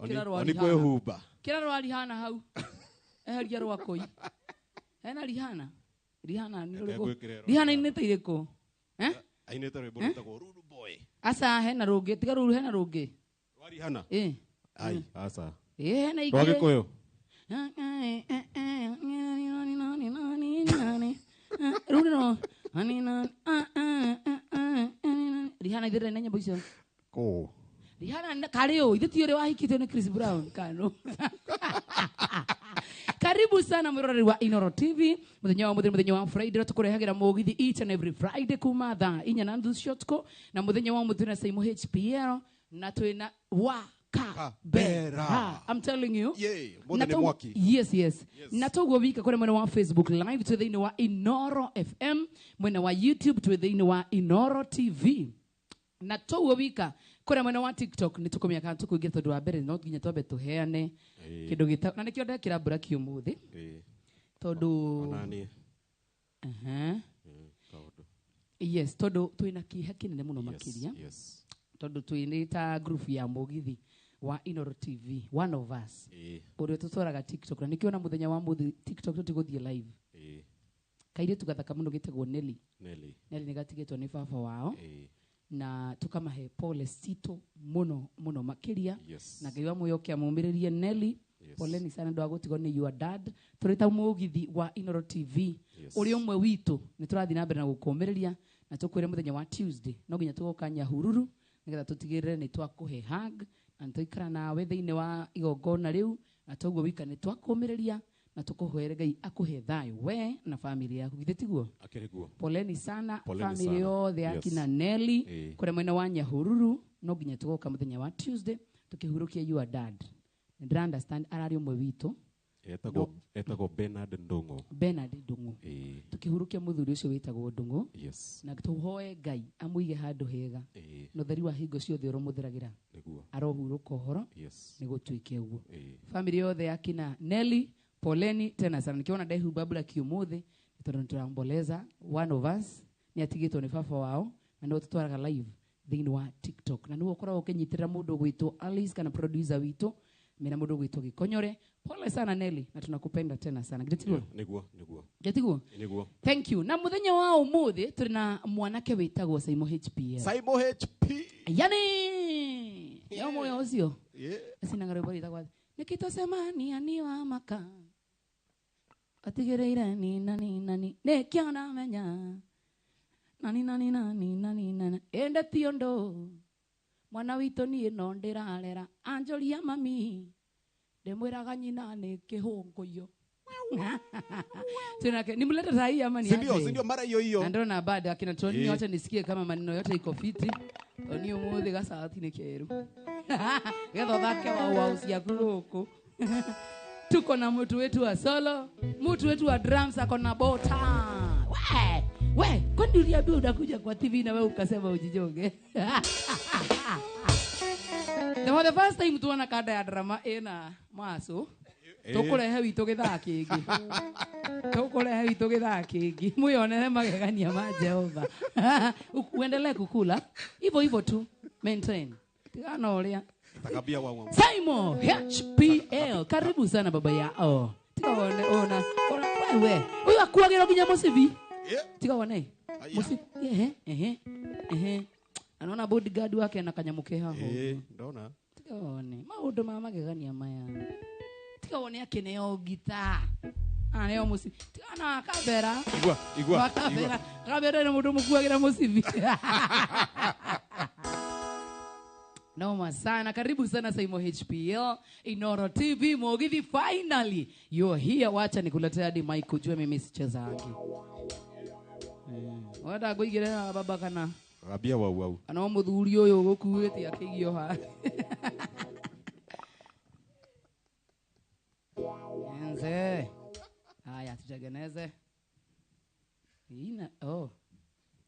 Kĩra rwa Oni Rihanna. kwĩhumba. Kĩra rwa Rihanna hau. Eheria rwakũi. Hena Rihanna. Rihanna nĩ Reke rũrĩkũ? ngwĩkĩre rwa Rihanna Rihanna. inĩte irĩkũ? Eh? Ainĩte rwĩmbo rwĩtagwo Rude Boy. Aca hena rũngĩ, tiga rũu hena rũngĩ. Rwa Rihanna. Ĩ. Ai, aca. Ĩ hena Rwa ingĩ. Gĩkũyũ. Rũu nĩ rwa Rihanna ithe ndarĩ na nyĩmbo icio. Kũ. Rihanna karĩ ũ ithe ti ũrĩa wahikĩtio nĩ Chris Brown kano. Karibu sana mwiroreri wa Inoro TV muthenya wa muthenya muthenya wa Friday tukurehagira mugithi each and every Friday kuma thaa inya na nuthu cia ũtukũ na muthenya wa muthenya na Saimo HPL na twina wa Kabera. Kabera. I'm telling you. Yay, mũthĩ Na nĩ mwaki. Yes, yes. Na toguo wika kũrĩ mwena wa Facebook Live twĩ thĩinĩ wa Inoro FM, mwena wa YouTube twĩ thĩinĩ wa Inoro TV na toguo wika kũrĩa mwena wa TikTok nĩ tũkũmenya kana tũkũingĩra tondũ wa mbere no nginya twambe tũheane Ĩĩ. kĩndũ gĩta na nĩkĩo ndekĩra mburaki ũmũthĩ Ĩĩ. tondũ Ona niĩ. Aha. Tondũ. Yes, tondũ twĩna kĩeha kĩnene mũno makĩria Yes. tondũ twĩ ta group ya mũgithi wa Inoro TV, one of us Ĩĩ. ũrĩa tũtwaraga TikTok na nĩkĩo na mũthenya wa mũthĩ TikTok tũtigũthiĩ live. Ĩĩ. Kairĩtu gathaka mũno gĩtagwo Nelly. Nelly. Nelly nĩ gatigĩtwo nĩ baba wao Ĩĩ. na tukamahe pole citũ mũno mũno makĩria. Yes. Na Ngai wa muoyo ũke amũmĩrĩrie Nelly. Yes. Poleni sana ndå wa gũtigwo nĩ your dad. Tũrĩ ta mũgithi wa Inoro TV Yes. ũrĩa ũmwe witũ nĩ tũrathiĩ na mbere na gũkũmĩrĩria na tũkwĩre mũthenya wa Tuesday no nginya tũgoka Nyahururu nĩgetha tũtigĩrĩre nĩ twakũhe hug na nĩ twaikara nawe thĩinĩ wa igongona rĩu na toguo wika nĩ twakũmĩrĩria na tũkũhoere Ngai akũhe thayũ we na family yaku githĩ tiguo? Akĩrĩ guo. Poleni sana Poleni family sana. yothe ya Yes. kina Nelly Ĩĩ. kũrĩa mwena wa Nyahururu no nginya tũgoka mũthenya wa Tuesday tũkĩhurũkia your dad. Nĩ ndĩra understand ararĩ ũmwe witũ. Etagwo Bernard Ndung'u. Bernard Ndung'u. Ĩĩ. Tũkĩhurũkia mũthuri ũcio wĩtagwo Ndung'u. Yes. Na tũhoe Ngai amũige handũ hega. Ĩĩ. Na ũtheri wa hingo ciothe ũromũtheragĩra. Nĩguo. Arohurũka ũhoro. Yes. Nĩ gũtuĩke ũguo. Ĩĩ. Family yothe ya kina Nelly, poleni tena sana. Nikiona ndehumba black ũmũthĩ nĩ tondũ nĩtũramboleza one of us nĩ atigĩtwo nĩ baba wao na nĩwe tũtwaraga live thĩinĩ wa TikTok na nĩwe ũkoragwo ũkĩnyitĩrĩra mũndũ ũgwĩtwo Alice kana producer witũ mena mũndũ ũgwĩtwo Gĩkonyore. Pole sana Nelly na tunakupenda tena sana. Githĩ tiguo? Nĩguo, nĩguo. Githĩ tiguo? Nĩguo. Thank you. Na mũthenya wa ũmũthĩ tũrĩ na mwanake wĩtagwo Saimo HPL. Saimo HP. Yani, yo moyo ũcio. Yeah. Acinaga rwĩmbo rwĩtagwo atĩ, nikitosemania ni wa maka atigĩrĩire ni nani nani nĩkĩo ndamenya nani nani nani nani nani ĩndĩ ti ũndũ mwana witũ niĩ no ndĩrarera anjũria mami ndĩmwĩraga nyina nĩ kĩhũngũyũ. Tunake nimlete sahi ama ni Si ndio, aje? si ndio mara hiyo hiyo. Na ndio na bado akina Tony Eh. wacha nisikie kama maneno yote iko fiti. Tony umuthi gacati nĩ keru. Getha ũthake wa wa ciaku gũkũ. Tuko na mtu wetu wa solo, mtu wetu wa drums ako na bota. We, we, kwani uliambiwa unakuja kwa TV na wewe ukasema ujijonge? The for the first time tuona kanda ya drama ina maso. Tukurehe witũ gĩthaa kĩngĩ. Tukurehe witũ gĩthaa kĩngĩ. Mwĩonere magegania ma Jehova. Uendelee kukula hivyo hivyo tu. Maintain. Tigana ũrĩa. Takabia wa wa. Saimo HPL, karibu sana baba yao. Tiga wone ona. Ona wewe. Huyu akuagĩrwo nginya mũcibi. Yeah. Tiga wone. Aya. Mũcibi. Ehe, ehe. Ehe. Anaona bodyguard wake na kanyamu ke haho. Ĩĩ, ndona. Tiga wone. Maũndũ ma magegania maya. Tiga wone akĩneo ngita. Aneo mũcibi. Tiga na kabera. Igua, igua. Wa kabera. Kabera nĩ mũndũ mũkuagĩra mũcibi. Noma sana. Karibu sana Saimo HPL, Inoro TV, Mugithi, finally you're here. Wacha nikuletea hadi mic ujue mimi sichezangi. Wenda ngũigĩre baba kana Gabia wa wa. kana mũthuri ũyũ ũgũkuĩte akĩigio haha. Enze. Haya, tutengeneze. Ina, oh.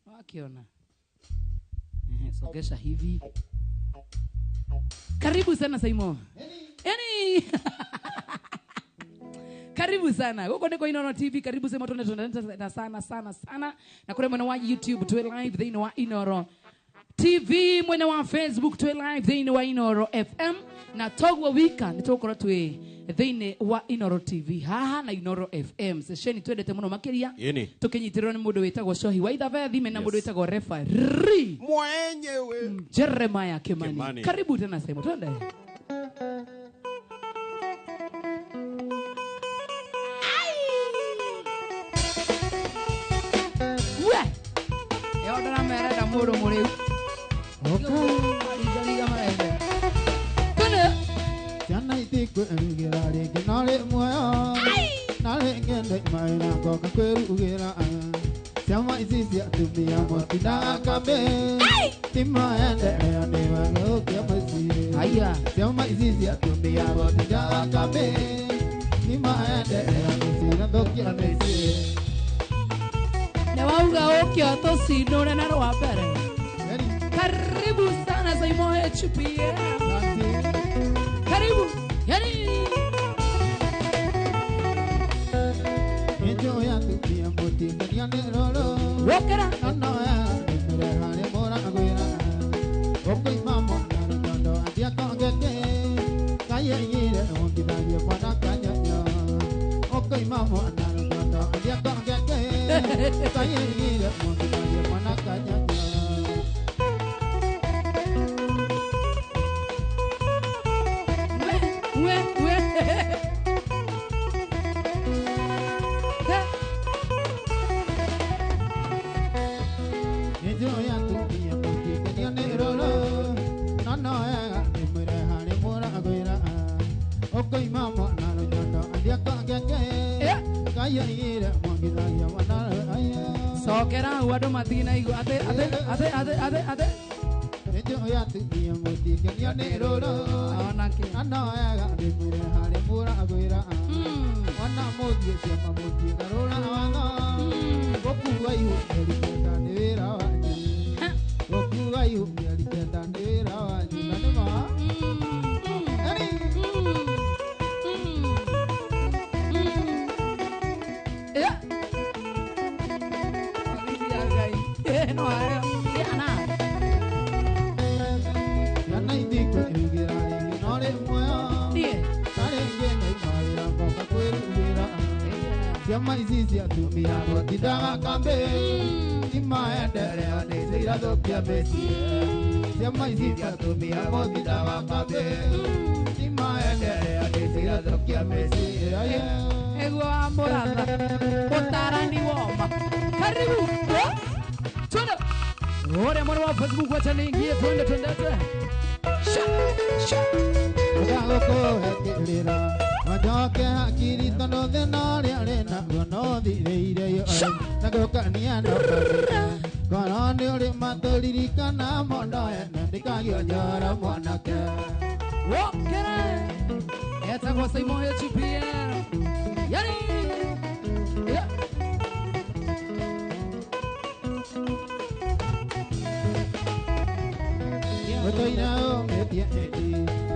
Wakiona. Ehe, sogesha hivi. Karibu sana Saimo. Yani Karibu sana. Huko ndiko Inooro TV. Karibu sema tuone tunaenda na sana sana sana. Na kule mwana wa YouTube tuwe live thĩinĩ wa Inooro TV mwena wa Facebook twi live thĩinĩ wa Inoro FM na toguo wika nĩ tũgũkorwo twĩ thĩinĩ wa Inoro TV haha na Inoro FM sesheni twendete mũno makĩria tũkĩnyitĩrĩrwo nĩ mũndũ wĩtagwo Cohi wa Ithabethi mena mũndũ wĩtagwo referee mwenyewe Jeremiah Kimani. Karibu tena sema twende. We yo ndĩramerenda mũndũ mũrĩu. Ciana itikwĩrugĩra rĩngĩ no rĩ muoyo na rĩngĩ ndoimaĩra ngoka kwĩrugĩra ciama ici cia atumia mũtindaga kambĩ ti maendeleo nĩ wagũkia mũciĩ ciama ici cia atumia mũtindaga kambĩ ti maendeleo nĩ cirathũkia mĩciĩ nĩ wauga ũkĩo tũcinũre na rwa mbere. Karibu sana Saimo HPM. Karibu. Yani. Wokera. Sokera andũ matinaigua ate ate ate ate ate ate Karibu. Twende. Ore mwana wa Facebook wacha niingie twende twende. Sha sha. Majoke hakiri tondo thina ria rina gono thireire yo na gukania no ngoro ni uri maturirikana mondo ene ndikagio njoro mwanake wokere etagwo Saimo HPM yani yeah. Otoira ometie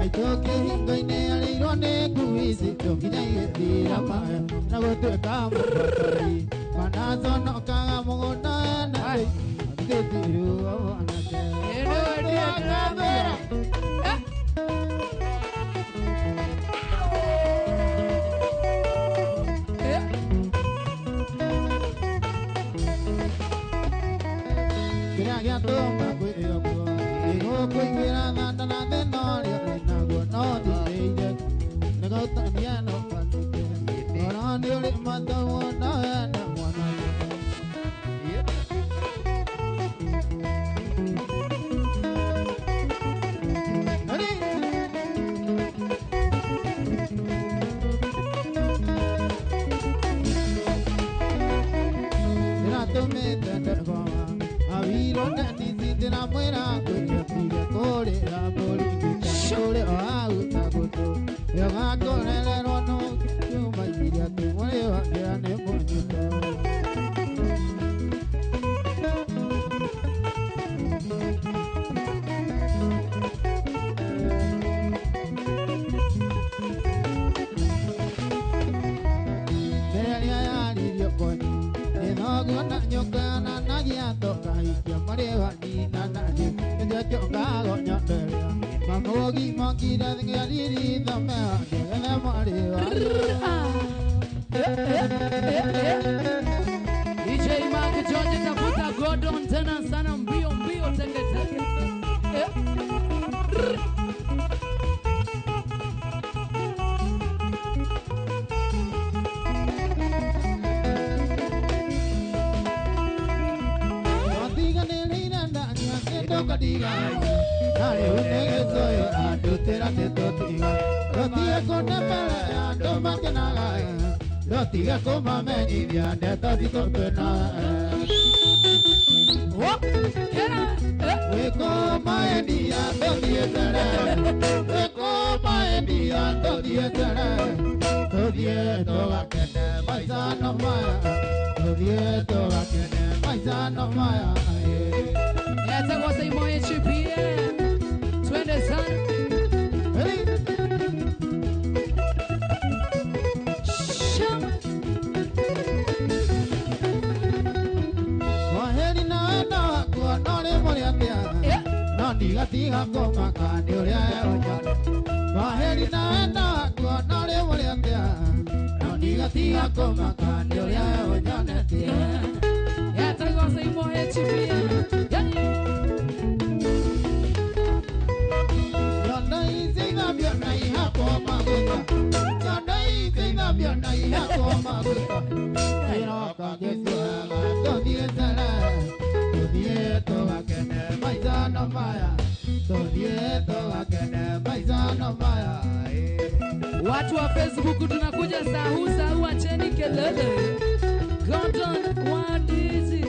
aitoke hingo-inĩ arĩirwo nĩ ngui citũ nginya igĩthira maĩ na gũtuĩka mũbotori manaconokaga mũgũnda ene atĩtiruo mwanake kĩrĩa gĩatũma kwĩyokwo nĩgũkũiguĩra thanda na thĩna ũrĩa ũrĩ naguo no thirĩire nĩgũtania no banĩke ngoro nĩ ũrĩ matũmwo no ene mwanake. Ndĩratũmĩte ndegwa awiro ndenisi ndĩramwĩra kwĩyatire kũrĩra mbũri ngĩkũrĩ o hau ta gũtũ ĩyo gakũrererwo no kiuma iria atĩ mũrĩ wangĩa nĩ DJ Mark George tafuta Gordon tena sana mbio mbio teke teke. Twende sana. Watu wa Facebook tunakuja sahu sahu, acheni kelele. Gordon, what is it?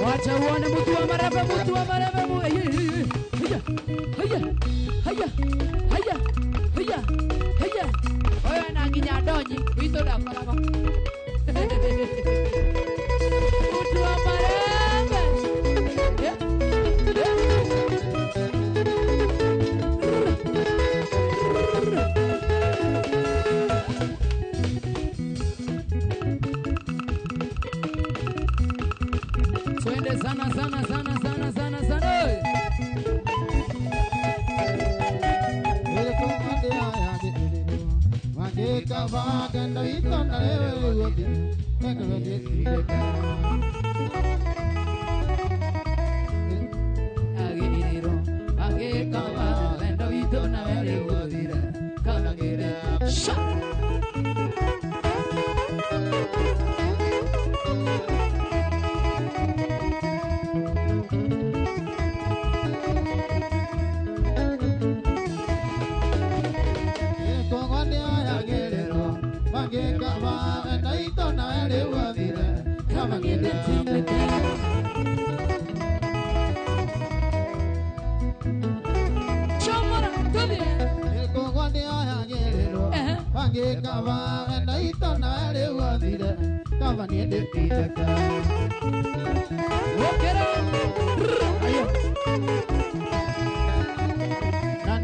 Wacha uone mtu wa maraba, mtu wa maraba. Haya, haya, haya, haya, haya, haya. Oya na nginya ndonyi, witũ ndakoragwo. Mtu wa maraba. Twende sana sana sana sana sana sana.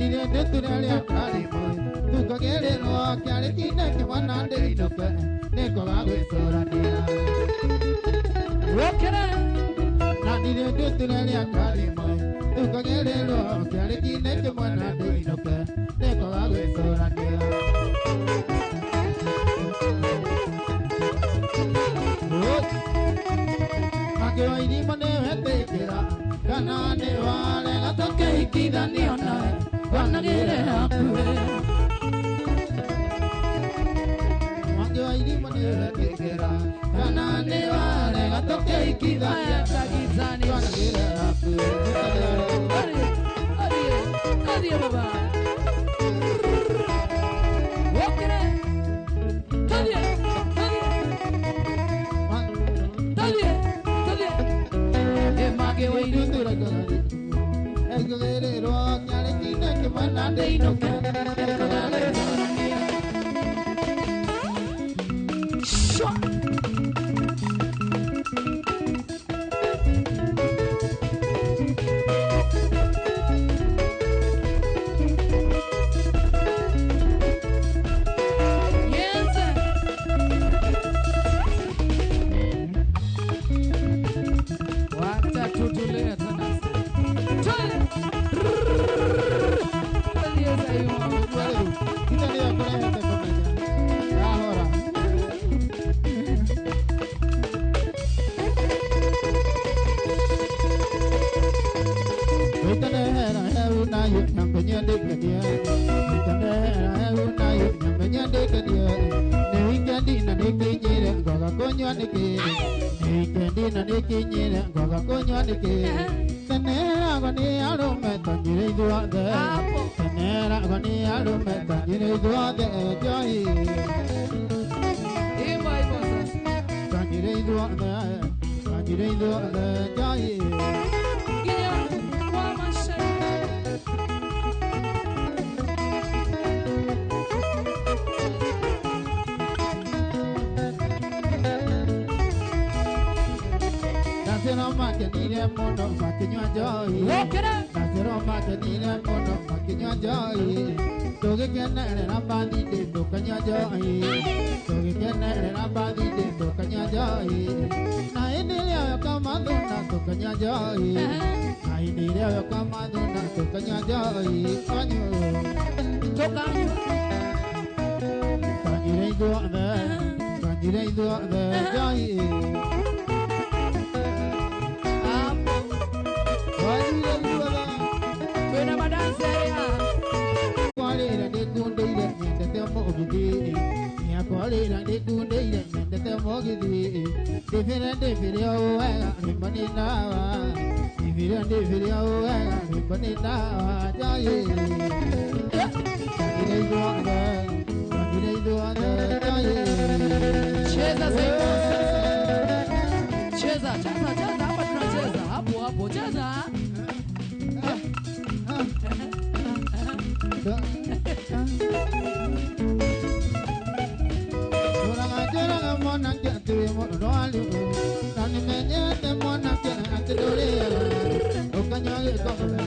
nire ndĩtũrĩa karĩmwe tukagĩrĩrwo kĩarĩ kine kĩmwana ndĩinũke nĩkwaga gwĩcũrania Wokere na nire ndĩtũrĩa karĩmwe tukagĩrĩrwo kĩarĩ kine kĩmwana ndĩinũke nĩkwaga gwĩcũrania Magĩwa irima nĩwetĩkĩra kana nĩwarega tũkĩhikithanio nawe wanagĩre hakuhĩ Magĩwa irima nĩwetĩkĩra kana nĩwarega tũkĩhikithanio tagizani wanagĩre hakuhĩ. Arie, arie, baba. Wokere. Tadie, tadie. Tadie, tadie. E mage wa Ekagĩrĩrwo kĩarĩ kine kĩmwana ndĩinũke Shwa. Yenze. Watatutulia tena. Twende. Tadie sayo. Kita nĩyo kũrehete kũmenya ndahora Wĩtanehera heu nayo nyambenye ndĩkenie Wĩtanehera heu nayo nyambenye ndĩkenie Nĩ wikendi na nĩkinyire ngwaga kũnyua nĩkĩ Nĩ wikendi na nĩkinyire ngwaga kũnyua nĩkĩ Teneragwo nĩ arũme tanyire ithuothe Hapo. Teneragwo nĩ arũme tanyire ithuothe njohi Hivyo hivyo sasa. Tanyire ithuothe tanyire ithuothe njohi Nginya kwa mashariki. Ndacĩrwo makenire mũno makĩnyua njohi Wokere. Ndacĩrwo makenire mũno makĩnyua njohi Tũgĩkenerera bathindĩ tũkanyua njohi Tũgĩkenerera bathindĩ tũkanyua njohi Na hĩndĩ ĩrĩa yoka mathuna tũkanyua njohi Na hĩndĩ ĩrĩa yoka mathuna tũkanyua njohi Onyũ Tukanywa. Twanyire ithuothe twanyire ithuothe njohi Hapo. Twanyire ithuothe Twina madansi ya. Kwarĩra ndĩkundeire nyendete mũgithi Nĩakwarĩra ndĩkundeire nyendete mũgithi Ndĩbĩre ndĩbĩre o wega rwĩmbo nĩ ndawa Ndĩbĩre ndĩbĩre o wega rwĩmbo nĩ ndawa njohi Twanyire ithuothe twanyire ithuothe njohi Cheza Saimo sasa. Cheza, cheza, cheza hapa tunacheza. Hapo hapo cheza. Njũraga mwanake atĩ wĩ mũrwaru na nĩmenyete mwanake atĩ ndũrĩaga ũkanyua gĩkombe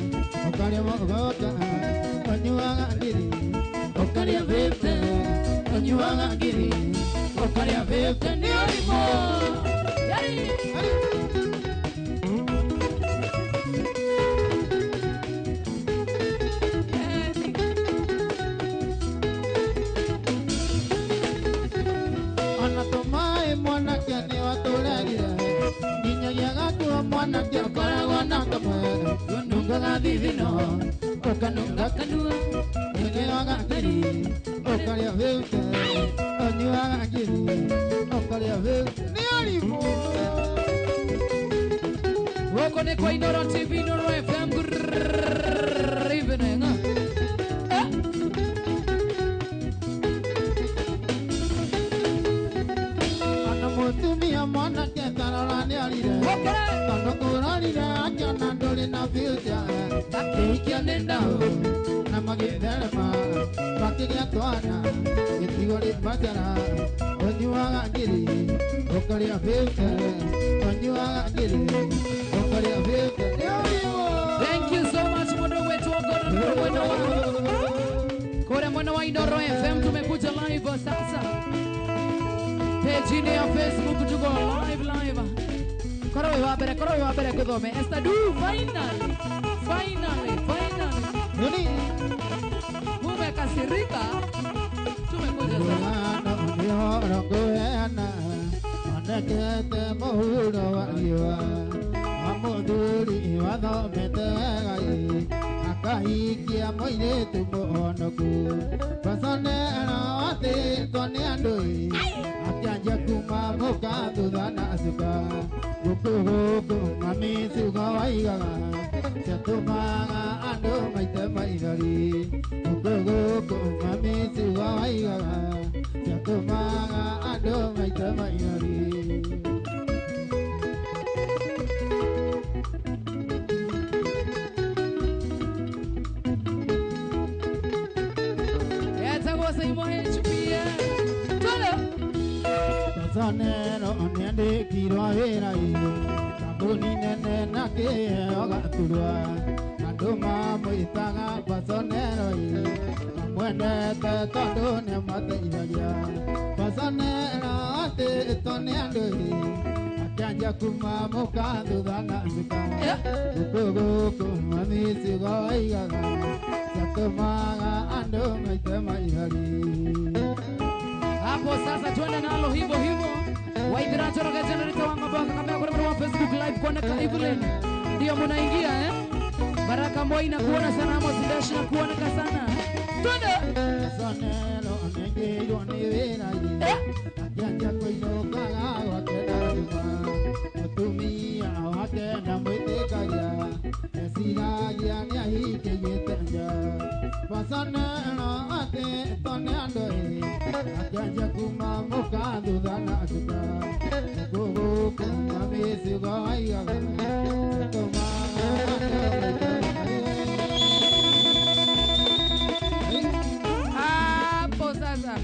ũkarĩa mũgũnda ũnyuaga ngiri ũkarĩa 50 ũnyuaga ngiri ũkarĩa 50 Nĩ ũrimũ. Yari. Ona tũmaĩ mwanake nĩwatũregire nginyagia gakuo mwanake ũkoragwo na kamwe ũnungaga thithino ũkanunga Kanua. ũnyuaga ngiri ũkarĩa 50 ũnyuaga ngiri ũkarĩa 50 nĩ ũrimũ Gũkũ nĩ kwa Inoro TV, Inoro FM. Good evening. Ona mũtumia mwanake tarora nĩarire Wokere. tondũ kũrorire akĩona ndũrĩ na future akĩhikio nĩ ndaũ na magĩtherema makĩgĩa twana gĩtigo rĩ bacara ũnyuaga ngiri ũkarĩa 50 ũnyuaga ngiri ũkarĩa 50 nĩ ũrimũ Thank you so much, mũndũ gwĩtwo Gordon Mũndũ Kore mwana wa Inoro FM tumekuja live sasa. Page ya Facebook tuko live live. Koro wa mbere kuthome. Esther du finally. Finally, finally. Nini? Mumekasirika. Tumekuja sasa. Onekete mũhuro wa riũa wa mũthuri wathomete wega ĩ akahikia mũirĩtu mũhonoku Basonero athĩtwo nĩ andũ ĩ akĩanjia kuma mũka thutha na cuka gũkũ gũkũ mami ciugo waigaga ciatũmaga andũ maite maithori gũkũ gũkũ mami ciugo waigaga ciatũmaga andũ maite maithori. Basonero nĩandĩkirwo wĩra ĩ kambuni nene na kĩheo gaturwa andũ mamwĩtaga Basonero ĩ mamwendete tondũ nĩamateithagia Basonero atĩtwo nĩ andũ ĩ akĩanjia kuma mũka thutha na cuka gũkũ gũkũ mami ciugo waigaga ciatũmaga andũ maite maithori. Hapo sasa tuende nalo hivyo hivyo. Waithira Njoroge generator wa mabaka kama kwa wa Facebook live kuona ka Evelyn. Ndio mnaingia eh? Baraka Moi na kuona sana Amos Dash na kuona ka sana. Twende. Basonero nĩaingĩirwo nĩ wĩra ĩ akĩanjia kũinũkaga gwake na nyũmba mũtumia wake ndamwĩtĩkagia eciragia nĩahikĩiĩte nja Basonero atĩtwo nĩ andũ ĩ akĩanjia kuma mũka thutha na cuka gũkũ gũkũ mami ciugo waigaga ciatũmaga andũ maite hapo sasa.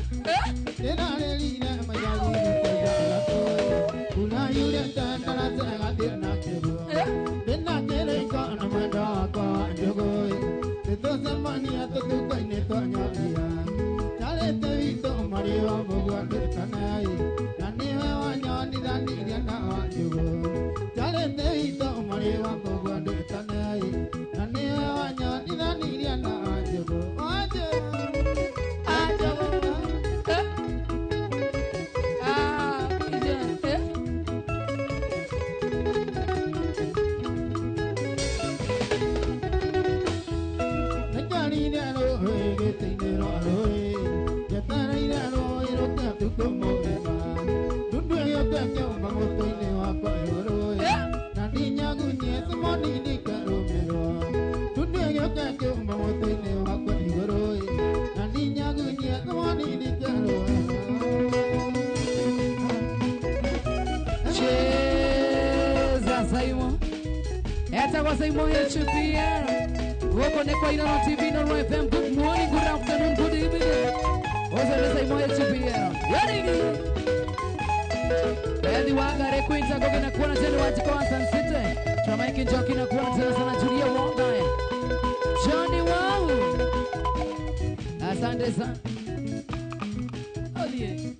Saimo HPR. Woko ne kwa Inoro TV, Inoro FM. Good morning, good afternoon, good evening. Ose Saimo HPR. Yani ni. Ethi wangare Queen Goge na kuona tena wajiko wa Sun City. Tunaike Njoki na kuona tena sana Julia Wonga. Johnny Wau. Asante sana. Olie.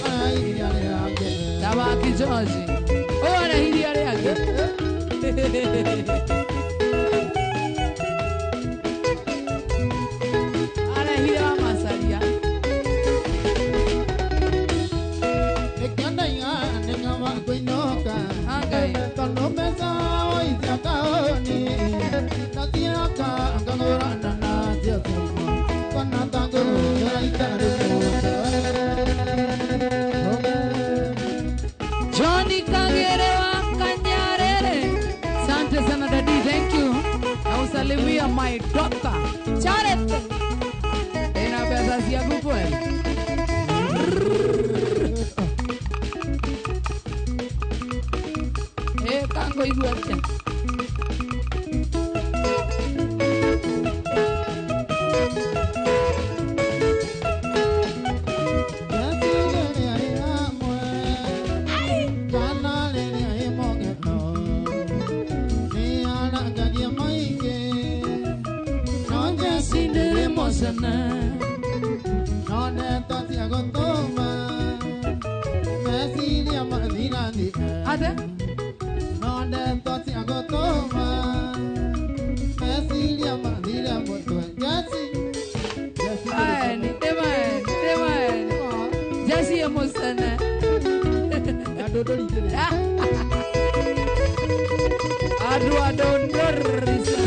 Ay, George. Ũyũ arehirie arĩa angĩ. Arehire wa Masaria. Angai. Johnny Kagere wa Kanyarere. Asante sana daddy, thank you. Nausalimia my daughter Charity. Ina pesa ciaku kweli. Eh, kango igua atia. Ate? Aeni, temaeni, temaeni. Jesse emosana. Adu adondorisa.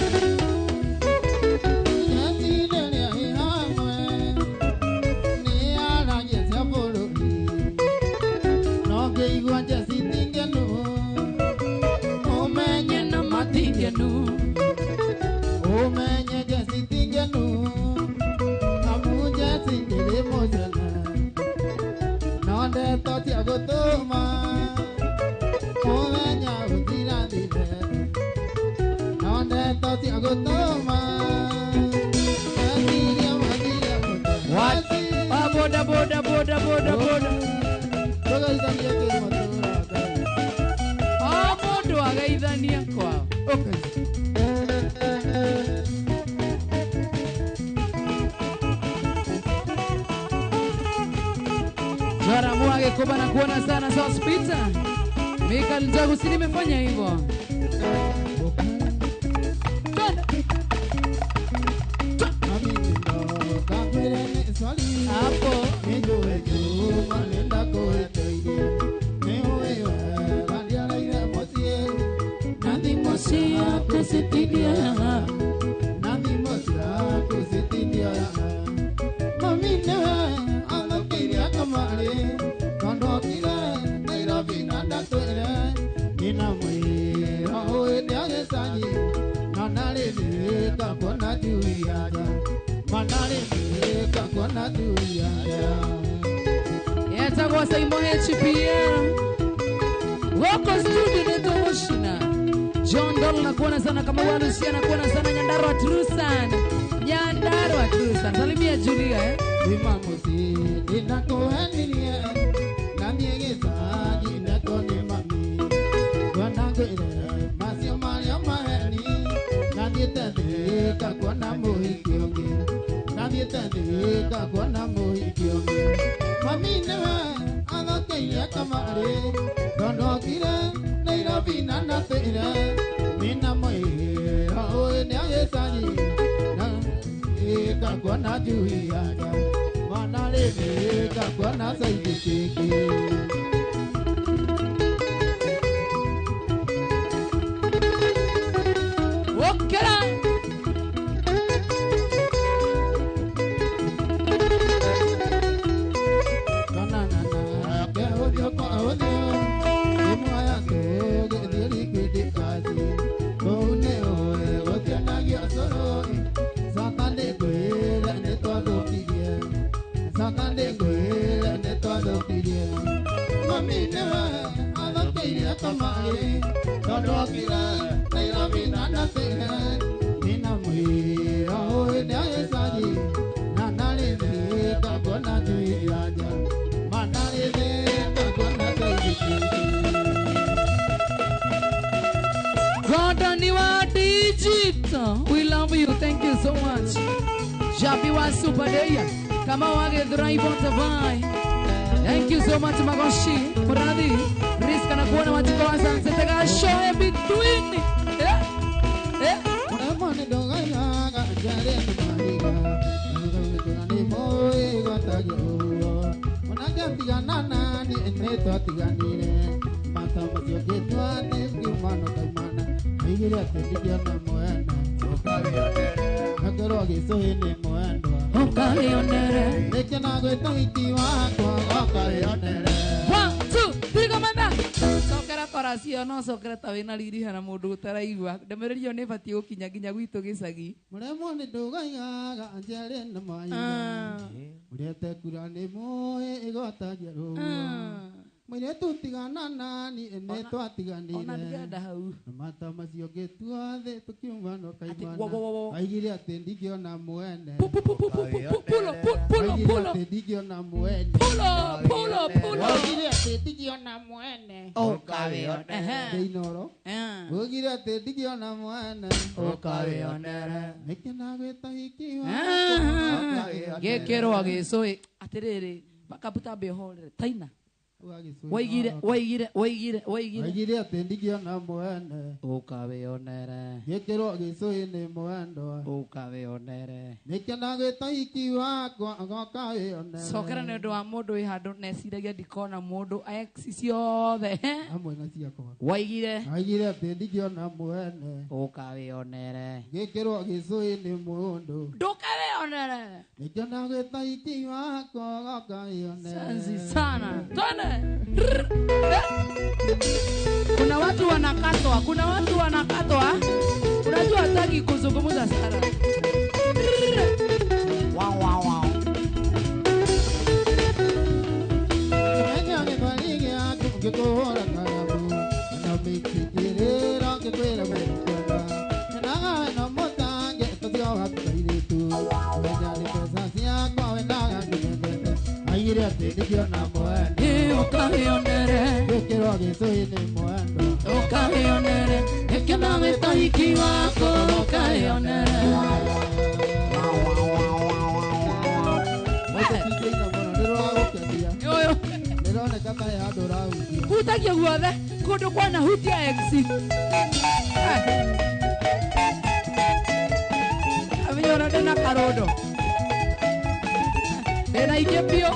What? Ah, boda, boda, boda, boda, boda. Ah, mundu ageithania kwao. Okay. Jora mwage kuba na kuona sana Sauce Pizza. Mika Njagu si nimefanya hivyo. Hapo. Yetagwo Simon HPL. Wako studio netoshina. John Doll nakuona sana kama Walusia nakuona sana Nyandarua Trusan. Nyandarua Trusan. Salimia Julia eh. Okera. Gordon, you are digital. We love you. Thank you so much. Jabi wa super day. Kama wage drive on the vai. Thank you so much, Magoshi. Muradi. Riska Nimefurika na kuona Wanjiko wa Sunset gashoe between. One, two, three, komanda. Cokera koracio no cokera ta wina riri hana mundu utaraigua ndemererio ni batie gukinya nginya gwitu gicagi muremwo ni ndugaigaga njere na maiga urete kura ni moe igotagia ruo mwiretu tigana nani ene twatiganire ona ndirenda hau mata macio ngitua thi tukiuma no kaimana aigire ati ndingiona mwene pulo pulo pulo ati ndingiona mwene pulo pulo pulo aigire ati ndingiona mwene ukawionere ndinoro ugire ati ndingiona mwene ukawionere nikinagwita hiki gikirwo gicui atiriri makabuta mbihorere taina waigire waigire waigire waigire waigire ati ndingiona mwene ukawionere gikirwo gicui ni mwendwa ukawionere nikinagwita hiki wakwa gokawionere cokera ni undu wa mundu wi handu neciragia ndikona mundu ex ciothe hamwe na ciakwa waigire waigire ati ndingiona mwene ukawionere gikirwo gicui ni mundu ndukawionere nikinagwita hiki wakwa gokawionere sanzi sana twende. Kuna watu wanakatwa, kuna watu wanakatwa. Unajua hataki kuzungumza sana. Wow wow wow. Ukawionere ukawionere nikinagwita hiki wako ukawionere hutagia guothe kundu kwana hutia ex amenyona ndina karondo ndina ingĩ biũ.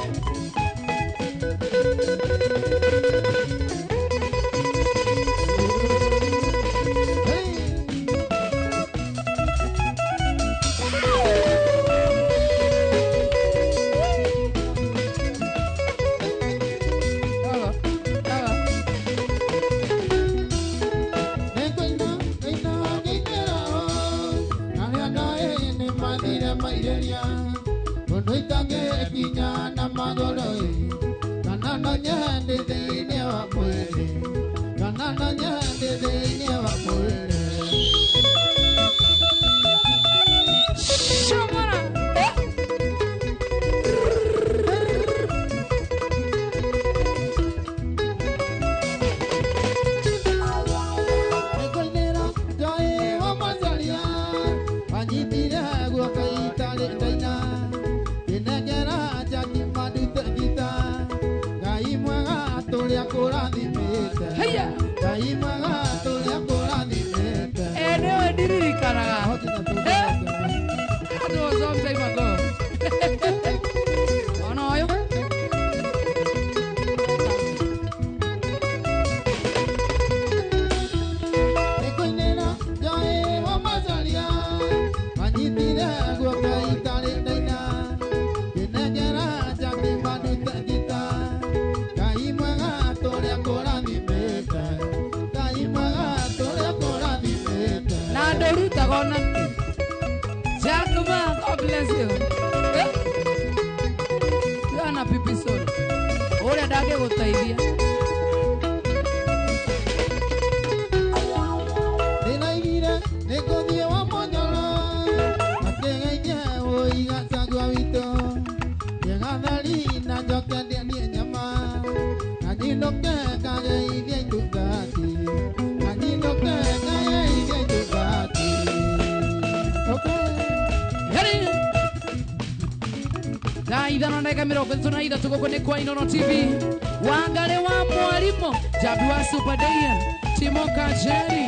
Wangare wa mwalimu Jabi wa Super Day Timoka Jerry.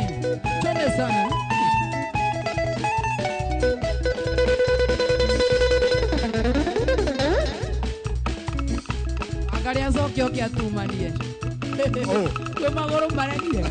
Twende sana. Angalia acoke oke atumanie. Kwĩ magũrũ maregire.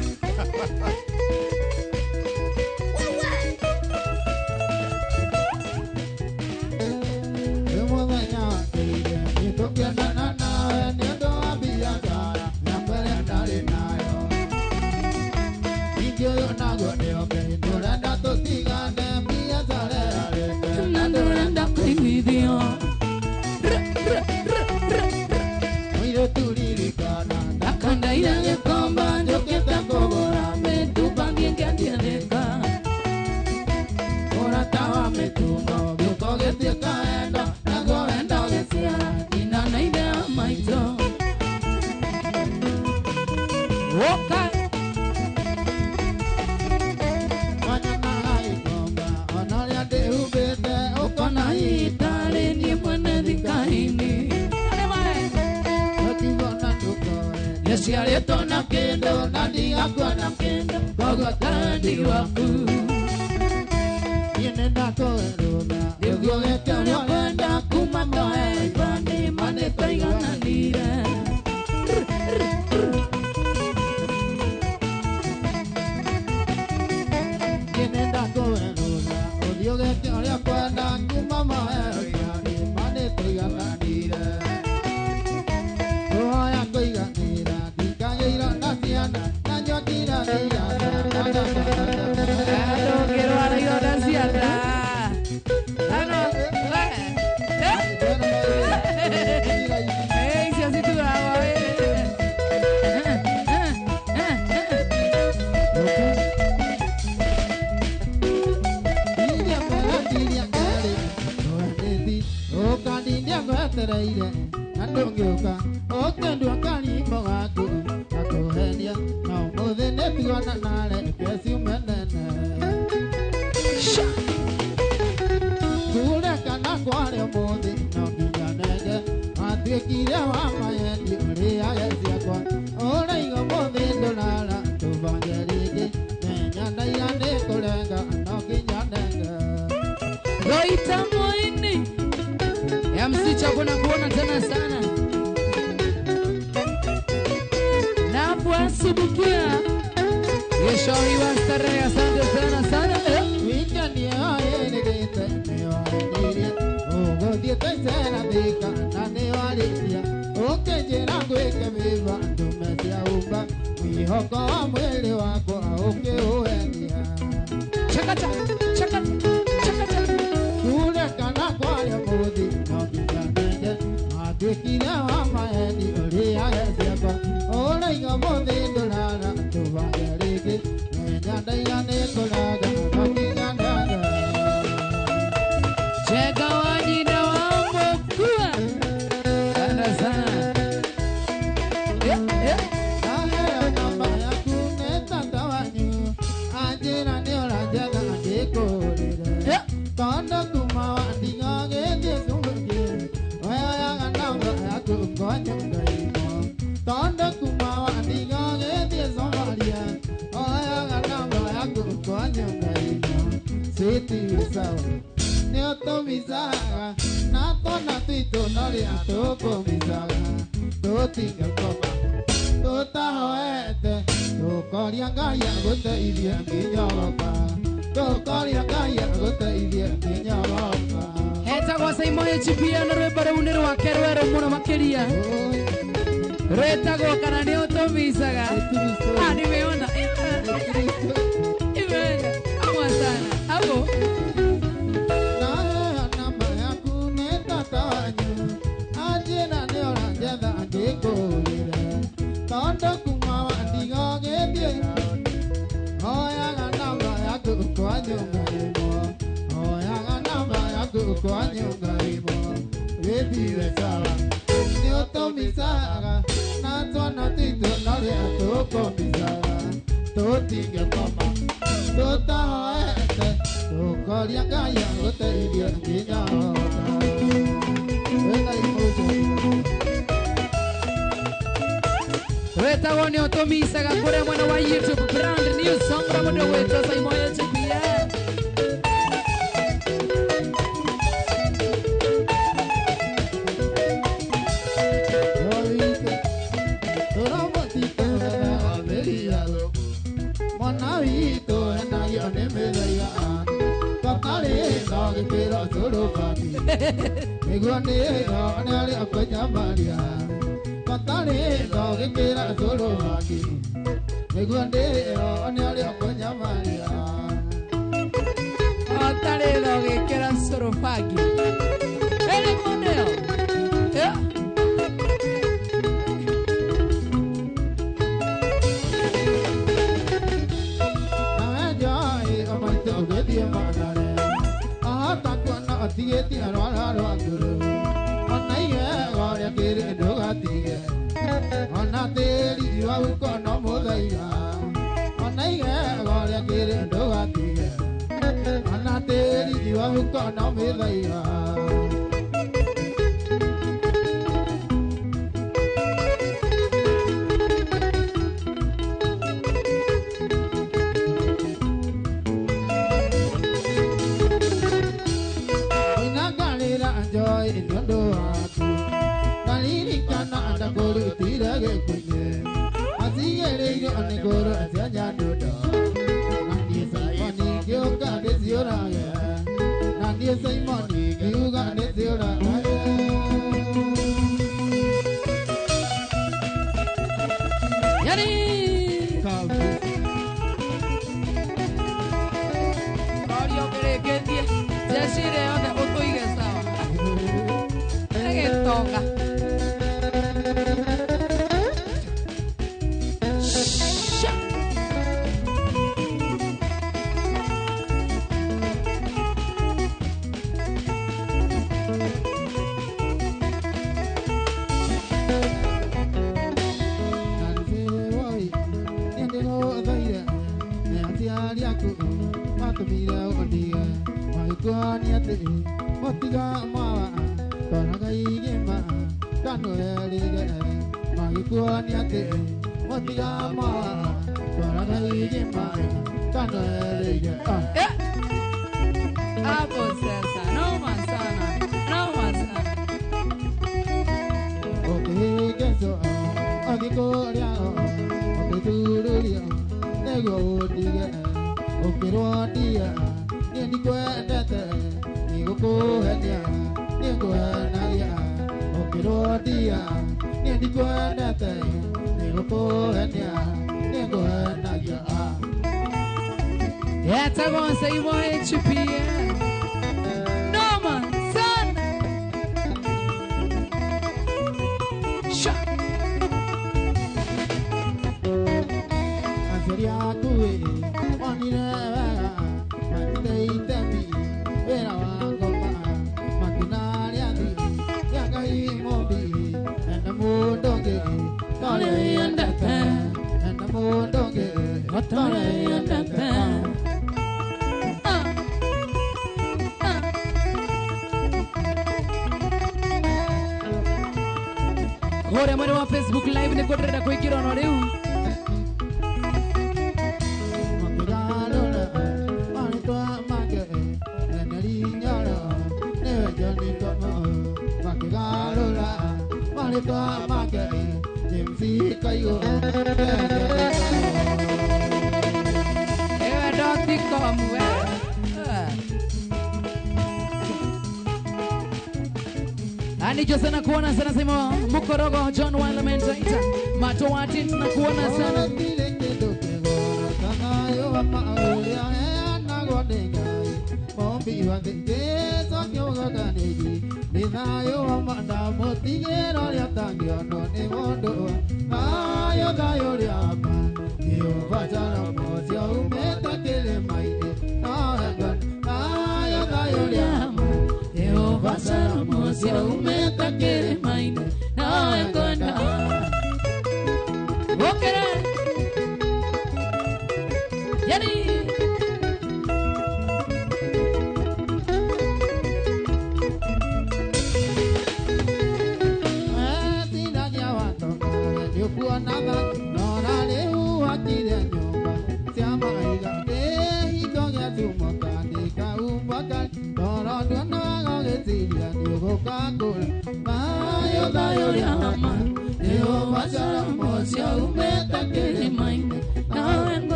Etagwo nĩ ũtũmicaga kũrĩa mwena wa YouTube brand new song ra mũndũ gwĩtwo Simon HPM.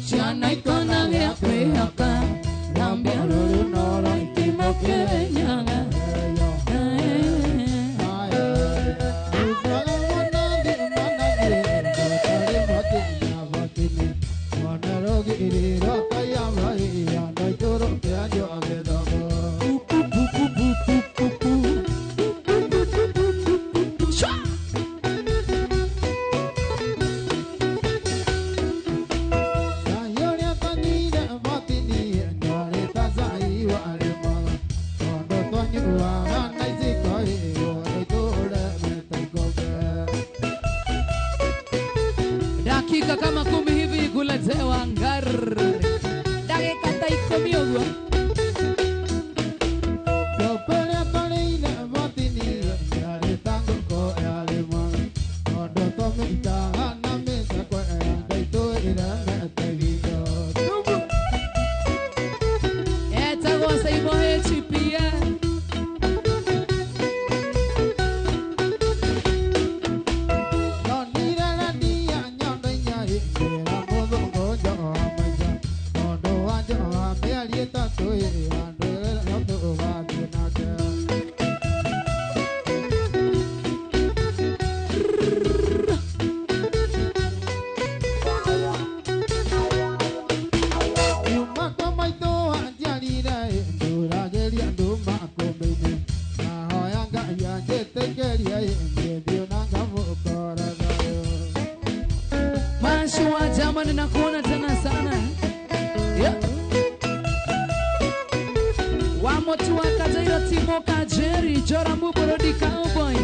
Ciana ikona gĩa kwĩhoka, thambia rũrũ noro itimũkĩre nyaga. nĩria ĩngĩthiĩ na ngamũkora thayũ. Mashua jamani, nakuona tena sana. Yeah. Wamotu wakajairo Timo Kajeri, Jora Muborodi Cowboy.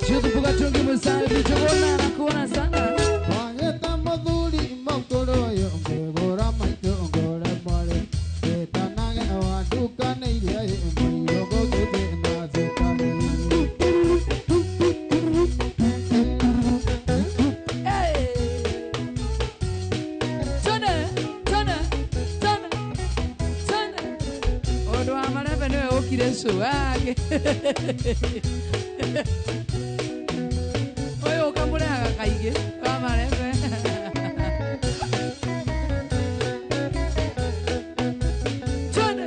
Juzu Bugatungi Musabi, Jogona nakuona sana. Wageta mũthuri mũkũrũ ũyũ ngĩgũra maitũ ngũre mwarĩ wĩtanage wa ndukanĩirie mũirũ gũkĩte na cukari. Hey! Tone, tone, tone, tone. Ũndũ wa marebe nĩwe ũkire cũ wake. Ũyũ ũkamũrehaga kaingĩ wa marebe. Tone.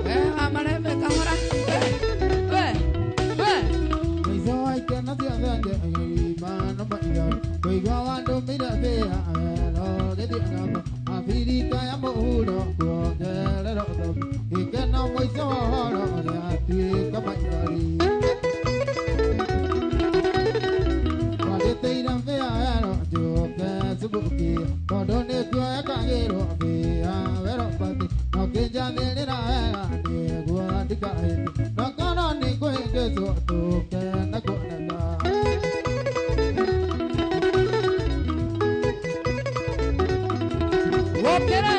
We wa marebe kahora. We, we, we. Mũico wa ikeno ciothe ngĩgima no maitho kũigua wandũmire mbĩa wero gĩthiĩ ng'ambo Abirika ya mũhuro kuongerera ũthomi gĩkeno mũico wa ũhoro gĩatuĩka maithori. Wagĩtĩire mbĩa wero njũke cumbukia tondũ nĩkuo ekagĩrwo mbĩa wero bati no kĩnjathĩrĩra wega nĩguo ndikahĩtie no korwo nĩngũhĩngĩcwo tũke na kuoneka. Wokere.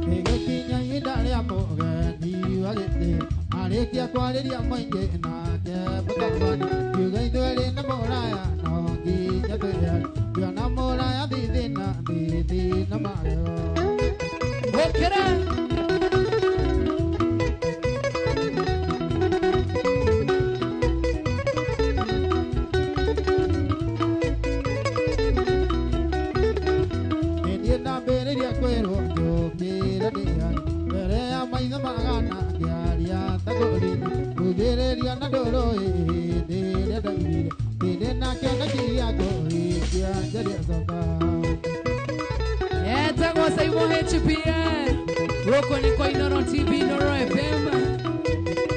Gĩgĩkinya ihinda rĩa mũgeni wa gĩtĩo arĩkia kwarĩria mũingĩ nake mũtabani kiuga ithuerĩ nĩ mũraya no nginya twĩyane tuona mũraya thithina thithina magego. Wokere. Nĩniĩ ndambĩrĩria kwĩrwo njũkĩre ndĩane mbere ya maitho magana ngĩaria ta ngũrina kugĩrĩria na ndũrũ hĩndĩ ĩrĩa ndaugire ndĩrĩ na kĩoneki gĩa kũhingia njaria coka. Etagwo Saimo HPN. Gũkũ nĩ kwa Inooro TV, Inooro FM.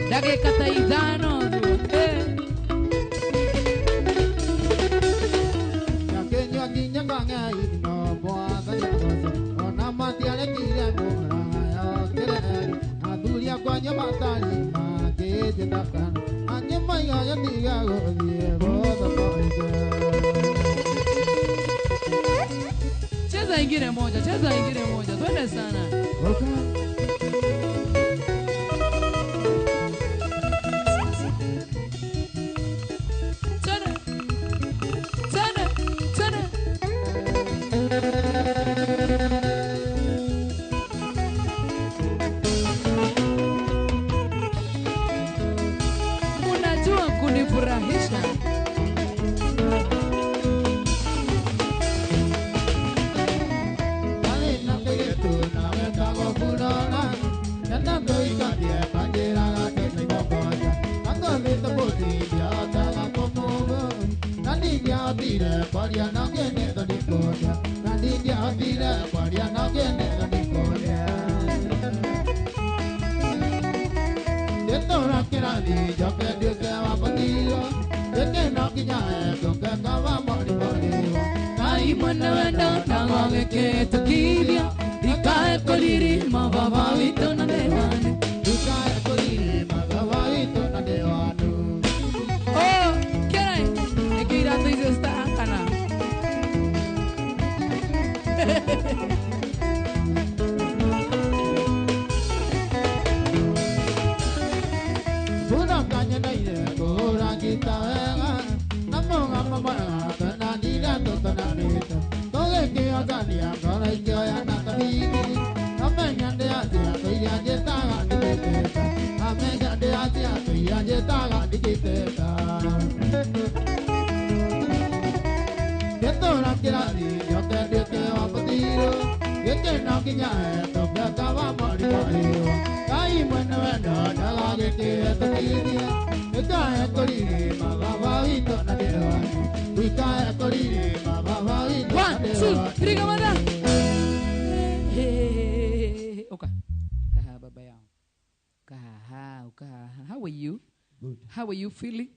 Ndagĩka ta ithano tu. Eh. Gakĩnyua nginya kang'ei no mwathani agoce ona matiarekire mũraya okĩre erĩ athuri akwa matarĩ makĩnjĩta kana angĩ moiga gĩtiga gũthiĩ gũthokoire. Cheza ingine moja, cheza ingine moja. Twende sana. Okay. Twende. Twende. Twende. Unajua kunifurahisha. Arĩ na kĩgĩtũ na wetagwo Burora ena tũikatie kanjĩraga tũtimũkonja angũthĩte bũthi ndiahotaga kũmũgũ na ndingĩahotire kwaria na ũngĩ nĩ thoni kũndĩa na ndingĩahotire kwaria na ũngĩ nĩ thoni kũndĩa. Ndĩtũra kĩrathi njoke nduĩke wa mũthiro gĩkeno nginya ndũke kawa mũrimũriwo. Ngai mwene wendo ndagagĩkĩtũkithia ikae kũririma baba witũ na ndĩwane. Ndikae kũririma baba witũ na ndĩwanu. Oh, kĩrai nĩkĩo iratũ icio citahakana. Bura kanyeneire kũhũra ngita wega na mũgamo mwega tena ndira tũtonanĩte tũgĩkĩongania ngoro ikĩoya na tũnini amenya ndĩ ciatũ iria njĩtaga ndigĩtĩte amenya ndĩ ciatũ iria njĩtaga ndigĩtĩte. Ndĩtũra kĩrathi njoke nduĩke wa mũthiro gĩkeno nginya tũngĩka wa mũrimũ ĩyo Ngai mwene wendo ndagagĩkĩtũkithia. Ndikĩhetũkithie ikae kũririma baba witũ na ndĩrona ikae kũririma baba witũ na 1 2 ndĩrona 3 kamata. Hey, okay. Kaha baba yao. Kaha, ukaha. How are you? Good. How are you feeling?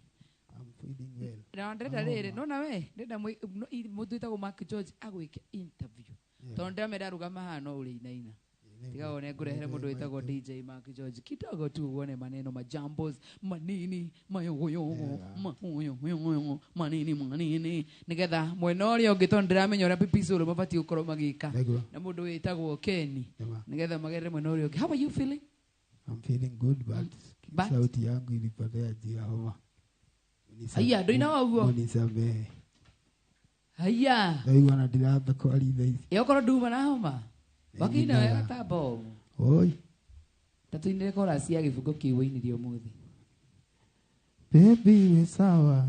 I'm feeling well. Na ndĩrenda rĩrĩ, nona we, ndĩrenda mũndũ wĩtagwo Mark George agwĩke interview. Tondũ ndĩramenya ndarũgama haha no ũrĩinaina. Tiga wone ngũrehere mũndũ wĩtagwo DJ Mark George kidogo tu uone maneno majambos manini mayogoyogo mayogoyogo manini manini nigetha mwena ũrĩa ũngĩ tondũ ndĩramenya ũrĩa pipisolo mabatiĩ gũkorwo magĩka Nĩguo. na mũndũ wĩtagwo Kenny Nĩma. nigetha magerere mwena ũrĩa ũngĩ. How are you feeling? I'm feeling good but, But? sauti yangu ilipotea juu ya homa. Haiya, ndũinaga ũguo? Munisamehe. Haiya, Ndaigua na ndirahota kwaria thaa ici. ĩ okorwo nduma na homa wakĩina wega ta bomu. Oi. Ta tũinĩre chorus ya gĩbungo kĩu wainirie ũmũthĩ. Baby wĩ sawa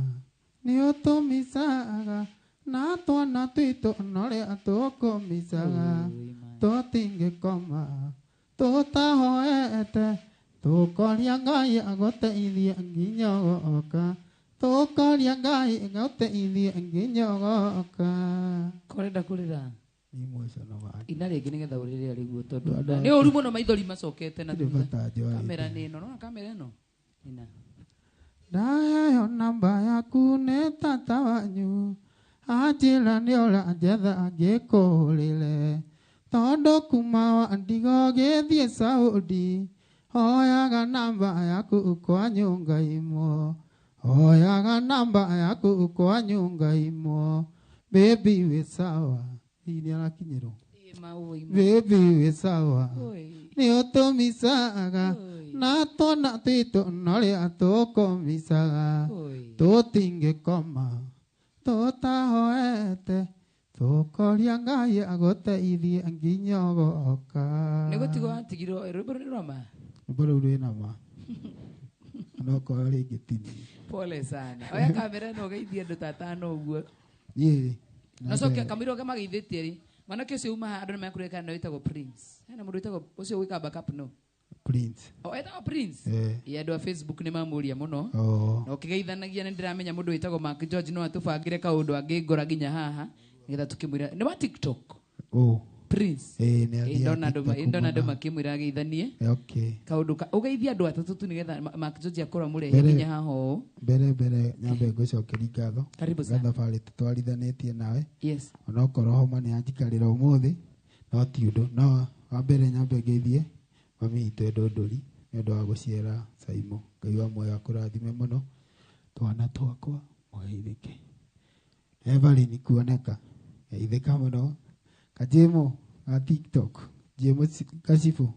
nĩ ũtũmicaga na twana twitũ norĩa tũkũmicaga tũtingĩkoma tũtahoete tũkoria Ngai agũteithie nginya ũgoka tũkoria Ngai agũteithie nginya ũgoka. Korenda kũrĩra Nĩ emotional man. ina rĩngĩ nĩgetha ũrĩre rĩguo tondũ Andũ- nĩ ũru mũno maithori macokete na Ndirĩ thutha. bata njoete. Kamera nĩ ĩno nona kamera ĩno ina. Ndaheo namba yaku nĩ tata wanyu anjĩra nĩ ũranjetha ngĩkũhũrĩre tondũ kuma wa ndigo gĩthiĩ Saudi hoyaga namba yaku kwa nyũnga imwo hoyaga namba yaku kwa nyũnga imwo baby wĩ sawa. Hihi nĩ arakinyĩrwo? Ĩ, maũĩ, Baby wĩ sawa maũĩ. nĩ ũtũmicaga Oi. na twana twitũ norĩa tũkũmicaga Oi. tũtingĩkoma tũtahoete tũkoria Ngai agũteithie nginya ũgoka. Nĩ gũtigwo watigirwo rwĩmbo rũrĩ rwa ma. Rwĩmbo rũu rwĩna ma onokorwo rĩngĩ ti niĩ. Pole sana. Oya kamera ĩno ũgeithie andũ ta atano ũguo. Niĩ Nocoke kamũira ũrĩa mageithĩtie rĩ mwanake ũcio uma haha andũ nĩmekũririkana nĩ wĩtagwo Prince. Hena mũndũ wĩtagwo ũcio gwĩka backup no. Prince. O etagwo Prince. Eh. Ĩ andũ a Facebook nĩ mamũria mũno. Oh. Na ũkĩgeithanagia nĩ ndĩramenya mũndũ wĩtagwo Mark George no atũbangĩre kaũndũ angĩngora nginya haha nĩgetha tũkĩmwĩra nĩ wa TikTok Oh. Prince. Eh, nĩ Ĩ, athiaga ndona andũ TikTok ndona andũ mũno. makĩmwĩra ageithanie Okay. kaũndũ ka ũgeithie andũ atatũ tu nĩgetha Mark George akorwo amũrehe Mbere- nginya haha ũũ. Mbere nyambe ngũcokeria ngatho. Karibu sana. Thabarĩ tũtwarithanĩtie nawe. Yes. Onokorwo homa nĩ yanjikarĩra ũmũthĩ no ti ũndũ no wa mbere nyambe ngeithie mami witũ Ndũndũri nĩ ũndũ wa gũciara Saimo. Ngai wa muoyo akũrathime mũno. Twana twakwa mũgeithĩke. Evelyn kuoneka geithĩka mũno. Kajimo ga TikTok Jimo Kacibũ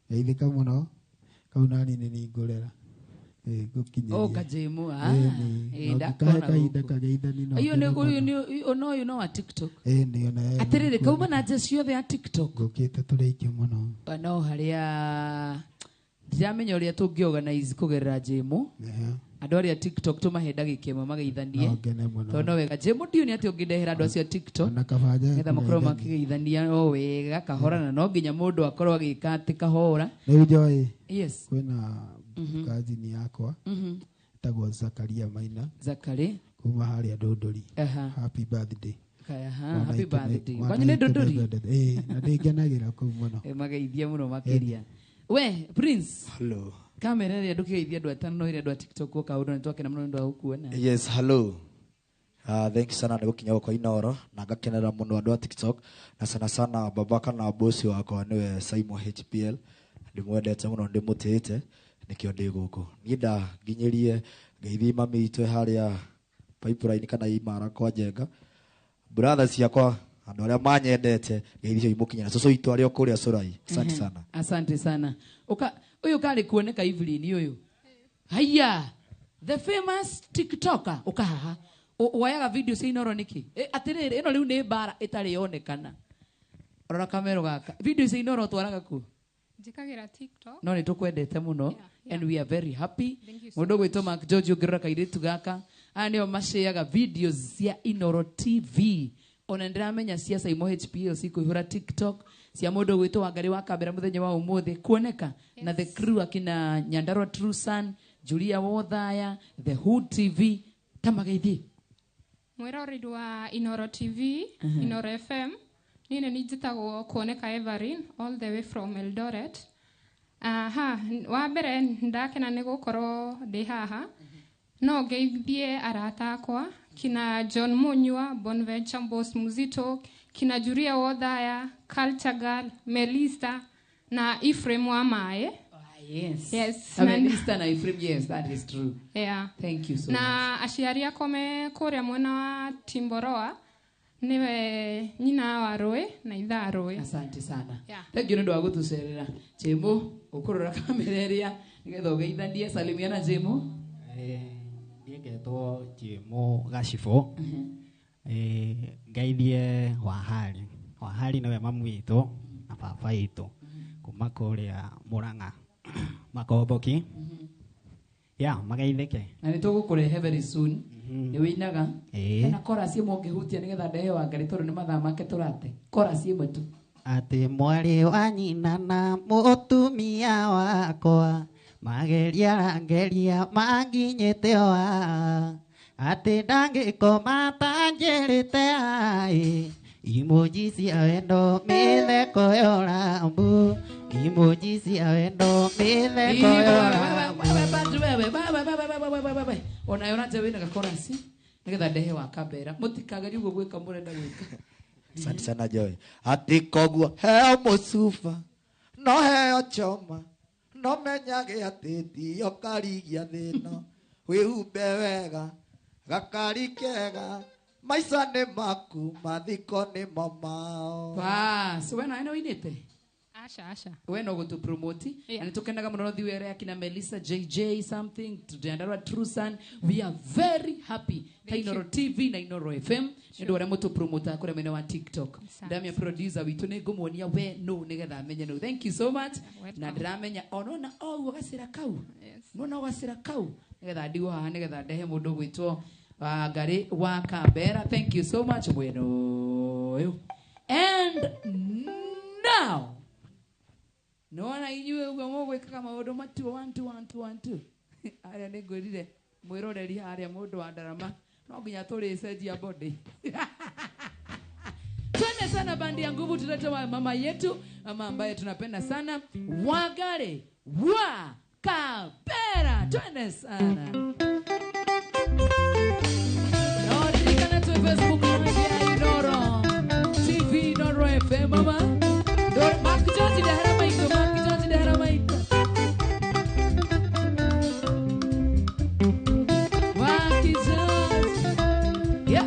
geithĩka mũno. Kau nani nĩ niĩ ngũrera. Ĩ, ngũkinyĩria. Oh, Kajimo, ah. Ĩ, Ĩ, nĩ. ndakona Kahe kahinda gũkũ. kageithani no Ũyũ nĩ ngene ũyũ mũno. nĩ ũyũ no ũyũ no wa TikTok. Ĩ, nĩ ona ye Atĩrĩrĩ nĩ kauma na nja ciothe ya TikTok. ngũkĩte tũrĩ aingĩ mũno. No harĩa ndiramenya ũrĩa tũngĩ organize kũgerera Jimo. Ehe. Andũ arĩa TikTok tũmahe ndagĩka ĩmwe mageithanie. No ngene mũno. Tondũ no wega Jimo ndiũ nĩ atĩ ũngĩndehera andũ acio a TikTok Ona kabanja nĩgetha makorwo kũgeithania. makĩgeithania o wega kahora na no nginya mũndũ akorwo agĩka atĩ kahora. Rĩu Joy, Yes. kwĩna kazini yakwa ĩtagwo Zakaria Maina Zakari. kuma harĩa Ndũndũri. Aha. Happy birthday. Kaya, ha, Mwana happy witũ birthday. mwana Kwanyu nĩ witũ Ndũndũri? nĩendete. Ĩ, na ndĩngenagĩra kũu mũno. Ĩ, mageithia mũno makĩria. We Prince. Hello. Kamera ĩrĩa ndũkĩgeithia andũ atano ĩrĩa andũ a TikTok o kaũndũ nĩ twakena mũno nĩ ũndũ wa gũkuona. Yes, hello. Thank you sana nĩ gũkinya gũkwa Inooro na ngakenera mũno andũ a TikTok na sana sana baba kana bosi wakwa nĩwe Simon HPL ndĩmwendete mũno ndĩmũtĩĩte nĩkĩo ndĩ gũkũ. Niĩ ndanginyĩrie ngeithi mami witũ harĩa Pipeline kana Imara kwa Njenga, brothers ciakwa andũ arĩa manyendete ngeithi icio imũkinyĩra, cũcũ witũ arĩ o kũrĩa Cũrai. Asante sana. Asante sana. Uka ũyũ karĩ kuoneka Evelyn ũyũ. Haiya, the famous TikToker uka haha. Woyaga video cia Inooro nĩkĩ? Atĩrĩrĩ ĩno rĩu nĩ mbara ĩtarĩ yonekana. Rora kamero gaka. Video cia Inooro ũtwaraga kũ? Njĩkagĩra TikTok. No nĩ tũkwendete mũno. Yeah. And we are very happy. Thank you so Mũndũ ũgwĩtwo Mark George ũngĩrora kairĩtu gaka aya nĩo maceaga videos cia Inooro TV. Ona nĩndĩramenya cia Saimo HPL cikũihũra TikTok. Cia mũndũ gwitũ Wangari wa Kambera mũthenya wa ũmũthĩ kuoneka na the crew akina Nyandarua True Son, Julia Wothaya, The Hood TV tamageithie. Mwiroreri wa Inoro TV, Inoro FM. Niĩ nĩ njĩtagwo Kuoneka Everin all the way from Eldoret. Aha, wa mbere ndakena nĩ gũkorwo ndĩ haha. No ngeithie arata akwa kina John Munyua, Bonventure Boss Muzito, kina Julia Wothaya, Culture Girl, Melissa na Ephraim wa Mae. Yes. Yes. Melissa na Ephraim, yes, that is true. Yeah. Thank you so much. Na aciari akwa me kũrĩa mwena wa Timboroa niwe nyina wa Rũĩ na ithaa Rũĩ. Asante sana. Yeah. Thank you nĩ ũndũ wa gũtũcerera. Jemo, ũkũrora kamera ĩrĩa nĩgetha ũgeithanie. Salimiana Jemo. Niĩ ngetwo Jemo Gacibũ. Ngeithie Wahari. Wahari nĩwe mamu witũ na baba witũ kuma kũrĩa Mũrang'a Makomboki. Ya, mageithĩke. Na nĩ tũgũkũrehe very soon. Nĩ wĩinaga. Hena chorus ĩmwe ũngĩhutia nĩgetha ndehe Wangari tondũ nĩ mathaa make tũrate. Chorus ĩmwe tu. Atĩ mwarĩ wa nyina na mũtumia wakwa mageria ngeria manginyĩte wa atĩ ndangĩkoma tanjĩrĩte ai emoji cia wendo mĩtheko yorambu emoji cia wendo mĩtheko yorambu. Wewe ona yona nje wĩinaga chorus nĩgetha ndehe wa Kambera mũtikagerie ũguo gwĩka mũrenda gwĩka. Asante sana Joy. Ati koguo heo mũcuba no heo choma no menyage atĩ tiyo karigia thĩna wĩhumbe wega gakari kega maica nĩ maku mathiko nĩ mao. Bas, we nawe nĩwĩinĩte? Asha, asha. We no gũtũ promote. Yeah. Na nĩtũkenaga mũno thiĩ were akina Melissa JJ something Nyandarua True Son. We are very happy. Ta Inoro TV na Inoro FM nĩ ũndũ ũrĩa mũtũ promote kũrĩa mwena wa TikTok. Ndamia producer witũ nĩ ngũmuonia we no nĩgetha amenye no. Thank you so much. Na ndĩramenya onona ũguo gacĩra kau. Nona gacĩra kau nĩgetha ndigwo haha nĩgetha ndehe mũndũ gwĩtwo Wangari wa Kambera. Thank you so much mwena ũyũ. And now nona inyuĩ ũguo mũgwĩkaga maũndũ matuo 1 2 1 2 1 2. Arĩa nĩ ngwĩrire mwĩroreri harĩa mũndũ wa ndarama no nginya tũrĩcenjia body. Twende sana bandi ya nguvu, tulete wa mama yetu, mama ambaye tunapenda sana, Wangari wa Kambera. Twende sana. No ririkana tu Facebook live ya Inoro TV, Inoro FM mama. Mark George dahara maiko, Mark George dahara maiko. Mark George. Yeah.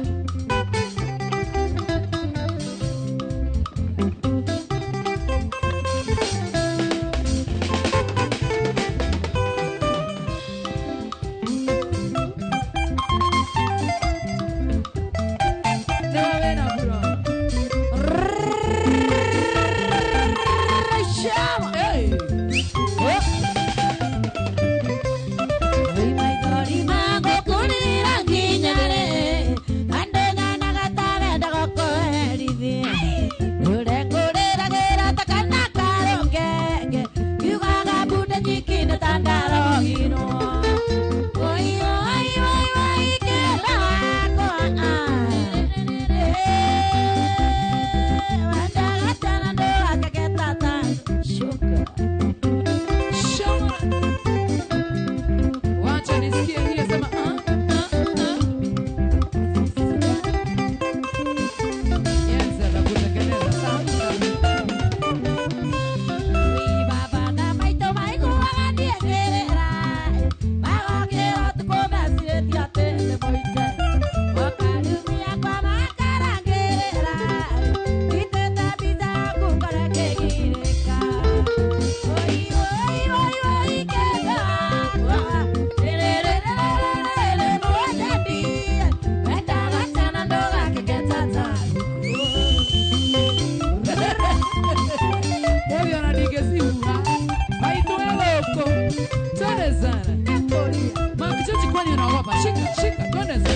Shika, shika, twende sana.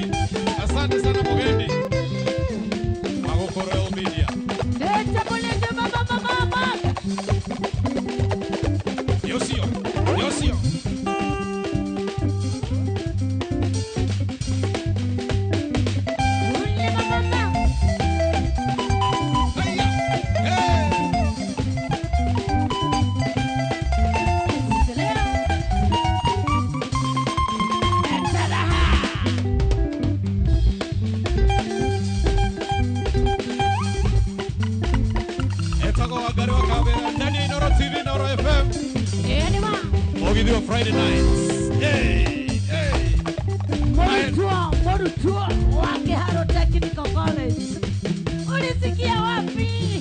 Mugendi. Asante sana Mugendi. Magoko Royal Media. Yosio. Yosio. Friday nights. Hey, hey. Morutua wa Kiharo Technical College. Ulisikia wapi?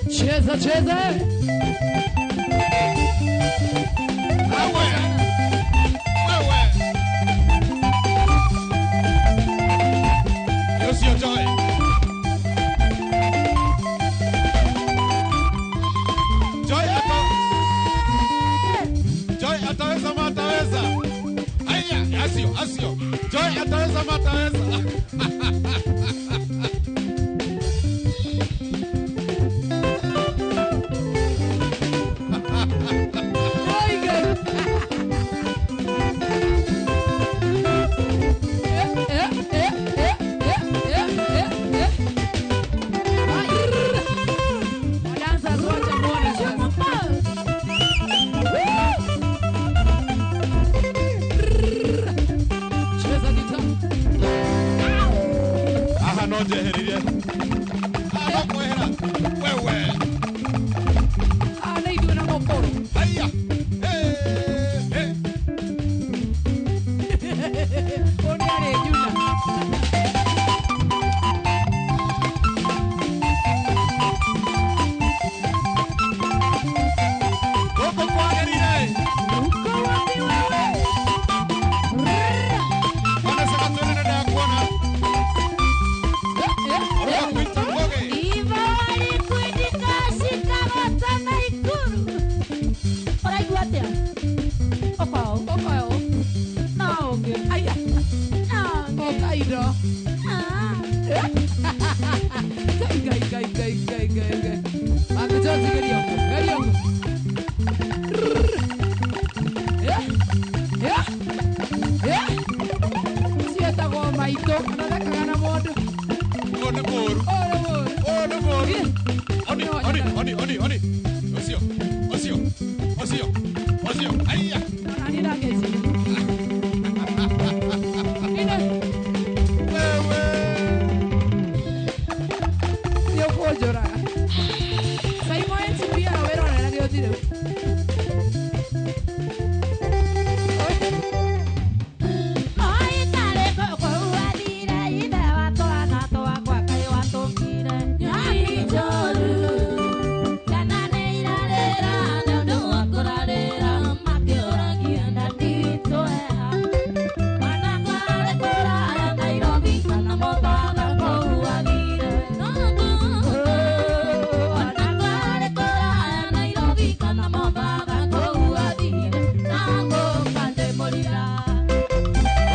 Cheza cheza. Wewe. Yosio Joy. Joy ataweza mataweza. Haya, asio asio. Joy ataweza mataweza. No njehereire. Ah, no kwehera. Wewe. Ah, na ithuĩ na mũkũrũ. Haya. Eh, eh. Ũyũ nĩ arĩ njuna. Gũkũ kwagĩrĩire. Uko wapi wewe? Vanessa Gatwĩri nĩ ndakuona. Ũroka kwita Ngũgĩ. Ivo walikuitika shikamo sana Ikuru. Ũraigua atĩa? Ũka ũũ. Ũka ũũ. No ũngĩ. Aya. No ũngĩ. Ũka indo. Ah. Ngai, ngai, ngai, ngai, ngai, ngai, ngai. Mabijozi geria ũguo, geria ũguo. Eh? Eh? Eh? Cietagwo maitũ, anathekaga na mũndũ. Ũyũ nĩ mũũru. Ũyũ nĩ mũũru. Ũyũ nĩ mũũru. Ĩ. Oni, oni, oni, oni, oni. Ũcio, ũcio, ũcio, ũcio. Aya. Ona niĩ ndangeciria. Ine. Wewe. Nĩ ũkũnjũraga. Simon HPL wĩrorera gĩũthi rĩu.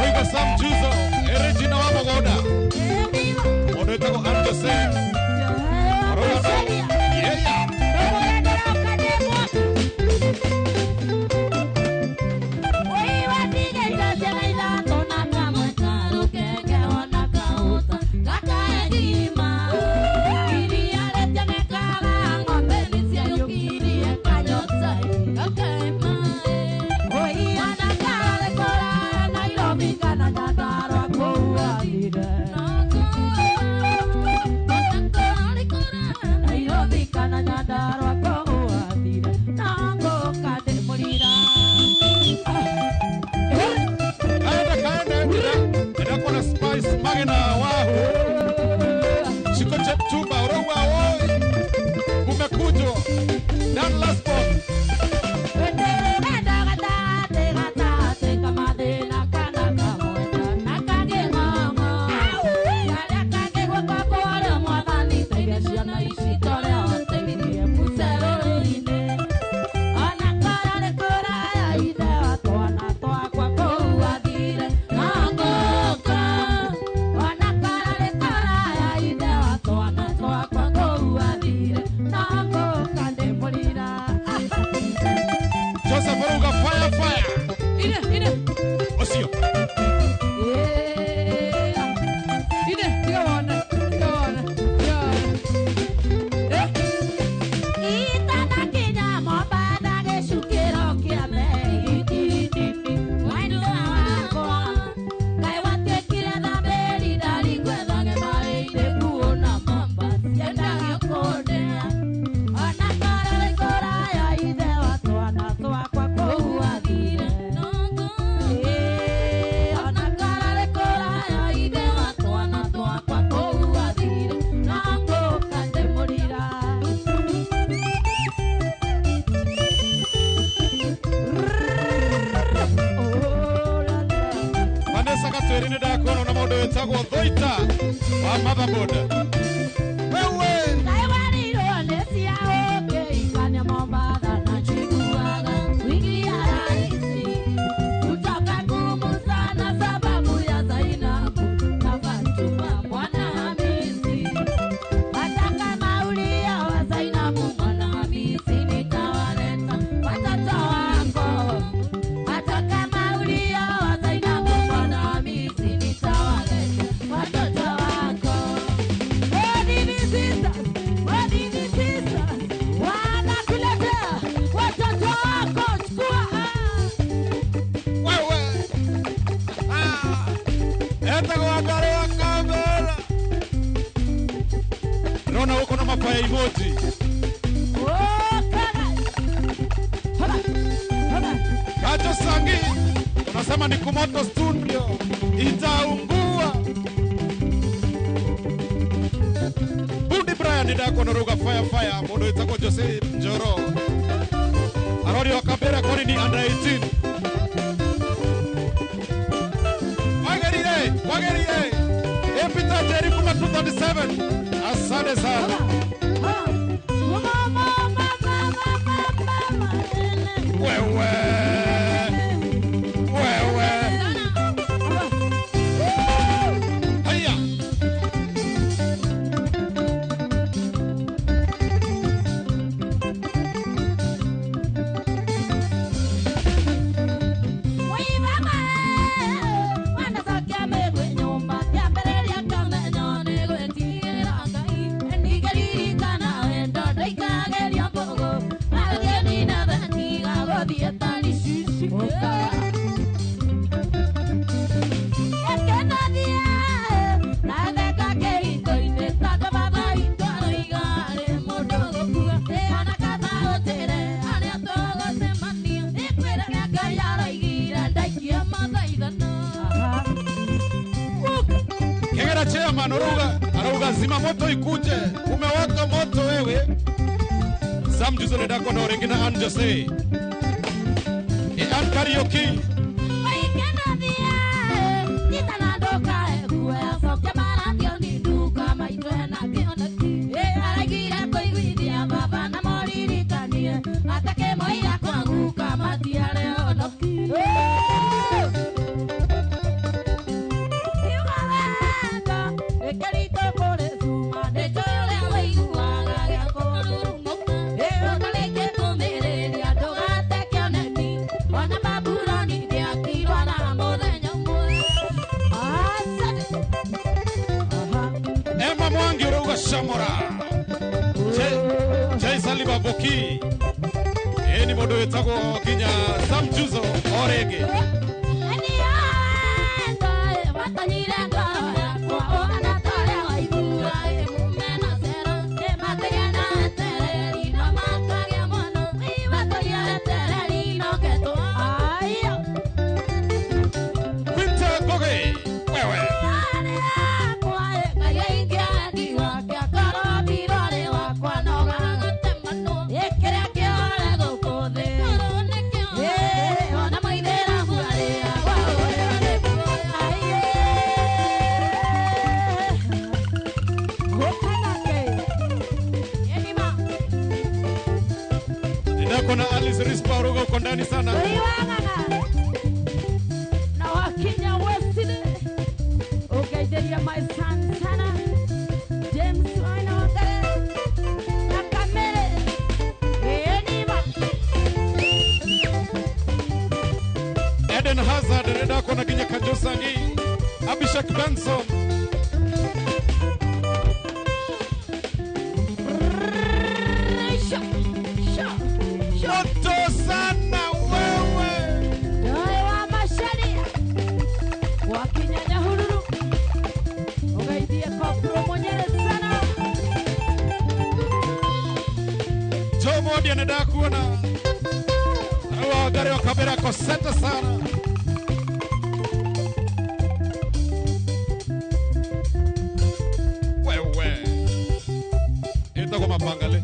Oiga Sam Juzo, Regina wa mũgũnda. Mũndũ wĩtagwo Ann Jose. Ũrauga no. Yeah. Kaende, kaende, ndĩrakuona Spice Magena wahu. Shiko Chepchumba, ũrauga oi. Kumekujwa. Dan Lasbon. Joseph ũrauga fire, fire. Ine, ine. Ũcio. Ine, tiga wone, tiga wone, tiga wone. Eh? Vanessa Gatwĩri nĩ ndakuona na mũndũ wĩtagwo Thoita wa motherboard. Wewe. Watoto wako. fire emoji. Kacho Sangi unasema ni kumoto studio itaungua. Bundi Brian ndako noruga fire fire mundu witagwo Jose Njoro. Arori wa Kabera kwani ni under 18. Wagerire, wagerire. Epita Jerry kuma 237. Asante sana. Wewe. Wewe. Haya. Chairman aruga zima moto ikuje, umewaka moto wewe. Sam Juzo ndako na orengina Ann Jose. E Ann Karaoke. Shamora Jai Saliba Boki eni modo wetagwo kinya Sam Juzo orege. Quinta Goge wewe. Kuna Alice Rispa uruga uko ndani sana. Na Wakenya West ukaiteria my son sana James Waina Wangare na Kamere Eniba Eden Hazard reda kona kinya Kajosangi Abishak Benson. Moto sana wewe. Wewe mashari Wakenya Nyahururu ukaitia kopro mwenyewe sana. Jomo ndiye anataka kuona. Hawa gari wa Kabera koseta sana. Wewe. Itakuwa mapangale.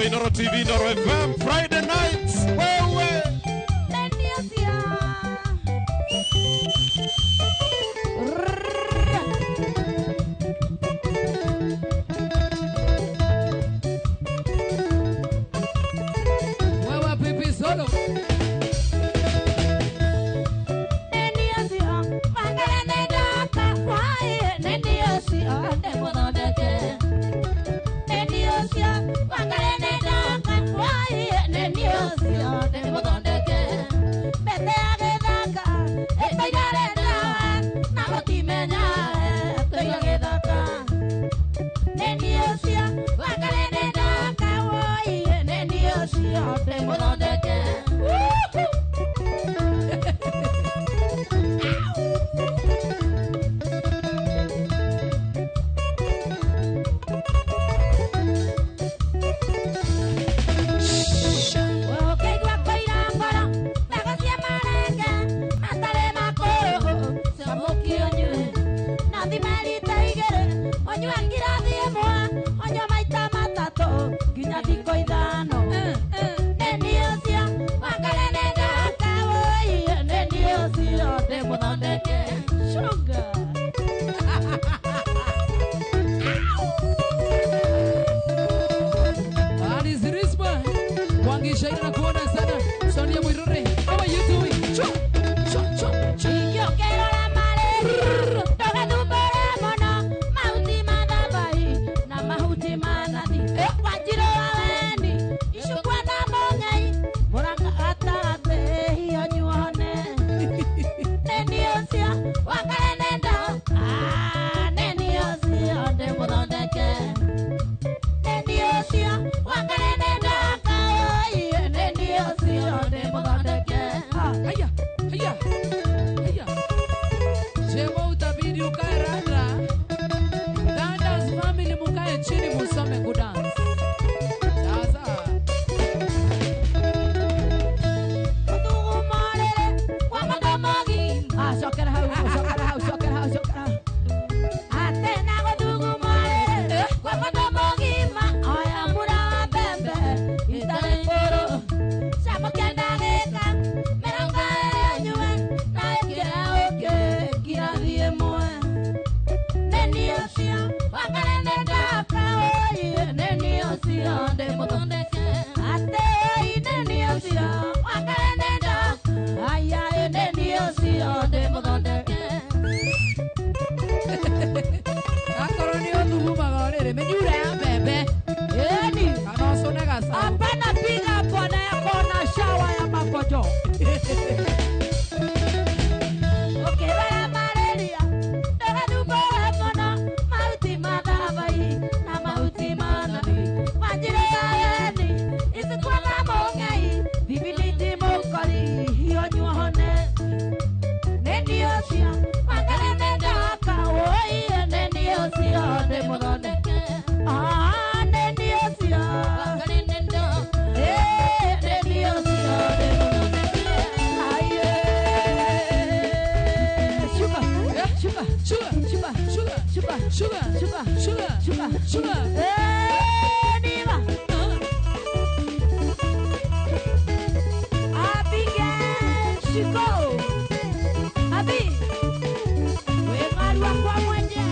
Inoro TV, Inoro FM, Friday nights. Wewe. Wewe pipi solo. Wangare ne Ndĩmũthondeke. Sugar. Alice Rispa Wangishaina na kuona sana. Sonia Mwirore, how are you doing? Chua, chua, chua, chua. Ingĩũkĩrora malaria, ndũgathumbũre mũno. Mahuti ma thabai na mahuti ma nathi. Wanjirũ wa weni, icukwa na mũng'ei. Mũranga gatagatĩ, hiyo nyuone. Nĩ ũcio, wakare nĩ ndo. Ah, nĩ ũcio ndĩmũthondeke. Nĩ ũcio, wakare nĩ ndoka. Nĩ ũcio ndĩmũthondeke. Haya, haya, haya. Chemo utabidi ukae rada. Dandas family mukae chini musome kudance. Sasa. Cokera hau, cokera hau, cokera hau, cokera hau. Atena gũthugumorĩrĩ kwa mũndũ mũgima, oya mura wa mbembe itarĩ ngũrũ. Camũkia ndagĩka 20 ũnyue, na ĩkĩre ũkĩ ngirathi ĩmwe. Nĩ niĩ ũcio wakare nĩ ndoka, oi, nĩ niĩ ũcio ndĩmũthondeke. Atĩ oi, nĩ niĩ ũcio wakare nĩ ndoka, ai, ai, nĩ niĩ ũcio ndĩmũthondeke. Akorwo nĩ ũthugumaga ũrĩrĩ, mĩnyura ya mbembe. Ĩni. Kana ũcũne gacaũ. Hapana, piga bwana yako na shawa ya makojo. Ũkĩrwara malaria, ndũgathumbũre mũno. Mahuti ma thabai na mahuti ma nathi. Wanjirũ ya weni, icukwa na mũng'ei. Thibiriti mũkori, hiyo nyuone. Nĩ niĩ ũcio, wakare nĩ ndoka. Woi, nĩ niĩ ũcio ndĩmũthondeke. Ah, nĩ niĩ ũcio. Eh, nĩ niĩ ũcio ndĩmũthondeke. Aye. Shuka, shuka, Sugar, shuka, sugar, shuka, sugar, shuka, sugar, shuka. sugar. Eh, niba. Abigail Shiko. Abi. We marua kwa mwenye.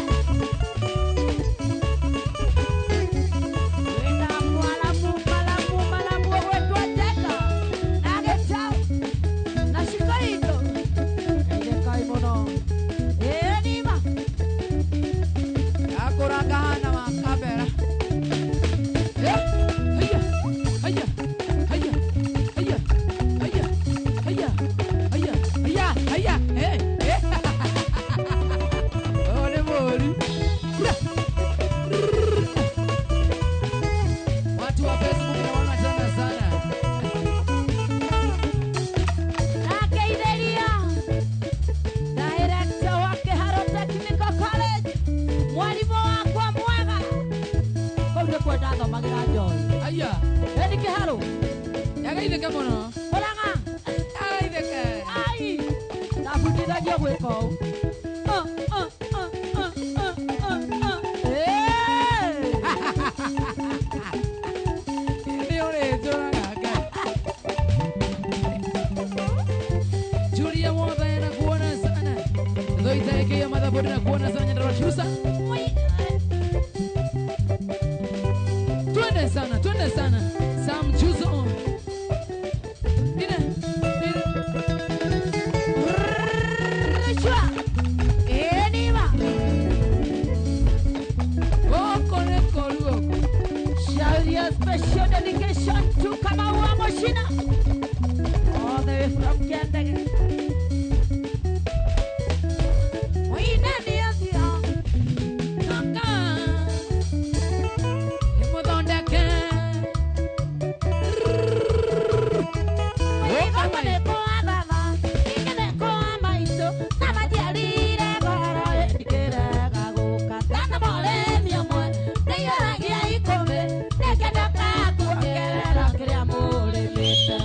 Wena mwalamu, malamu, malamu, wetwa jeka. Na gĩcau. Na shiko ito. Endekai mũno. Eh, niba. Akũranga hana wa kamera. Eh, haya, haya, haya, haya, haya, haya, haya, haya, haya, eh, eh. Oh, nĩ mũũru. Watu wa Facebook naona tena sana. Akeithĩria director wa Kĩharo Technical College, mwarimũ wakwa mwega. Kũu nĩkuo ndathomagĩra njohi. Haya, Ĩni Kĩharo, yagaithĩke mũno. Mũrang'a, Yagaithĩke. ai, ndabundithagio gwĩka ũũ. Ĩĩ. Nĩ ũrĩnjũraga Ngai. Julia Mwothe nakuona sana. Thoita Eke Motherboard nakuona sana Nyandarua Chusa. Twende sana, twende sana. Sam Chuzo. Nina, nina. Shua. Ĩni ma. Gũkũ nĩ kũru gũkũ. Shout your special dedication to Kamau wa Moshina. All the way from Kiandege. Oina ni ũcio. Naka. Ĩmũthondeke. Gũkũ nĩ kwa baba, ingĩ nĩ kwa maitũ, na matiarire ngoro ĩndikĩrega gũka. Tana mũrĩmi ũmwe nĩiyũragia ikũmbĩ, nĩkĩendaga kuongerera kĩrĩa mũrĩmĩte.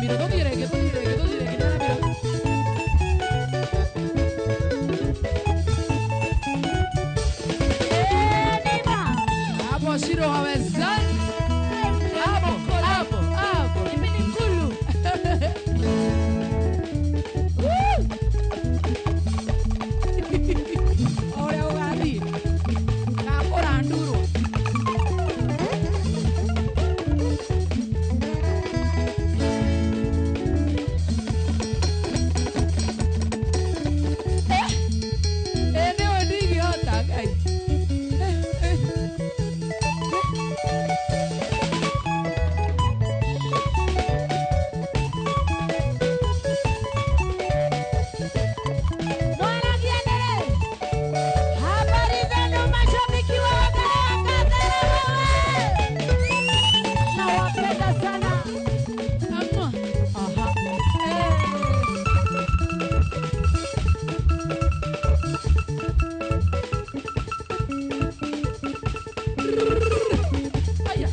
Nĩaremirwo. Tũthiĩ rĩngĩ, tũthiĩ rĩngĩ, tũthiĩ rĩngĩ, nĩaremirwo. Hapo Shiro hawezani. Hapo, hapo, hapo. Mimi ni mkulu. Ũrĩa ũgathiĩ. Gakũrandurwo. Eh, nĩwe ndingĩhota, Ngai. Eh, eh. Mwaragia nere. Habari zenu mashabiki wa Wakala wa Kagera wewe. Nawapenda sana. Amwa. Aha. Eh. Haya,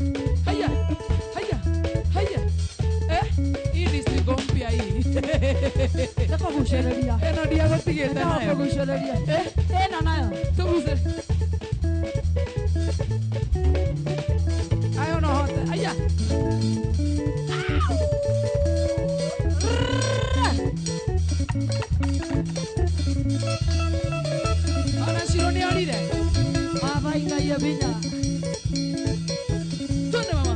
haya, haya, haya. Eh, hii ni singo mpya hii. Ndakũgucĩrĩria. Ĩno ndiagũtigĩte nayo. Ndakũgucĩrĩria. Eh, Ĩno nayo. tũguce. Ayo no hote. Aya. Ona Shiro nĩorire. Baba ingaie binya. Twende mama.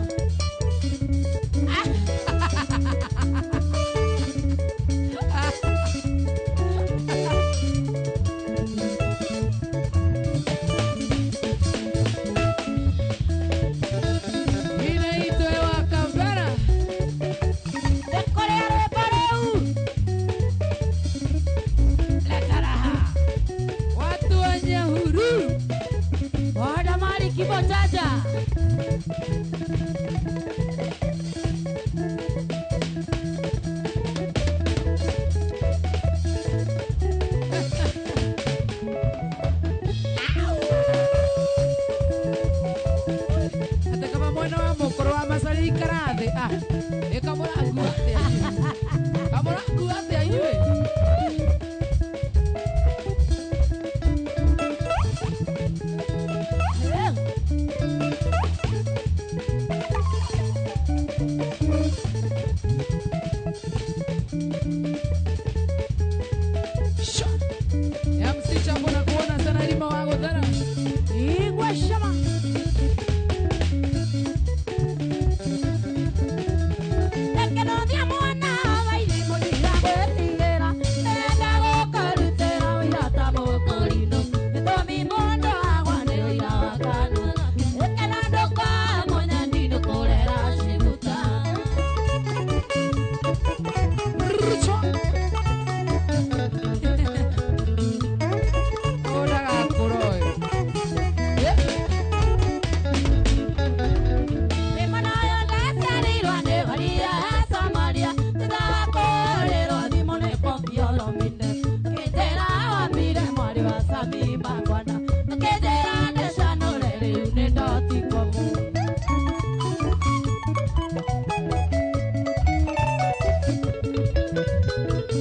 Inaitwa Wakavera. Ndĩkũrĩa rwĩmbo rũu. Leta raha. Watu wa Nyahururu. Wada mali kibo chacha. Ate kama mwena wa mũkũrũ wa macari ikara thĩ. Ah, ĩ kamũrangu atĩa inyuĩ? Kamũrangu atĩa inyuĩ? Sha. Ya msicha mbona kuona sana lima wa gũthara. Igwe shama. Tekenothia mwana wa irigũ ndigagwĩtigĩra. Ndĩrenda gũkũrutĩra ũira ta mũkũrinũ. Gĩtũmi mũndũ agwa nĩ ũira wa kanua. Ĩkena ndũkamũnya ndinũkũrera cibuta. Rrrr, Ũyũ ndagakũra ũyũ. Eh.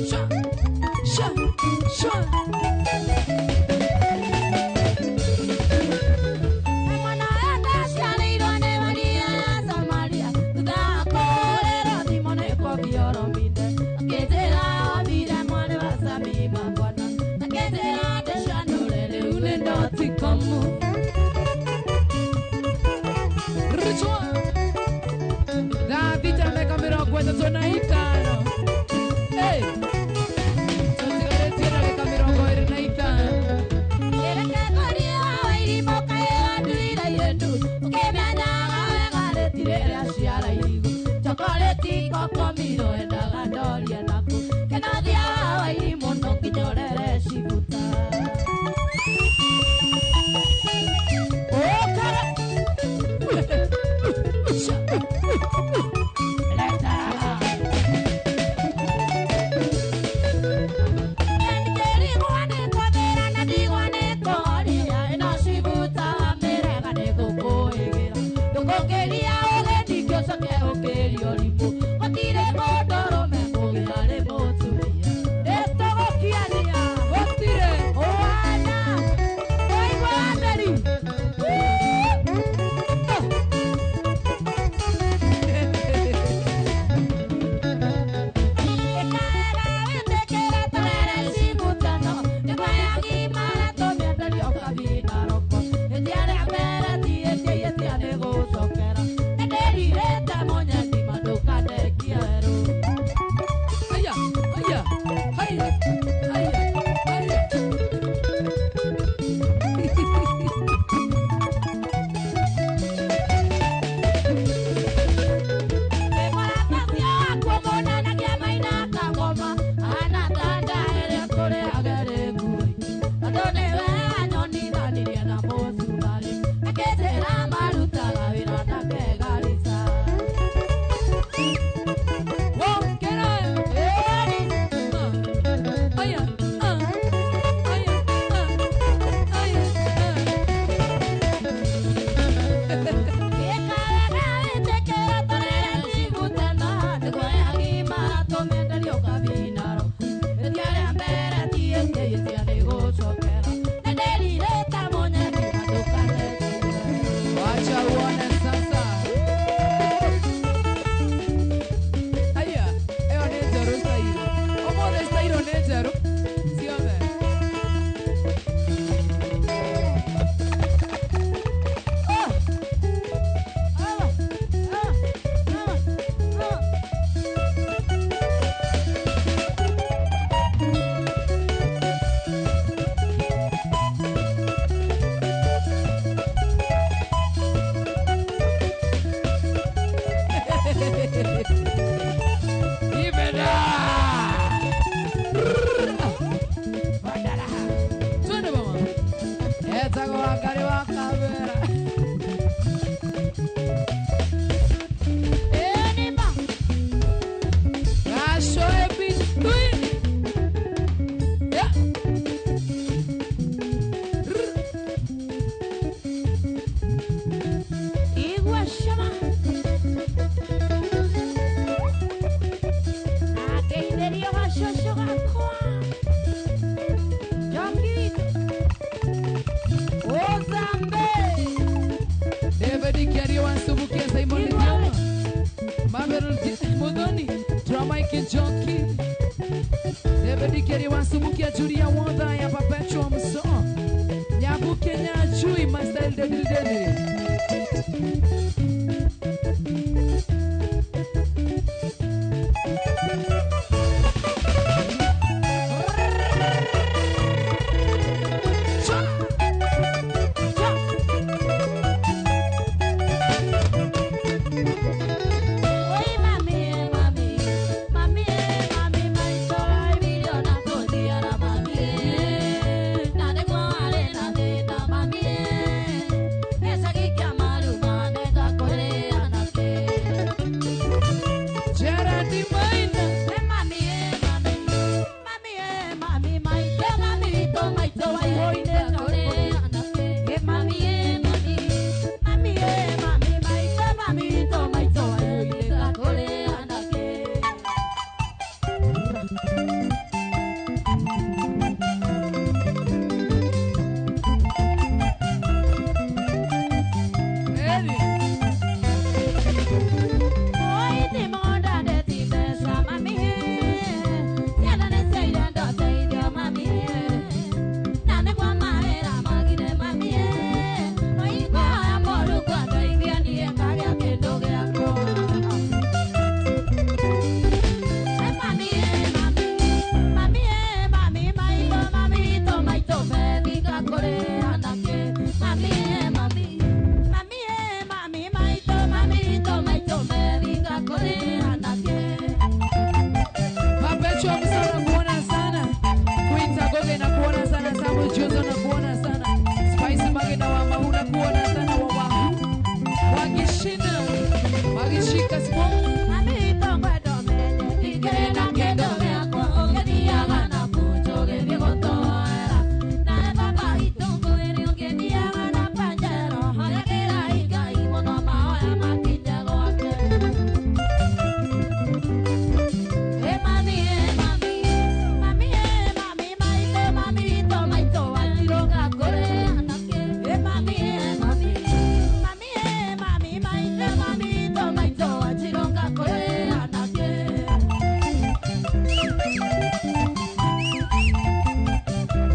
Sha, sha, sha. Rrrr, Thaa thita na ndagĩka mĩrongo ĩtatũ na ithano. Hey. Tũtigarĩtie ndagĩka mĩrongo ĩrĩ na ithano. Chocolate kokomiro endaga ndorie naku kenothia wa irimũ ndũkinyũrere cibuta. Ũkara. Leta raha. Ndigwa nĩ kwathĩra na ndigwa nĩ kũhoria ĩno cibuta wa mĩrega nĩ gũkũĩgĩra ndũkũkĩria ũgeni kĩũcoke ũkĩrio rimũ gũtirĩ mũndũ Wacha uone sasa. Aya, ĩyo nĩ njerũ stairo. Ũmũthĩ stairo nĩ njerũ. Ciothe. Ibeda! Bandara. Twende mama. Etagwo Wangari wa Kamera. Gacoe between. Yeah. Igua shama. Akeithirio gacũcũ gakwa. Njoki witũ. Ũcambe. David Kiario wa Nsubukia, Simon Igua Ndiama. Mamerol Muthoni, Drama Njoki. David Kiario wa Nsubukia, Julia Wotha ya Perpetual Mso. Nyabu Kenya Chui, Master Dedil Dede. Oi, mami, mami, mami, mami, maitũ aibirio na kũndiara mami. Na nĩguo arĩ na thĩna mami. Gĩcagi kĩa maruma nĩngakũrĩa nakĩ. Gerard Maina. Ĩ mami, mami, mami, mami, maitũ, mami witũ, maitũ waihũire ngakũrĩa nakĩ. Ĩ mami, mami, mami, mami, maitũ, mami witũ, maitũ waihũire ngakũrĩa nakĩ. Eri. Perpetual Mso nakuona sana. Queen Tagoge nakuona sana. Samuel Jozo nakuona sana. Spice Magena wa Mahu nakuona sana wa Wahu. Wagishinda. Wagishika small.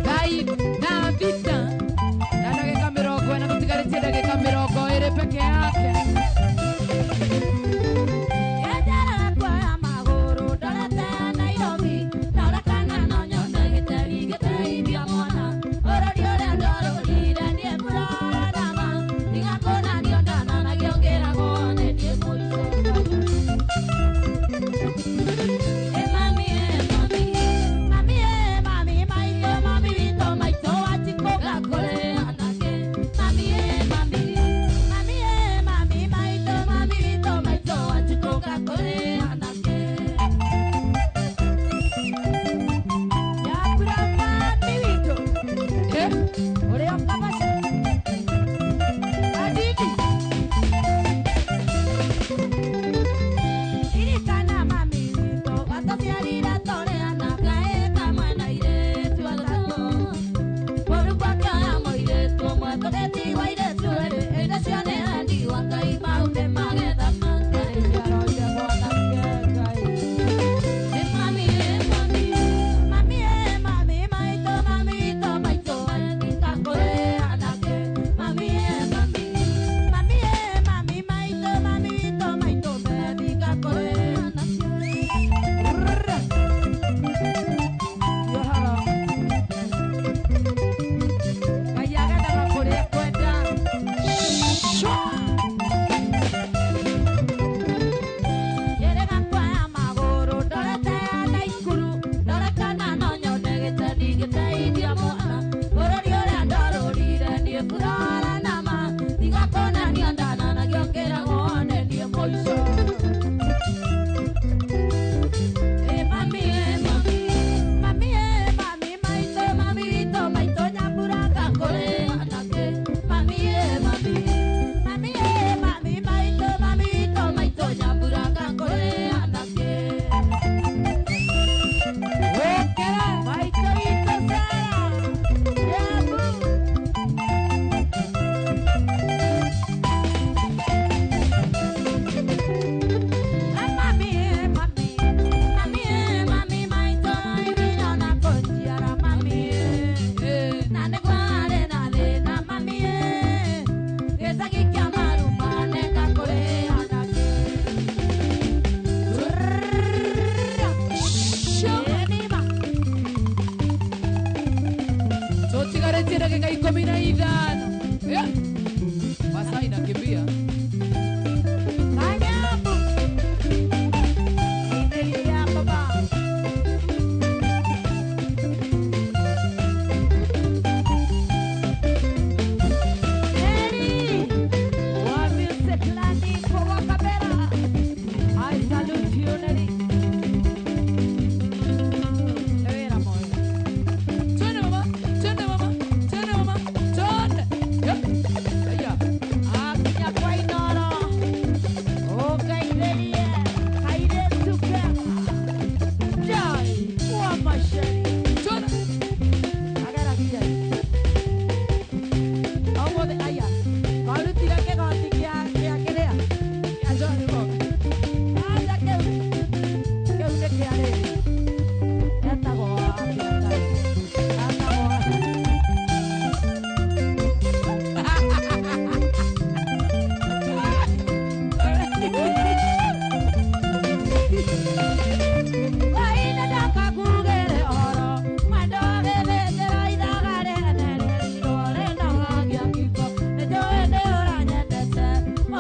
Ngai na thita na ndagĩka mĩrongo ĩna tũtigarĩtie ndagĩka mĩrongo ĩrĩ peke yake. Mami,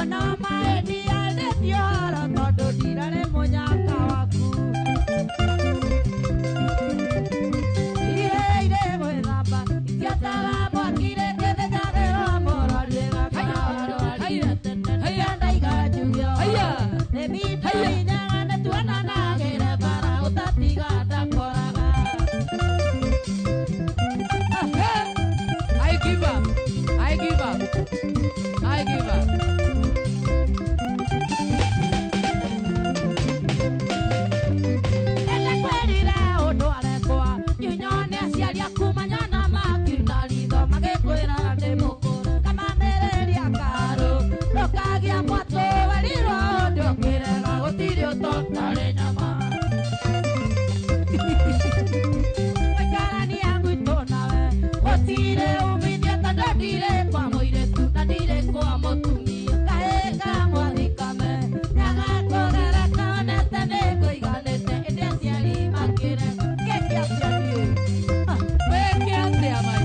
Ona maeni arĩtie ũhoro tondũ ndirarĩ mũnyaka waku. Iheire gwĩthamba itiataga mwaki rĩngĩ thĩnjagĩrwo mũrori ĩgakora tene nĩkĩo njuge ũhoro. Nĩ mita inyaga nĩtuonanagĩre bara ũtatiga ndakoraga. I give up. I give up. I give up. Nĩkwĩrire ũndware kwa nyunyone aciari aku manyona makiuna ritho magĩkwĩra ndĩ mũkũrũ kamamĩrĩria karũ ndũkagĩa mwatũ werirwo ũndũ ũkĩrega gũtirĩ ũtotarĩ nyama. Gũikarania gwitũ nawe gũtirĩ umithio tondũ ndirĩ kwa mũirĩtu na ndirĩ kwa mũtumia. Kahĩĩ ka mwathikame nyaga kũgereka onete nĩngũiganĩte ĩndĩ aciari makĩrega. Kĩkĩ aciari ĩ? Weke atĩa mai?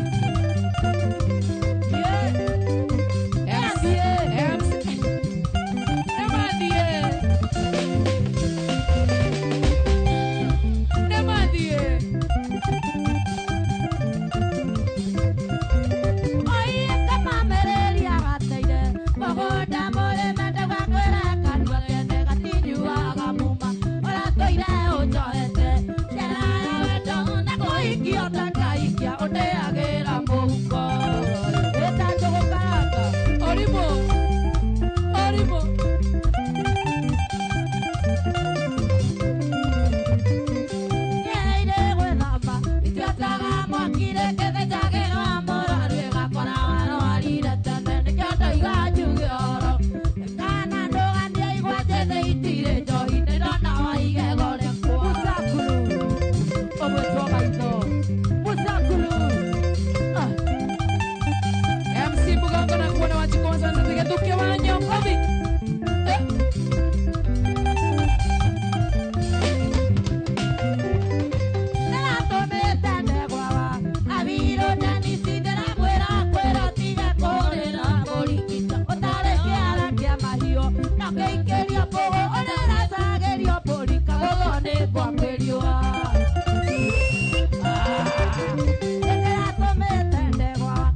MC, MC. Nĩmathiĩ. Nĩmathiĩ. Oiye kamamĩrĩria gateire mũgũnda mũrĩme ndũgakwĩre kanua kene gatinyuaga muma ũratũire ũnjohete njĩra ya wendo na kũhikia ũtakahikia ũndĩagĩra mũhuko ĩta njũgũ karanga. Ũrimũ. Ũrimũ. Nyeire gwĩthamba itiataga mwaki rĩngĩ thĩnjagĩrwo mũrwaru ĩgakora warwarire tene nĩkĩo ndoiga njuge ũhoro kana ndũganie igwa njĩthĩ itirĩ njohi nĩndona wa igego rĩakwa. Musakuru ũgwĩtwo maitho Musakuru. Ah. MC Mugongo na kuona wachikonza nzatege wa Nyokobi. Ndĩratũmĩte ndegwa wa Abirũ Denisi ndĩramwĩra kwĩra tige kũrĩra mũrikita ũtarĩ kĩara kĩa mahiũ na ũkĩingĩria mbũgũ ũrĩracagĩrio mbũri kagũthwo nĩ kwambĩriũa. Ndĩratũmĩte ndegwa wa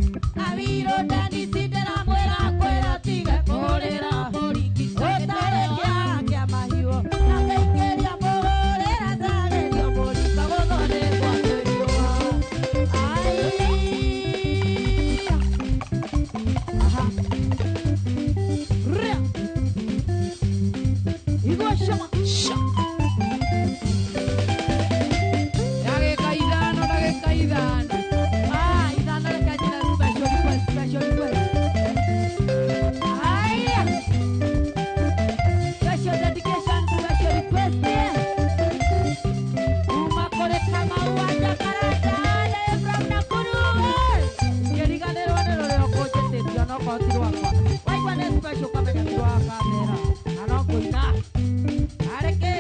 Abirũ Denisi ndĩramwĩra kwĩra tige kũrĩra mũrikita ũtarĩ kĩara kĩa mahiũ na ũkĩingĩria mbũgũ ũrĩracagĩrio mbũri kagũthwo nĩ kwambĩriũa. Ai. Aha. Ria. Igua shama. Sha. Ndagĩka ithano, ndagĩka ithano. Ah, ithano reke njĩre special request, special request. Aya. Special dedication, special request. Kuma kũrĩ Kamau wa Jakaranda, from Nakuru. Ngĩriganĩrwo nĩ rũrĩa ũkũnjĩtĩtie onokorwo ti rwakwa. Waigua nĩ special ũkamenya ti rwa kamera. Na no kũina. Arĩ kĩ?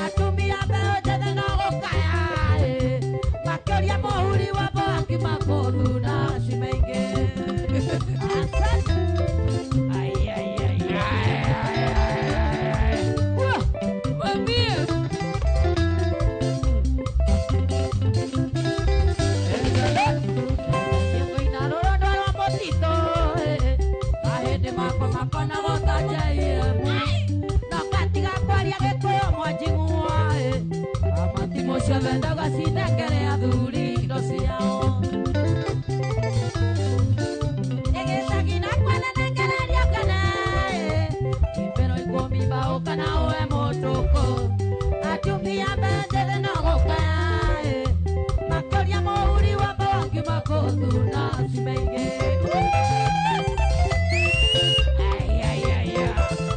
Atumia mbeũ njĩthĩ no gũkaya makĩũria mũhuri wa mwaki makũru na cimeingĩ. Ai, ai, ai, ai, ai, ai. Mwambie. Ngũina rũrũ rwa mũtitũ, mahĩndĩ makwa makonagwo ta JM. No ngatiga kwaria Gĩkũyũ mwanjing'ua, amatimũ ciothe ndauga cinengere athuri indo ciao. Ĩgĩcagi na kwanenengereria kana, imbero ikũmi mbaũ kana ũwe mũtũkũ. Atumia mbeũ njĩthĩ no gũkaya, makĩũria mũhuri wa mbogi makũthuna cimeingĩ. Ai, ai, ai, ai.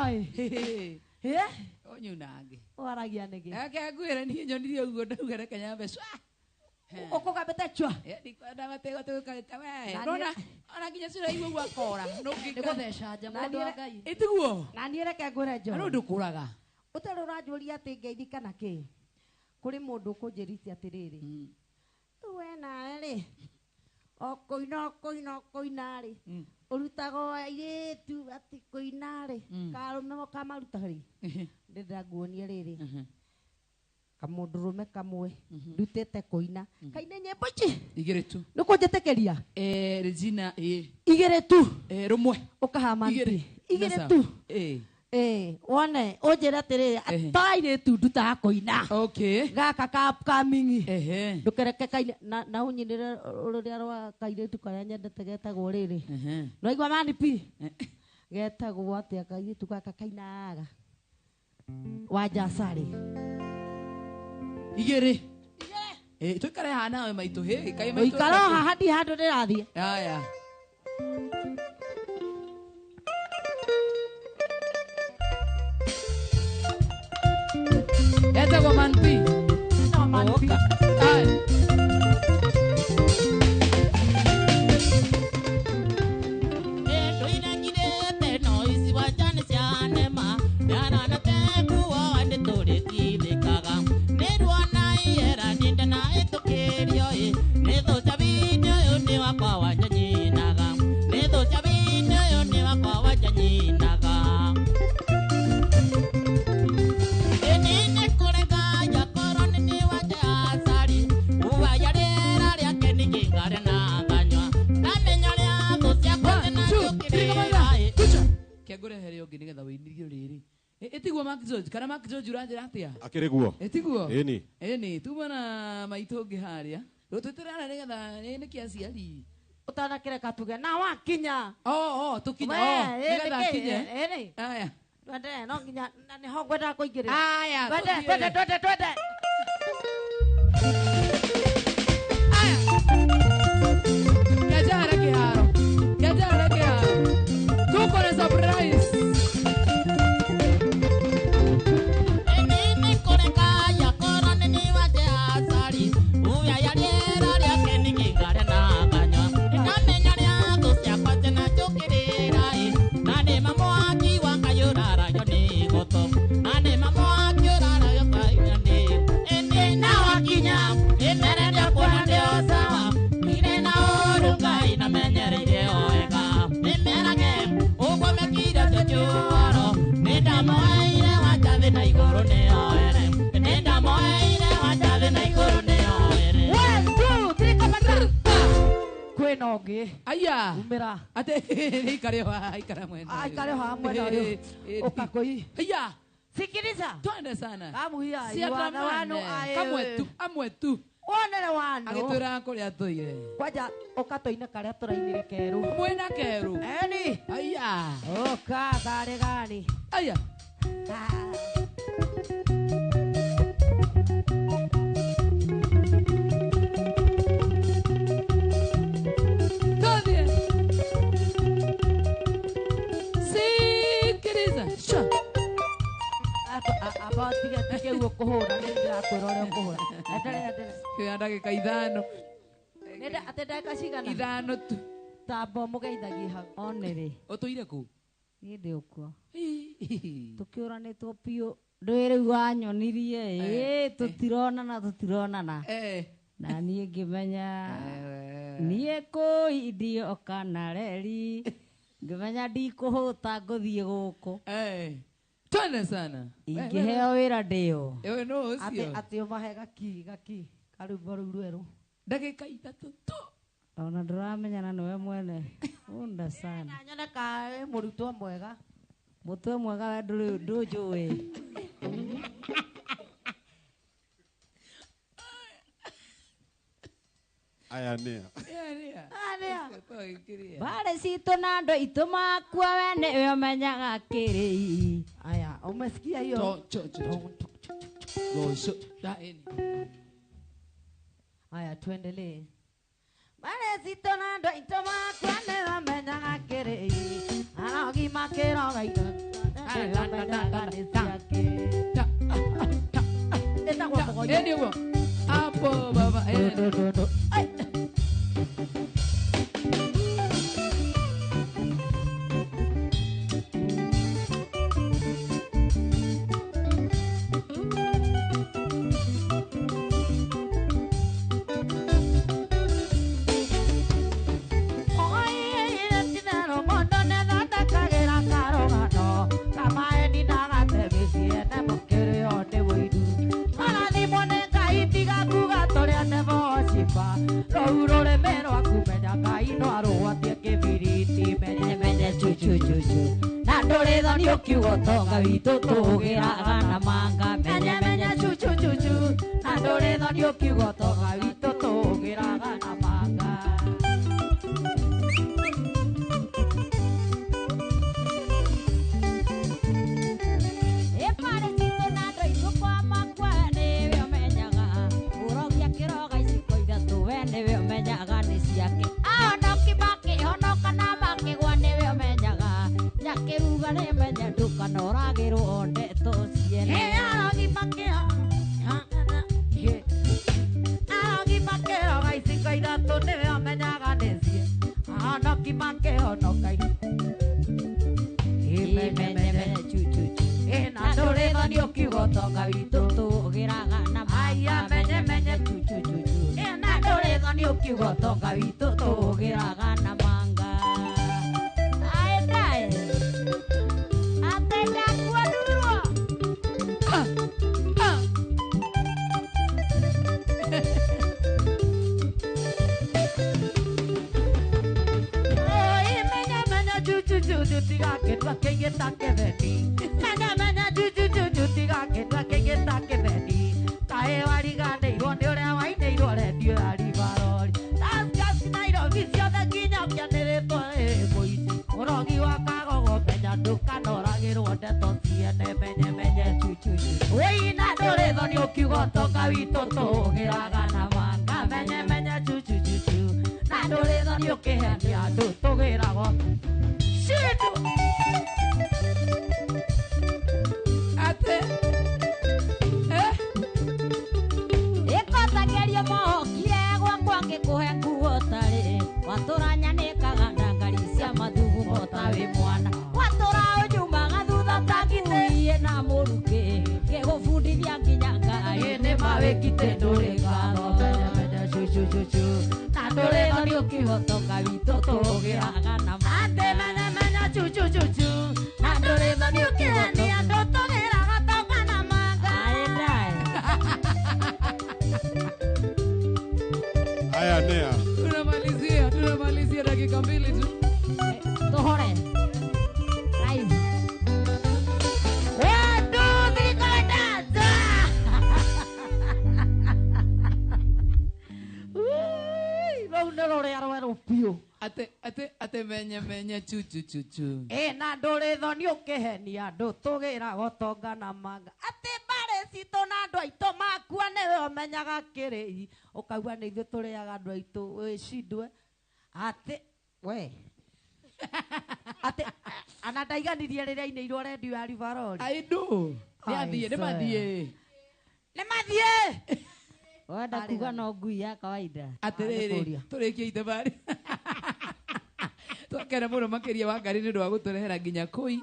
Oi. Eh? Onyunange. Waragia nigi. Ake ngwire ni nyonire uguo ndauga reke nyambe cwa. Ukugambite chwa. Ndikwenda matego tukarĩte we. Nona ona nginya cira igua gwa kora. Nĩ gũtheca nja mũndũ wa Ngai. Ĩtiguo. Na niĩ reke ngwĩre John. Na ndũkũraga. Ũtarĩ ũranjũria atĩ ngeithi kana kĩ. Kũrĩ mũndũ ũkũnjĩrite atĩrĩrĩ. We nawe rĩ. O kũina kũina kũina rĩ. Ũrutagwo airĩtu atĩ kũina rĩ. Karũme kamaruta rĩ. Ndĩrenda nguonie rĩrĩ. Kamũndũrũme kamwe ndutĩte kũina kaine nyĩmbo ici igĩrĩ tu nĩ kũnjĩtĩkĩria Regina igĩrĩ tu rũmwe ũkahama igĩrĩ tu wone ũnjĩre atĩrĩrĩ to airĩtu ndutaga kũina gaka ka mingi ndũkereke kaine na ũnyinĩre rũrĩa rwa kairĩtu karĩa nyendete getagwo rĩrĩ nĩwaigua mani pi getagwo atĩa kairĩtu gaka kainaga Wanja Sari igĩrĩ tũikare haha nawe maitũ hĩ kaĩ maitũ ũikare o haha ndi handũ ndĩrathiĩ aya etagwo Man P. Man P. Aya Ĩtiguo Mark George kana Mark George ũranjĩra atĩa akĩrĩ guo ĩtiguo ĩni ĩni tuma na maitũ ũngĩ harĩa rũtwĩtĩrana nĩgetha nĩ kĩa aciari ũtanakĩreka tuge na wakinya tũkinye nĩgetha akinye aya twende no nginya na nĩho ngwendaga kũingĩrĩra aya twende twende twende aya kĩanjara kĩharo kĩanjara kĩharo tuko na surprise. Aya umira ate ikare haha ikara mwena aikare haha mwena uyu ukakoi aya sikiliza twende sana kamuhia wana wanu kamwe tu amwe tu wonere wanu agitwira kuria tuire kwanja ukatoina karia turainire keru mwena keru eni aya uka gari gani aya Ndagĩka ithano atĩ ndagĩka cigana ithano tu tambo mũgeithagie hau onere ũtũire kũ niĩ ndĩ ũkuo tũkĩũranĩtwo biũ ndũĩ rĩu wanyonirie tũtironana tũtironana na niĩ ngĩmenya niĩ kũi ndioka na reri ngĩmenya ndikũhũta ngũthiĩ gũkũ twende sana ingĩheo wĩra ndĩo no ũcio atĩ ũmahe gaki gaki karwĩmbo rũu rwerũ ndagĩka ithatũ tu ona ndũramenyana nĩwe mwene unda sana nyone ka mũrutwo mwega mũtwe mwega we ndũnjũĩ aya nĩa Bare citũ na andũ aitũ makua we nĩwe ũmenyaga kĩrĩi aya umesikia hiyo aya tuendelee bare citũ na andũ aitũ makua nĩwe ũmenyaga kĩrĩi arogi makĩroga indo ũmenyaga nĩ ciake. Ĩtagwo mũgonyo. Ĩni ũguo. Hapo baba. Ukiugotonga witũ tũgĩraga na manga menye menye chuchu chuchu na ndũrĩ thoni ũkiugotonga witũ tũgĩraga na manga. Ĩparĩ citũ na andũ aitũ kwa makwa nĩwe ũmenyaga ũrogia kĩroga iciko ithatũ we nĩwe ũmenyaga nĩ ciake ahonoki makĩhonoka na makĩgwa nĩwe ũmenyaga nyakiruga nĩ menya ndukanoragĩrwo ndeto ciene. Arogi makĩroga iciko ithatũ nĩwe ũmenyaga nĩ cie ahonoki makĩhonoka imenye chuchuchu na ndũrĩ thoni ũkiuga ũtonga witũ tũgĩraga na maya menye menye chuchuchuchu na ndũrĩ thoni ũkiuga ũtonga witũ tũgĩraga na manga. Tunamalizia dakika mbili tu. Tohore. Live. 1 2 3 go dance. Ui, rau nĩ rũrĩa rwerũ biũ. Ate menye menye chu chu chu chu. Na ndũrĩ thoni ũkĩhenia andũ tũgĩraga ũtonga na manga. Atĩ mbarĩ citũ na andũ aitũ makua nĩwe ũmenyaga kĩrĩi. Ũkaigua nĩ ithuĩ tũrĩaga andũ aitũ wĩcindwe. Atĩ we. Atĩ ana ndaiganirie rĩrĩa ainĩirwo redio ya Rivaroli. I do. Nĩ mathiĩ. Nĩ mathiĩ. Wenda kuga no ngui ya kawaida. Atĩrĩrĩ, tũrĩkie ithabarĩ. Twakena mũno makĩria wa ngari nĩ ũndũ wa gũtũrehera nginya kũi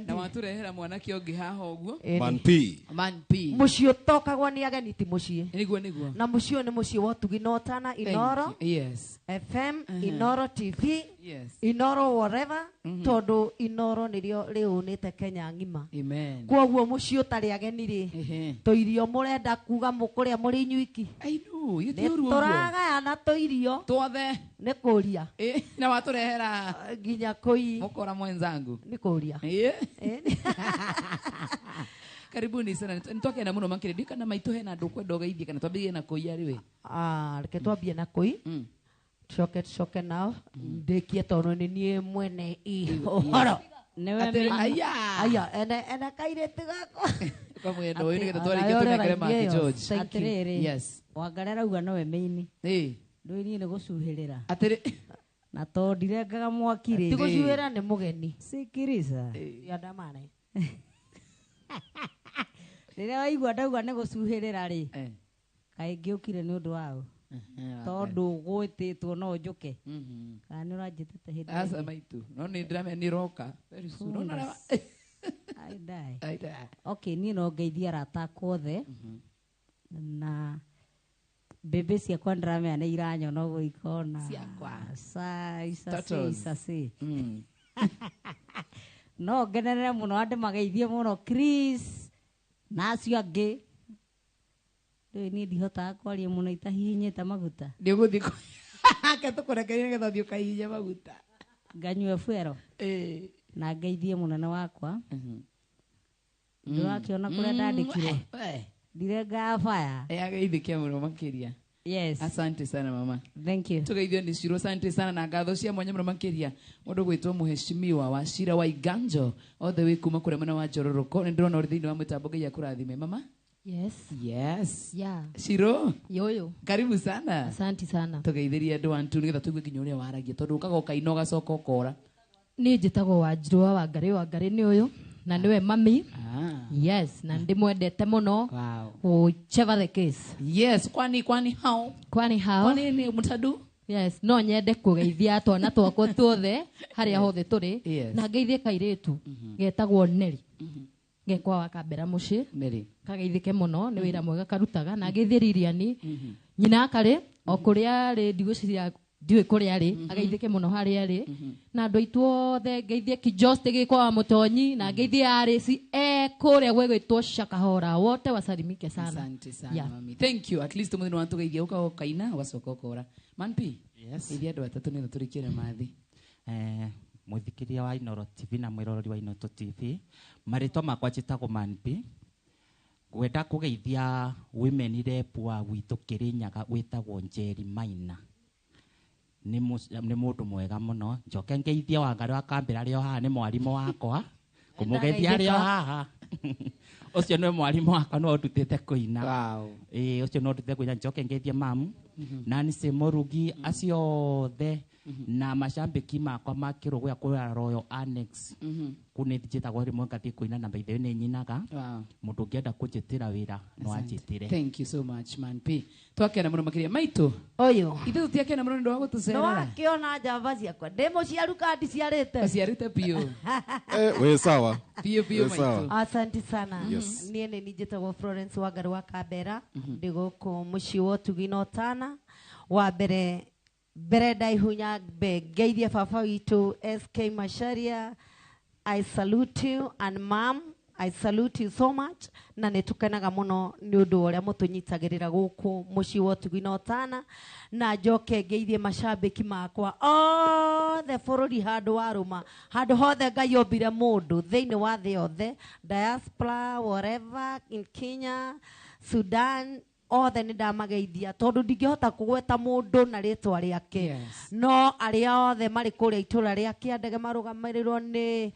na watũrehera mwanake ũngĩ haha ũguo. Man P. Man P. Mũciĩ ũtokagwo nĩ ageni ti mũciĩ. Nĩguo. Na mũciĩ ũyũ nĩ mũciĩ wa ũtugi na ũtana Inoro. Yes. FM, Inoro TV. Yes. Inoro whatever. Tondũ Inoro nĩrĩo rĩũnĩte Kenya ng'ima. Amen. Kwoguo mũciĩ ũtarĩ ageni rĩ, tũirio mũrenda kuga mũkũrĩa mũrĩ inyuiki. I know, gĩti ũru ũguo. Tũragayana tũirio. Twothe. Nĩ kũria. Na watũrehera nginya kũi. Mũkora mwenzangu. Nĩ kũria. Karibuni sana. Nitwakena mũno makĩria. Ndiũĩ kana maitũ hena andũ ũkwenda ũgeithie kana twambĩrĩrie na kũi arĩ we. Reke twambie na kũi. Tucoke nao ndĩkie tondũ nĩ niĩ mwene ũhoro. Aya, ene kairĩtu gakwa. Kamwenda ũyũ nĩgetha twarĩkia tũnengere Mark George. Atĩrĩrĩ. Yes. Wangari arauga nowe mĩini. Ndũĩ niĩ nĩ gũcuhĩrĩra. Atĩrĩ. Na tondũ ndirengaga mwaki rĩ. Ti gũcuhĩra nĩ mũgeni. Sikiriza. Yandamane. Rĩrĩa waigua ndauga nĩ gũcuhĩrĩra rĩ, kaĩ ngĩũkire nĩ ũndũ wao tondũ gwĩtĩtwo no njũke. Kana nĩ ũranjĩtĩte hĩndĩ Aca ĩngĩ? Maitu no nĩ ndĩramenya nĩ roka very soon. No, no, no. I die. I die. Okay, niĩ no ngeithie arata akwa othe na mbĩmbĩ ciakwa ndĩramenya nĩ iranyona ũguo ikona Ciakwa. Ca- ica ci, Turtles. ica ci. No ngenerere mũno andũ mageithie mũno Chris na acio angĩ. Rĩu niĩ ndihotaga kwaria mũno itahihinyĩte maguta. Nĩ ũgũthiĩ ke tũkũrekererie nĩgetha ũthiĩ ũkahihinye maguta. Nganyue fuero. Na ngeithie mũnene wakwa. Ndũrakĩona kũrĩa ndandĩkirwo. Ndirengaga baya. Ageithĩke mũno makĩria. Yes. Asante sana mama. Thank you. Tugeithio nĩ Ciro, asante sana na ngatho cia mwanya mũno makĩria mũndũ gwĩtwo mũheshimiwa wa Cira wa Iganjo othe wĩ kuma kũrĩa mwena wa Njororoko. Nĩ ndĩrona ũrĩ thĩinĩ wa mũtambo. Ngai akũrathime mama. Yes. Yes. Yeah. Ciro. Yoyo. Karibu sana. Asante sana. Tugeithirie andũ antu nĩgetha tũigue nginya ũrĩa waragia tondũ ũkaga ũkaina ũgacoka ũkora. Niĩ njĩtagwo Wanjirũ wa Wangarĩ. Wangarĩ nĩ ũyũ na nĩwe mami. Yes, na ndĩmwendete mũno. Wow. Whichever the case. Yes, kwani how? Kwani how? Kwani ni mtadu? Yes, no nyende kũgeithia twana twakwa tuothe harĩa hothe tũrĩ. Yes. Na ngeithie kairĩtu getagwo Neri. Gekwa wa Kambera mũciĩ. Neri. Kageithĩke mũno nĩ wĩra mwega karutaga. Na ngeithie Lilian nyina akarĩ o kũrĩa arĩ, ndigwĩciria ndiũĩ kũrĩa arĩ, ageithĩke mũno harĩa arĩ. Na andũ aitũ othe ngeithie Kijoste gĩkwa wa Mũtonyi na ngeithie Arĩci e kũrĩa gwĩgwĩtwo Shakahora, wote wasalimike sana. Asante sana Yeah. mami. Thank you. At least mũthenya wa tũgeithia ũkaga ũkaina ũgacoka ũkora. Man P. Yes. Geithia andũ atatũ nĩgetha tũrĩkie na mathi. Mwĩthikĩria wa Inoro TV na mwĩroreri wa Inoto TV, marĩtwa makwa njĩtagwo Man P. Ngwenda kũgeithia women rep wa gwitũ Kĩrĩnyaga wĩtagwo Njeri Maina. Nĩ mũndũ mwega mũno. Njoke ngeithie Wangarĩ wa Kambĩra arĩ o haha, nĩ mwarimũ wakwa. Kũmũgeithia arĩ o haha. Ũcio nĩwe mwarimũ wakwa nĩwe ũndutĩte kũina. Ĩĩ, ũcio nĩwe ũndutĩte kũina. Njoke ngeithie mamu, Nancy Mũrugi, acio othe na macambĩki makwa ma Kĩrũgũya kũrĩa Royal Annex. Kũu nĩ njĩtagwo rĩmwe ngathiĩ kũina na by the way nĩ nyinaga. Mũndũ ũngĩenda kũnjĩtĩra wĩra no anjĩtĩre. Thank you so much Man P. Twakena mũno makĩria maitũ. Ũyũ. Ithuĩ tũtiakena mũno nĩ ũndũ wa gũtũcerera. Nĩwakĩona njamba ciakwa. Ndĩ mũciaru kana ndiciarĩte? Ũciarĩte biũ. Wĩ sawa. Biũ biũ Wĩ sawa. maitũ. Asante sana. Yes. Niĩ nĩ niĩ njĩtagwo Florence Wangarĩ wa Kambera. Ndĩ gũkũ mũciĩ wa ũtugi na ũtana. Wa mbere mbere ndaihunya mbe ngeithie baba witũ SK Macharia. I salute you and mom, I salute you so much. Na nĩ tũkenaga mũno nĩ ũndũ wa ũrĩa mũtũnyitagĩrĩra gũkũ mũciĩ wa ũtugi na ũtana. Na njoke ngeithie macambĩki makwa othe bũrũri handũ warũma, handũ hothe Ngai ombire mũndũ thĩinĩ wa thĩ yothe, diaspora, whatever, in Kenya, Sudan, othe nĩ ndamageithia tondũ ndingĩhota kũgweta mũndũ na rĩtwa rĩake. Yes. No arĩa othe marĩ kũrĩa itũra rĩa Kĩandege marũgamĩrĩrwo nĩ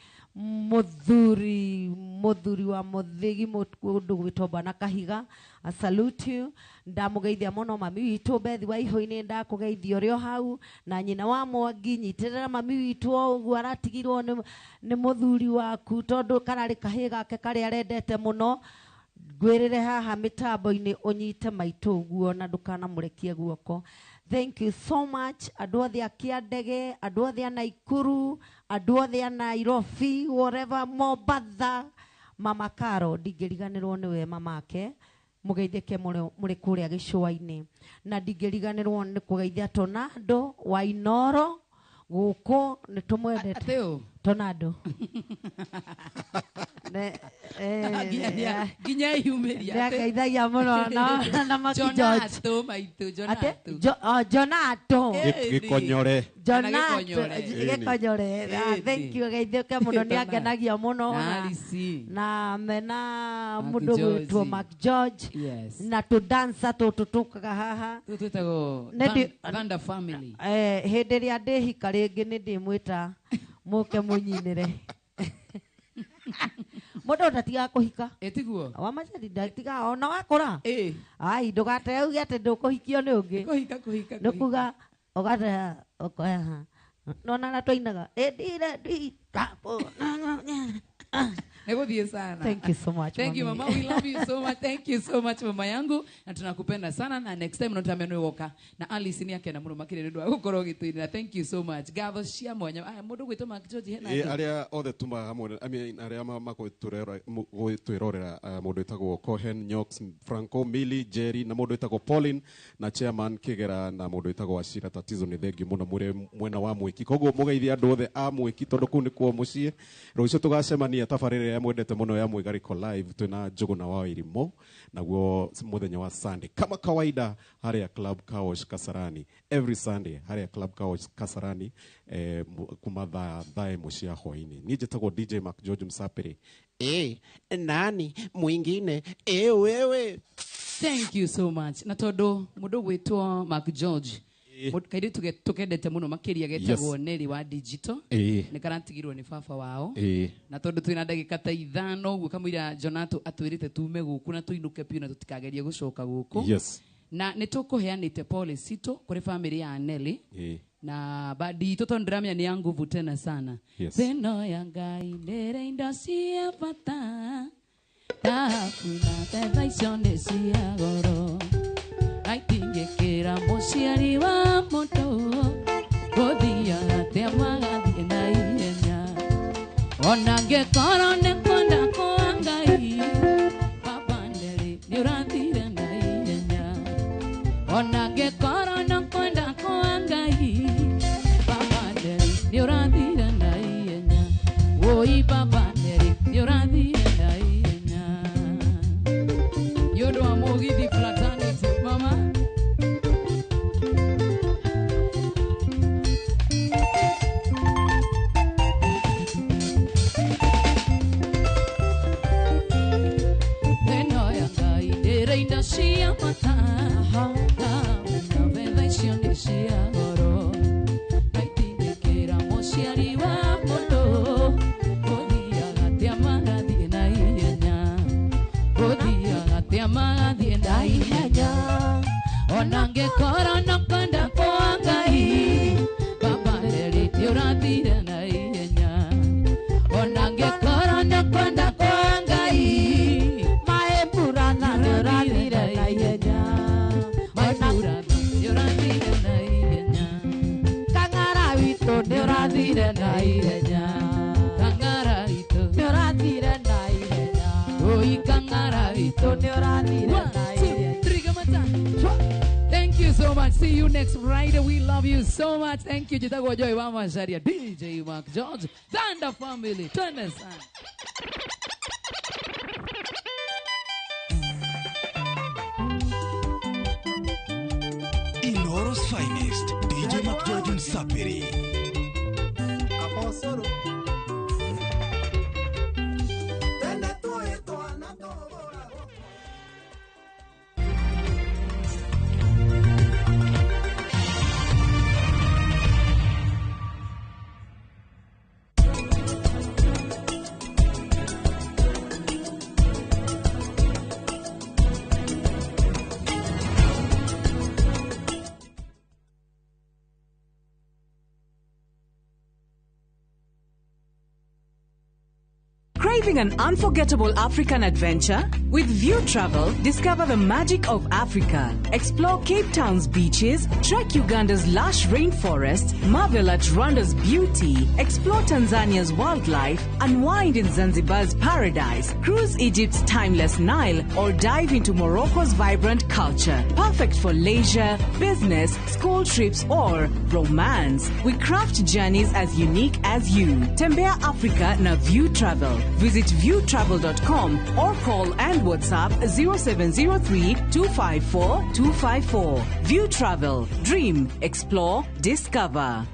mũthuri wa Mũthĩgi mũndũ gwĩtwo Bwana Kahiga. I salute you. Ndamũgeithia mũno mami witũ Bethi wa Ihũinĩ, ndakũgeithia ũrĩ o hau, na nyina wa Mwangi, nyitĩrĩra mami witũ o ũguo aratigirwo nĩ mũthuri waku tondũ kararĩ kahĩĩ gake karĩa arendete mũno. Ngwĩrĩre haha mĩtambo-inĩ ũnyite maitũ ũguo na ndũkanamũrekie guoko. Thank you so much andũ othe a Kĩandege, andũ othe a Naikuru, andũ othe a Nairobi, whatever, Mombatha, Mama Caro ndingĩriganĩrwo nĩwe mamake, mũgeithĩke mũrĩ kũrĩa gĩcũa-inĩ. Na ndingĩriganĩrwo nĩ kũgeithia Tonando wa Inoro gũkũ nĩ tũmwendete. Atĩ ũ? Tonando. Nginya yumĩria. Nĩangeithagia mũno na Maki George. Jonato maitũ, Jonato. Jonato. Gĩkonyore. Jonato, Gĩkonyore. Gĩkonyore. Thank you, geithĩke mũno, nĩangenagia mũno Na Alice. na mena Mark mũndũ George. gwĩtwo Mark George. Yes. Na tũdansa tũtũ tũkaga haha. Tũtũ twĩtagwo Thunder Family. Hĩndĩ ĩrĩa ndĩhika rĩngĩ nĩ ndĩmwĩta mũke mũnyinĩre. Mũndũ ndatigaga kũhika. Ĩtiguo? Wa Machari ndatigaga ona wakũra. Ai, ndũgate uge atĩ ndũkũhikio nĩ ũngĩ. Kũhika, kũhika, Nĩ kuga ũgate ũkoya ha. Nona na twainaga. Ĩndire ndikapo. Nĩgũthiĩ sana. Thank you so much, Thank you mami. mama, we love you so much. Thank you so much mama yangu, na tunakupenda sana, na next time no woka na Alice ni akena muno makĩria nĩ ũndũ wa gũkorwo ũgĩtũinĩra. Thank you so much. Ngatho cia mwanya. Aya, mũndũ gwĩtwo Mark George hena Ĩ, andũ? Arĩa othe tuma hamwe, I mean, arĩa magwĩtwĩrorera, mũndũ wĩtagwo Cohen Nyox, Franco Mili Jerry, na mũndũ wĩtagwo Pauline na chairman Kigera, na mũndũ wĩtagwo Ashira Tatizo, nĩ thengiũ mũno mũrĩ mwena wa Mwĩki. Koguo mũgeithie andũ othe a Mwĩki tondũ kũu nĩkuo mũciĩ. Rũciũ tũgacemania tabarĩra ĩrĩa mwendete mũno ya Mwĩgarĩko Live twĩna Njũgũna wa Irimũ, naguo mũthenya wa Sunday kama kawaida harĩa Club Kaosh Kasarani, every Sunday harĩa Club Kaosh Kasarani, kuma thaa 1 cia hwainĩ. Niĩ njĩtagwo DJ Mark George Msapiri. Nani mwingine? Wewe. Thank you so much. Na tondu mundu gwitwo Mark George, kairitu tukendete muno makiria getagwo Nelly wa digital, nĩ karatigirwo nĩ baba wao. Na tondu twina ndagĩka ta 5 ũguo kamũira Jonato atwĩrĩte tume gũkũ na tũinũke piũ na tũtikagerie gũcoka gũkũ. Na nĩ tũkũheanĩte policy citũ kũrĩ family ya Nelly. Na badi toto ndĩramenya nĩ ya nguvu tena sana. Thĩno ya Ngai ndĩrĩ indo cia bata, thahabu na betha icio nĩ cia goro, aitingĩkĩra mũciari wa mũndũ gũthiaga atĩa magathiĩ na ihenya, ona ngĩkorwo nĩ kwenda kwa Ngai, baba Nelly nĩ ũrathire na ihenya, ona ngĩkorwo nĩ kwenda kwa Ngai, baba Nelly nĩ ũrathire na ihenya, woi baba Nelly nĩ ũrathire na ihenya. Nĩ ũndũ wa mũgithi fraternity mama. Thĩno ya Ngai ndĩrĩ indo cia bata, na betha icio nĩ cia goro, na itingĩkĩra mũciari wa mũndũ gũthiaga atĩa magathiĩ na ihenya, gũthiaga atĩa magathiĩ na ihenya, ona ngĩkorwo no kwenda kwa Ngai, baba Nelly nĩ ũrathire na ihenya, ona ngĩkorwo no kwenda kwa Ngai, Maĩ mburana nĩ ũrathire na ihenya, maĩ mburana nĩ ũrathire na ihenya, Kang'ara witũ nĩ ũrathire na ihenya, Kang'ara witũ nĩ ũrathire na ihenya, oi Kang'ara witũ nĩ ũrathire na ihenya. 1, 2, 3, kamata. Thank you so much. See you next Friday. We love you so much. Thank you. Jitagwa Joy wa Macharia, DJ Mark George, Thunder Family. Twende sana. Inoro's finest, DJ Mark George Msapiri. Craving an unforgettable African adventure? With View Travel, discover the magic of Africa. Explore Cape Town's beaches, trek Uganda's lush rainforests, marvel at Rwanda's beauty, explore Tanzania's wildlife, unwind in Zanzibar's paradise, cruise Egypt's timeless Nile, or dive into Morocco's vibrant culture. Perfect for leisure, business, school trips, or romance. We craft journeys as unique as you. Tembea Africa na View Travel. Visit viewtravel.com or call and WhatsApp 0703 254 254. View Travel. Dream, explore, discover.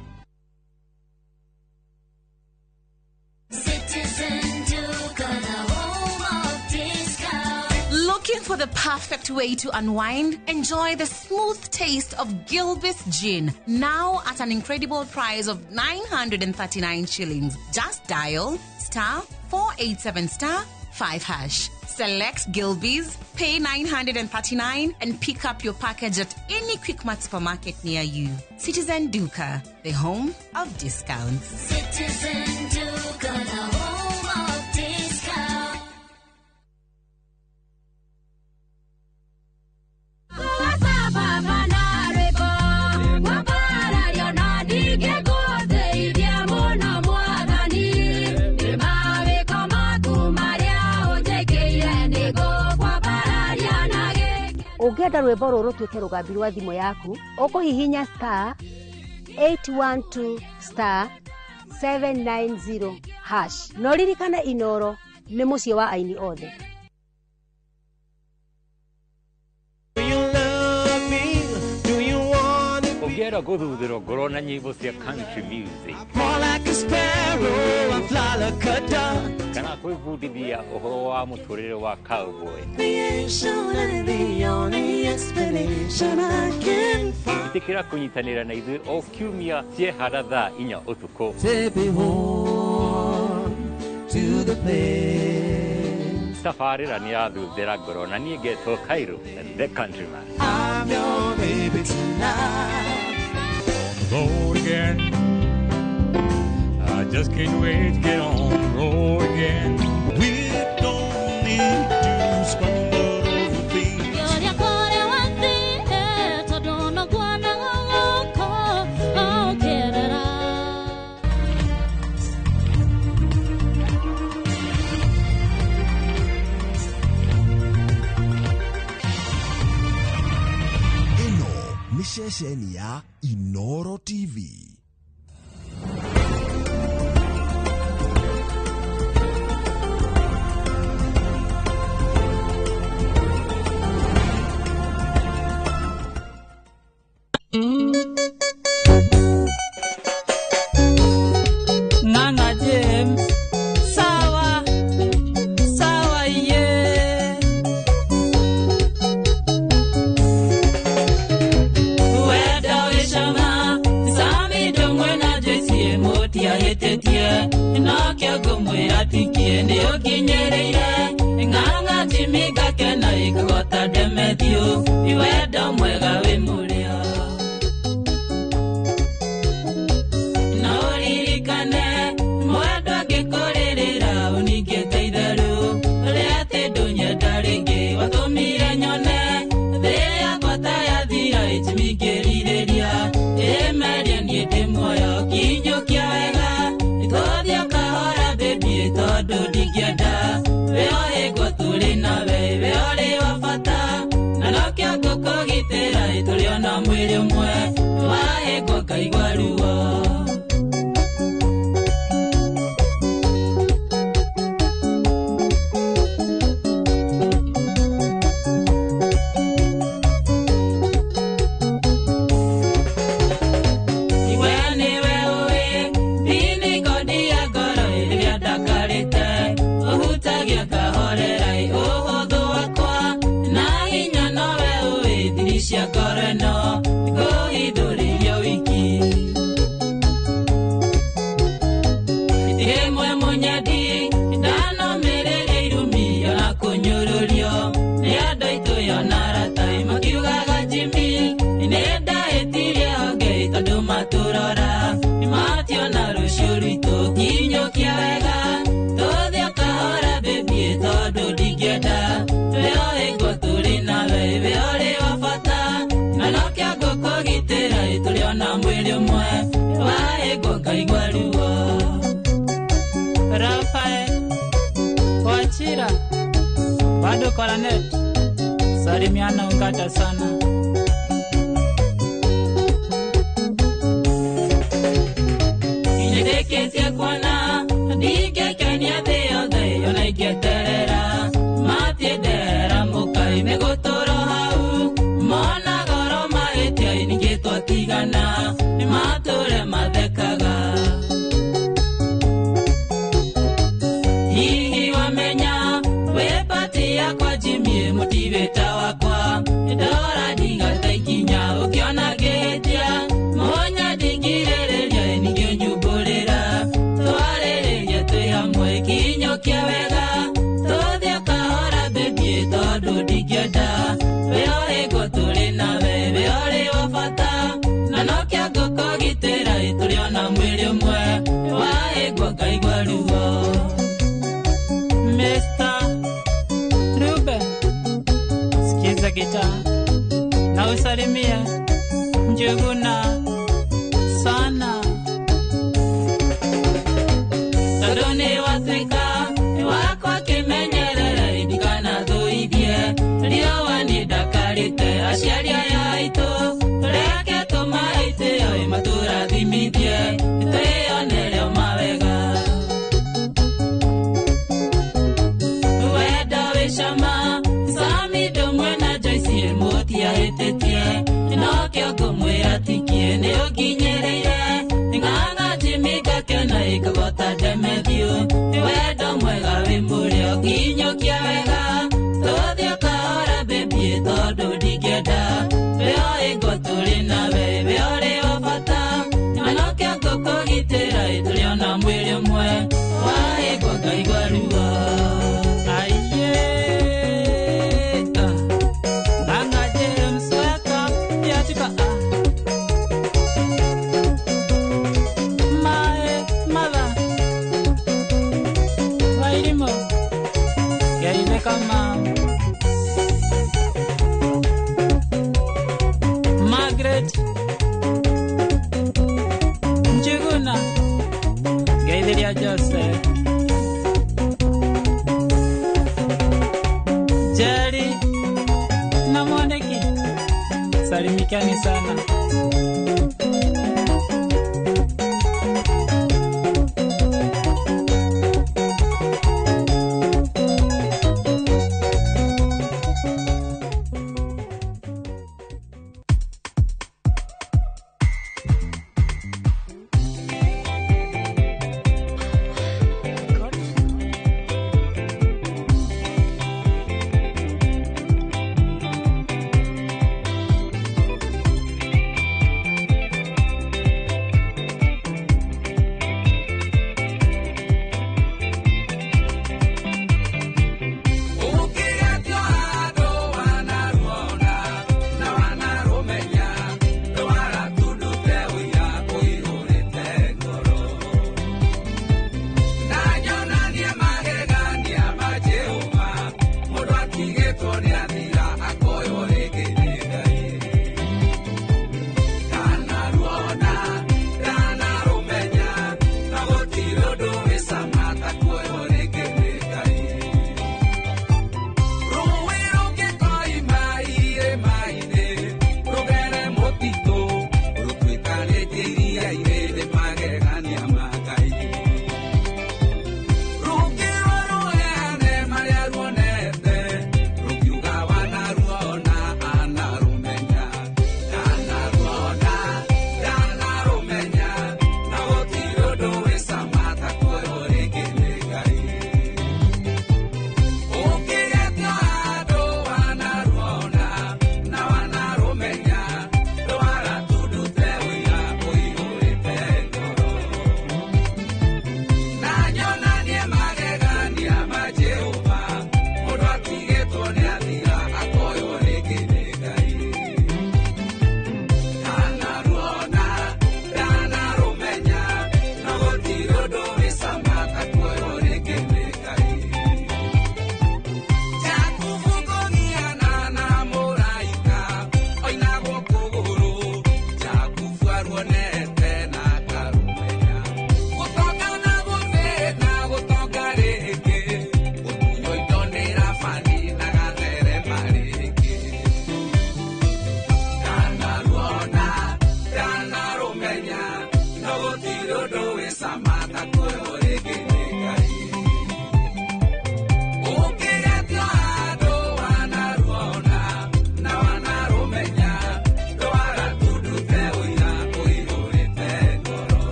Citizen Duka, the home of discount. Looking for the perfect way to unwind? Enjoy the smooth taste of Gilbey's Gin, now at an incredible price of 939 shillings. Just dial star 487 star 5 hash. Select Gilbey's, pay 939 and pick up your package at any Quickmart supermarket near you. Citizen Duka, the home of discounts. Citizen Duka, the home of discounts. Ũngĩenda rwĩmbo rũrũ rũtuĩke rũgambi rwa thimũ yaku, ũkũhihinya star 812 star 790 hash. Na ũririkane Inoro nĩ mũciĩ wa aini othe. Ũngĩenda gũthuthĩrwo ngoro na nyĩmbo cia country music More like a sparrow, I fly like a dove. Kana kwĩbundithia ũhoro wa mũtũrĩre wa cowboy, Creation and the only explanation I can find. Ĩtĩkĩra kũnyitanĩra na ithuĩ o kiumia ciehara thaa 4 ũtukũ. Take me home to the place. Tabarĩra nĩ yathuthĩra ngoro na niĩ ngetwo Cairo the countryman. I'm your baby tonight. Road again. I just can't wait to get on the road again. We don't need to stumble over things. Ngĩũria kũrĩa wathire, tondũ noguona gũgũkũ ũkĩrĩra. Ĩno nĩ ceceni ya Inoro TV. Ng'ang'a James, sawa sawa ye. Wenda wĩ cama, Sami Ndũng'we na Joyce mũtiahĩtĩtie, nokĩo ngũmwĩra tikie nĩ ũnginyĩrĩire. Ng'ang'a Jimmy ngakena ĩkũgota Demethiũ, wendo mwega wĩ mũrĩo. Na ũririkane mwendwa ngĩkũrĩrĩra ũningĩte itherũ, ũrĩa atĩ ndũnyenda rĩngĩ watũmire nyone thĩ yakwa ta yathira Jimmy ngĩrirĩria ĩmeria niĩ ndĩ muoyo kinyũkia wega tũthiĩ kahora baby tondũ ndingĩenda wĩohĩngwo tũrĩ nawe we ũrĩ wa bata na nokĩo ngũkũgitĩra tũrĩ ona mwĩrĩ ũmwe wahĩngwo ngaigua ruo. Iwe nĩwe ũĩ thiniko ya ngoro ĩrĩa ndakarĩte ũhutagia ngahorera ũhũthũ wakwa na hinya nowe ũĩ thiri cia ngoro ĩno ngũhithũrĩrio wiki. Rĩmwe mũnyendi ndanomĩrĩria irumi ona kũnyũrũrio nĩ andũ aitũ ona arata makiugaga Jimmy nĩ ndahĩtirie honge tondũ matũrora mationa rũciũ rwitũ kinyũkia wega tũthiĩ kahora baby tondũ ndingĩenda twĩohĩngwo tũrĩ nawe we ũrĩ wa bata na nokĩo ngũkũgitĩra tũrĩ ona mwĩrĩ ũmwe wahĩngwo ngaigua ruo. Rafael Wachira bado Coronet, salimiana ungata sana. Nĩndĩkĩtie kuona ndingĩkenia thĩ yothe ona ingĩeterera matiendera mũkai mĩgũtũrwo hau mona goro mahĩtia ningĩ twatigana nĩmatũre mathekaga. Hihi wamenya wĩ pati yakwa Jimmy mũtiwĩta wakwa ndora ndigata ikinya ũkĩona ngĩhĩtia mũnya ndingirĩrĩria ningĩ ũnyumbũrĩra twarĩrĩria twĩ hamwe kinyũkia wega tũthiĩ kahora baby tondũ ndingĩenda wĩohĩngwo tũrĩ nawe we ũrĩ wa bata na nokĩo ngũkũgitĩra tũrĩ ona mwĩrĩ ũmwe wahĩngwo ngaigua ruo. Mr. Ruben, sikiza gitaa na usalimie Njuguna sana tondũ nĩ watuĩka wakwa kĩmenyerera ndikanathũithie riũa nĩ ndakarĩte Aciari aya aitũ reke tũmaitĩo matũrathimithie twĩonere o mawega. Wendo wĩ cama Sami ndũmwe na Joyce mũtiahĩtĩtie nokĩo ngũmwĩra tikie nĩ ũnginyĩrĩire ng'ang'a Jimmy ngakena ĩkagota Demethiũ wendo mwega wĩ mũrĩo nginyũkia wega tũthiĩ kahora baby tondũ ndingĩenda wĩoĩ ngo tũrĩ nawe we ũrĩ o bata na nokĩo ngũkũgitĩra tũrĩ ona mwĩrĩ ũmwe waĩgwo ngaigua ruo. Aiye Ng'ang'a James welcome yatika My mother Wairimo Geithĩka mama Margaret Njuguna Geithĩria Joseph Jerry na Mwaniki salimikani sana.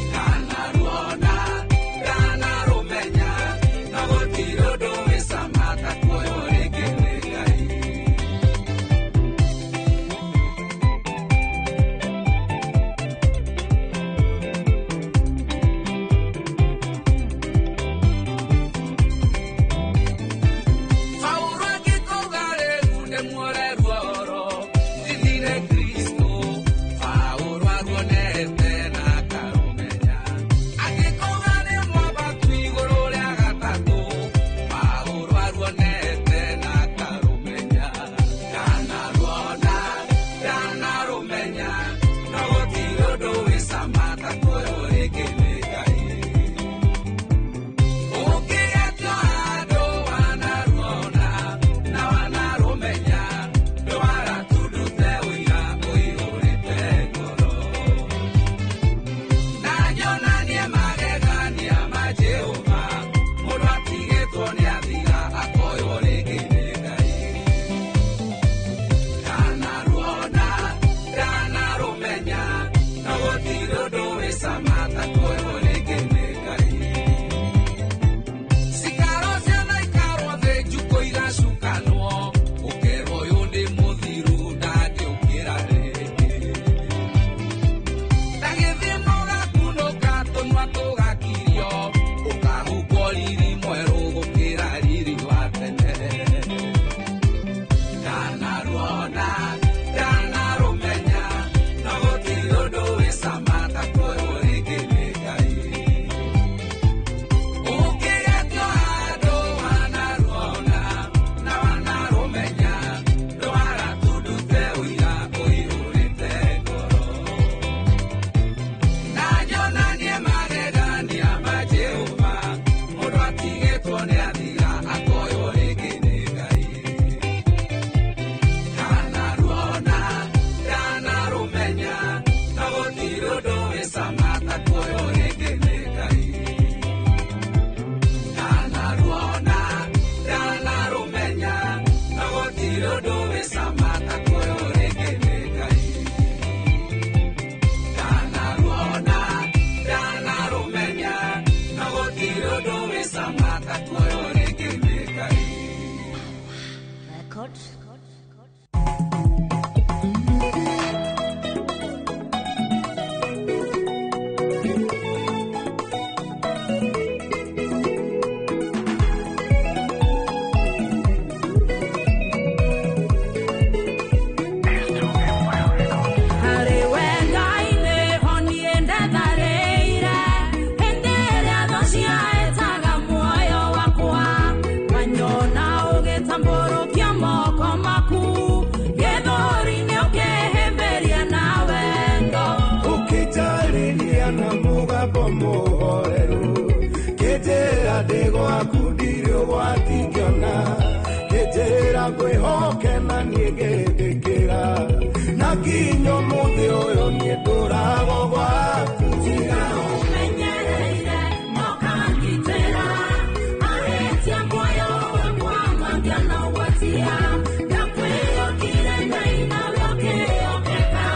Kana ruona, kana rumenya, na gũtirĩ ũndũ wĩ Na ũgĩtambũrũkia moko maku gĩthũri-inĩ ũkĩhĩmbĩria na wendo. Ũkĩnjarĩria na mũgambo mũhoreru, kĩnjĩra ndĩ gwaku ndirĩ ũgwati ngĩona, kĩnjĩra ngwĩhoke na niĩ ngĩtĩkĩra, na nginya ũmũthĩ ũyũ niĩ ndũraga gwaku. Tiga ũmenyereire ũkangitĩra, ahĩtia muoyo wakwa mangĩona ũgwatia, ndakwĩhokire Ngai nawe ũkĩhokeka,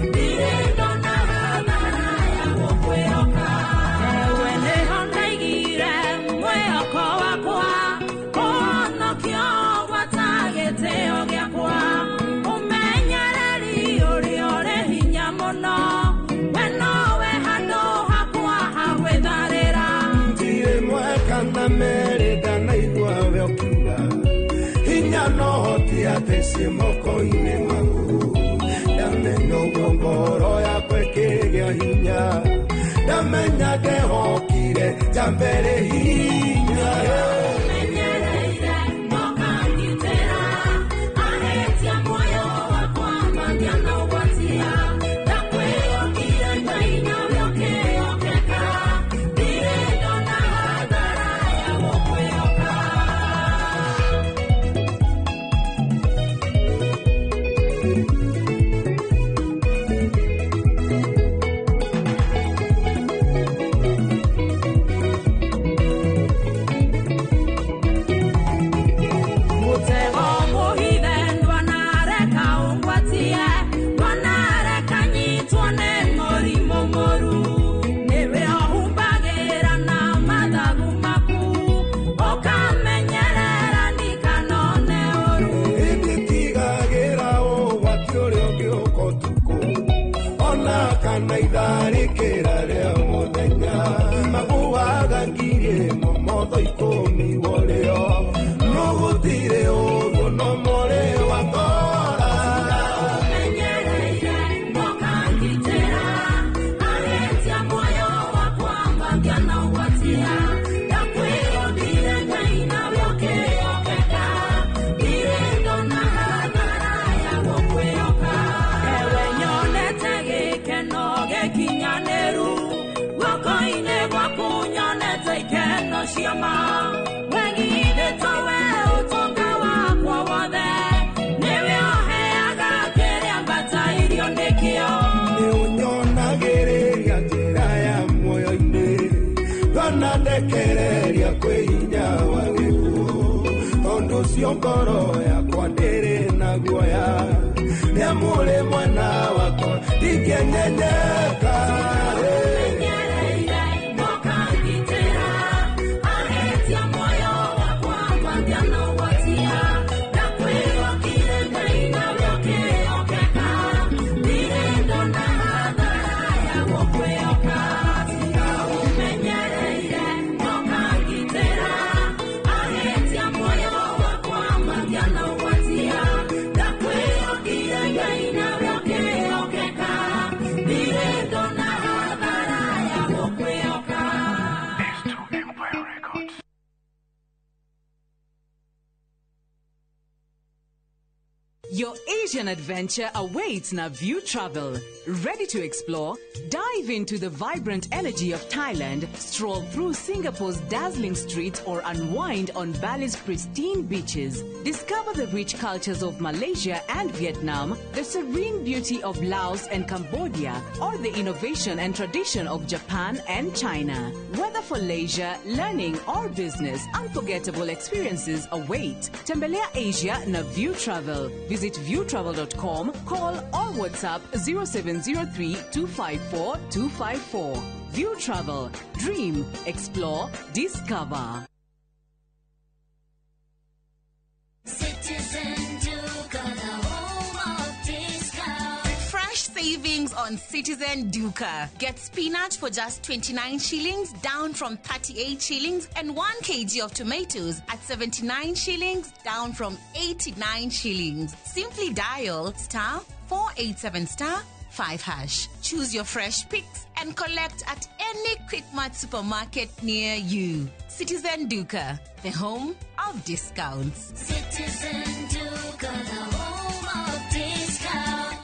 ndirĩ ndona hathara ya gũkwĩhoka. Ewe nĩho ndaigire mwĩhoko wakwa, ũhonokio gwata gĩtĩo gĩakwa, ũmenyereri ũrĩa ũrĩ hinya mũno, we nowe handũ hakwa ha gwĩtharĩra. Ndirĩ mweka na merĩ ndanaigua we ũkiuga, hinya no hoti atĩ ciĩ moko-inĩ maku, ndamenya ũguo ngoro yakwa ĩkĩgĩa hinya, ndamenya ndehokire njambere hinya. Ũmenyereire ũkangitĩra, ahĩtia muoyo wakwa mangĩona ũgwatia, ndakwĩhokire Ngai nawe ũkĩhokeka, ndirĩ ndona hathara ya gũkwĩhoka. Mũtego mũhithe ndwanareka ũngwatie, ndwanareka nyitwo nĩ mũrimũ mũru, nĩwe ũhumbagĩra na mathagu maku, ũkamenyerera ndikanone ũru. Ĩnditigagĩra ũgwati ũrĩa ũngĩũka ũtukũ, ona kana itharĩkĩra rĩa mũthenya, maguaga ngiri ĩmwe motho ikũmi worĩo, no gũtirĩ ũguo no mũrĩ wakora. Ũmenyereire ũkangitĩra, ahĩtia muoyo wakwa mangĩona ũgwatia, ndakwĩhokire Ngai nawe ũkĩhokeka, ndirĩ ndona hathara ya gũkwĩhoka. Ewe nyonete gĩkeno gĩkinyanĩru, guoko-inĩ gwaku nyonete ikeno cia ma, wegithĩtwo we ũtonga wakwa wothe, nĩwe ũheaga kĩrĩa mbatairio nĩkĩo. Nĩ ũnyonagĩrĩria njĩra ya muoyo-inĩ, ndwanandekereria kwĩ hinya wa gĩkuũ, tondũ ũcio ngoro yakwa ndĩrĩ na guoya, nĩamu ũrĩ mwena wakwa ndingĩnyenyeka. Ũmenyereire ũkangitĩra, ahĩtia muoyo wakwa mangĩona ũgwatia, ndakwĩhokire Ngai nawe ũkĩhokeka, ndirĩ ndona hathara ya gũkwĩhoka. Tiga ũmenyereire ũkangitĩra, ahĩtia muoyo wakwa mangĩona ũgwatia, ndakwĩhokire Ngai nawe ũkĩhokeka, ndirĩ ndona hathara ya gũkwĩhoka. Your Asian adventure awaits na View Travel. Ready to explore? Dive into the vibrant energy of Thailand, stroll through Singapore's dazzling streets, or unwind on Bali's pristine beaches. Discover the rich cultures of Malaysia and Vietnam, the serene beauty of Laos and Cambodia, or the innovation and tradition of Japan and China. Whether for leisure, learning, or business, unforgettable experiences await. Tembelea Asia na View Travel. Visit viewtravel.com, call or WhatsApp 0703 254 254. View Travel. Dream, explore, discover. Citizen Duka, the home of discount. Fresh savings on Citizen Duka. Get spinach for just 29 shillings, down from 38 shillings, and 1 kg of tomatoes at 79 shillings, down from 89 shillings. Simply dial star 487 star 5 hash. Choose your fresh picks and collect at any Quickmart supermarket near you. Citizen Duka, the home of discounts. Citizen Duka, the home of discounts.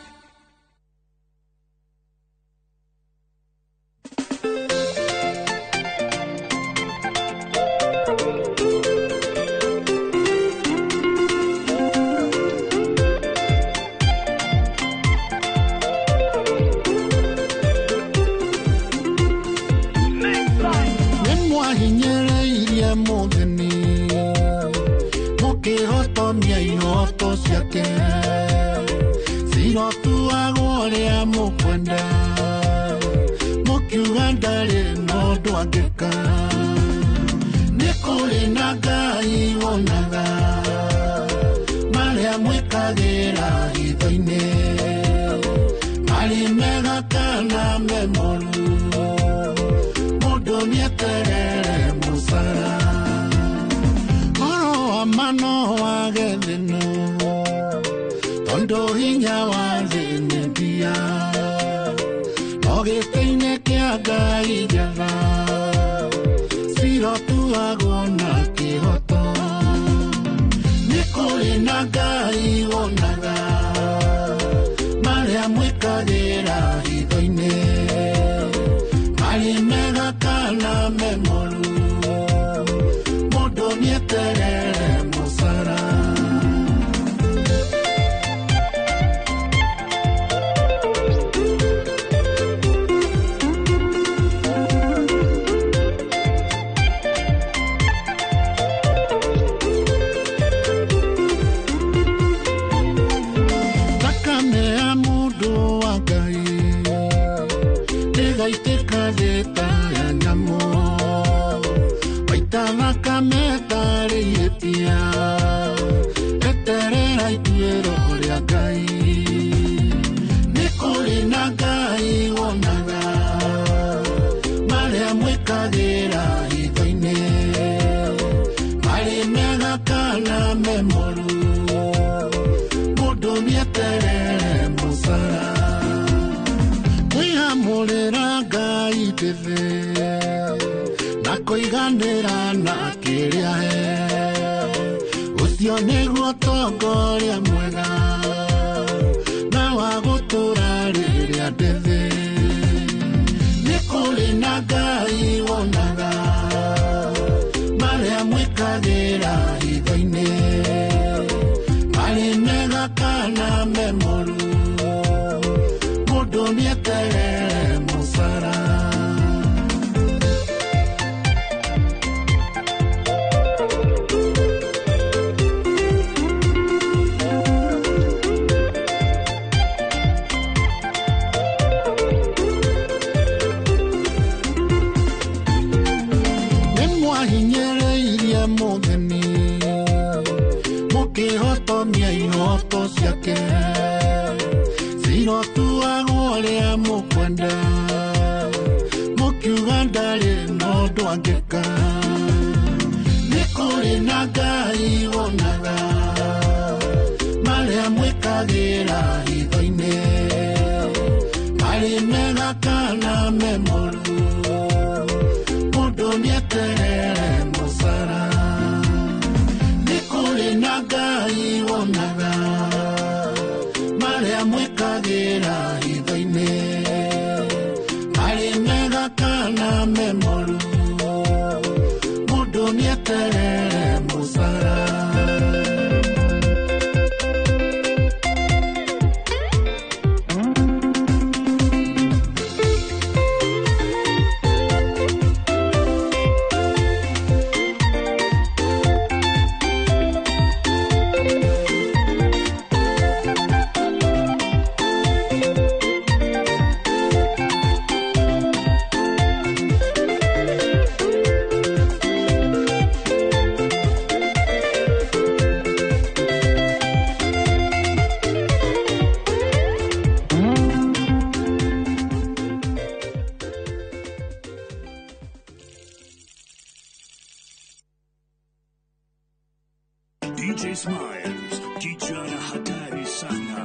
DJ Smiles, kijana hatari sana.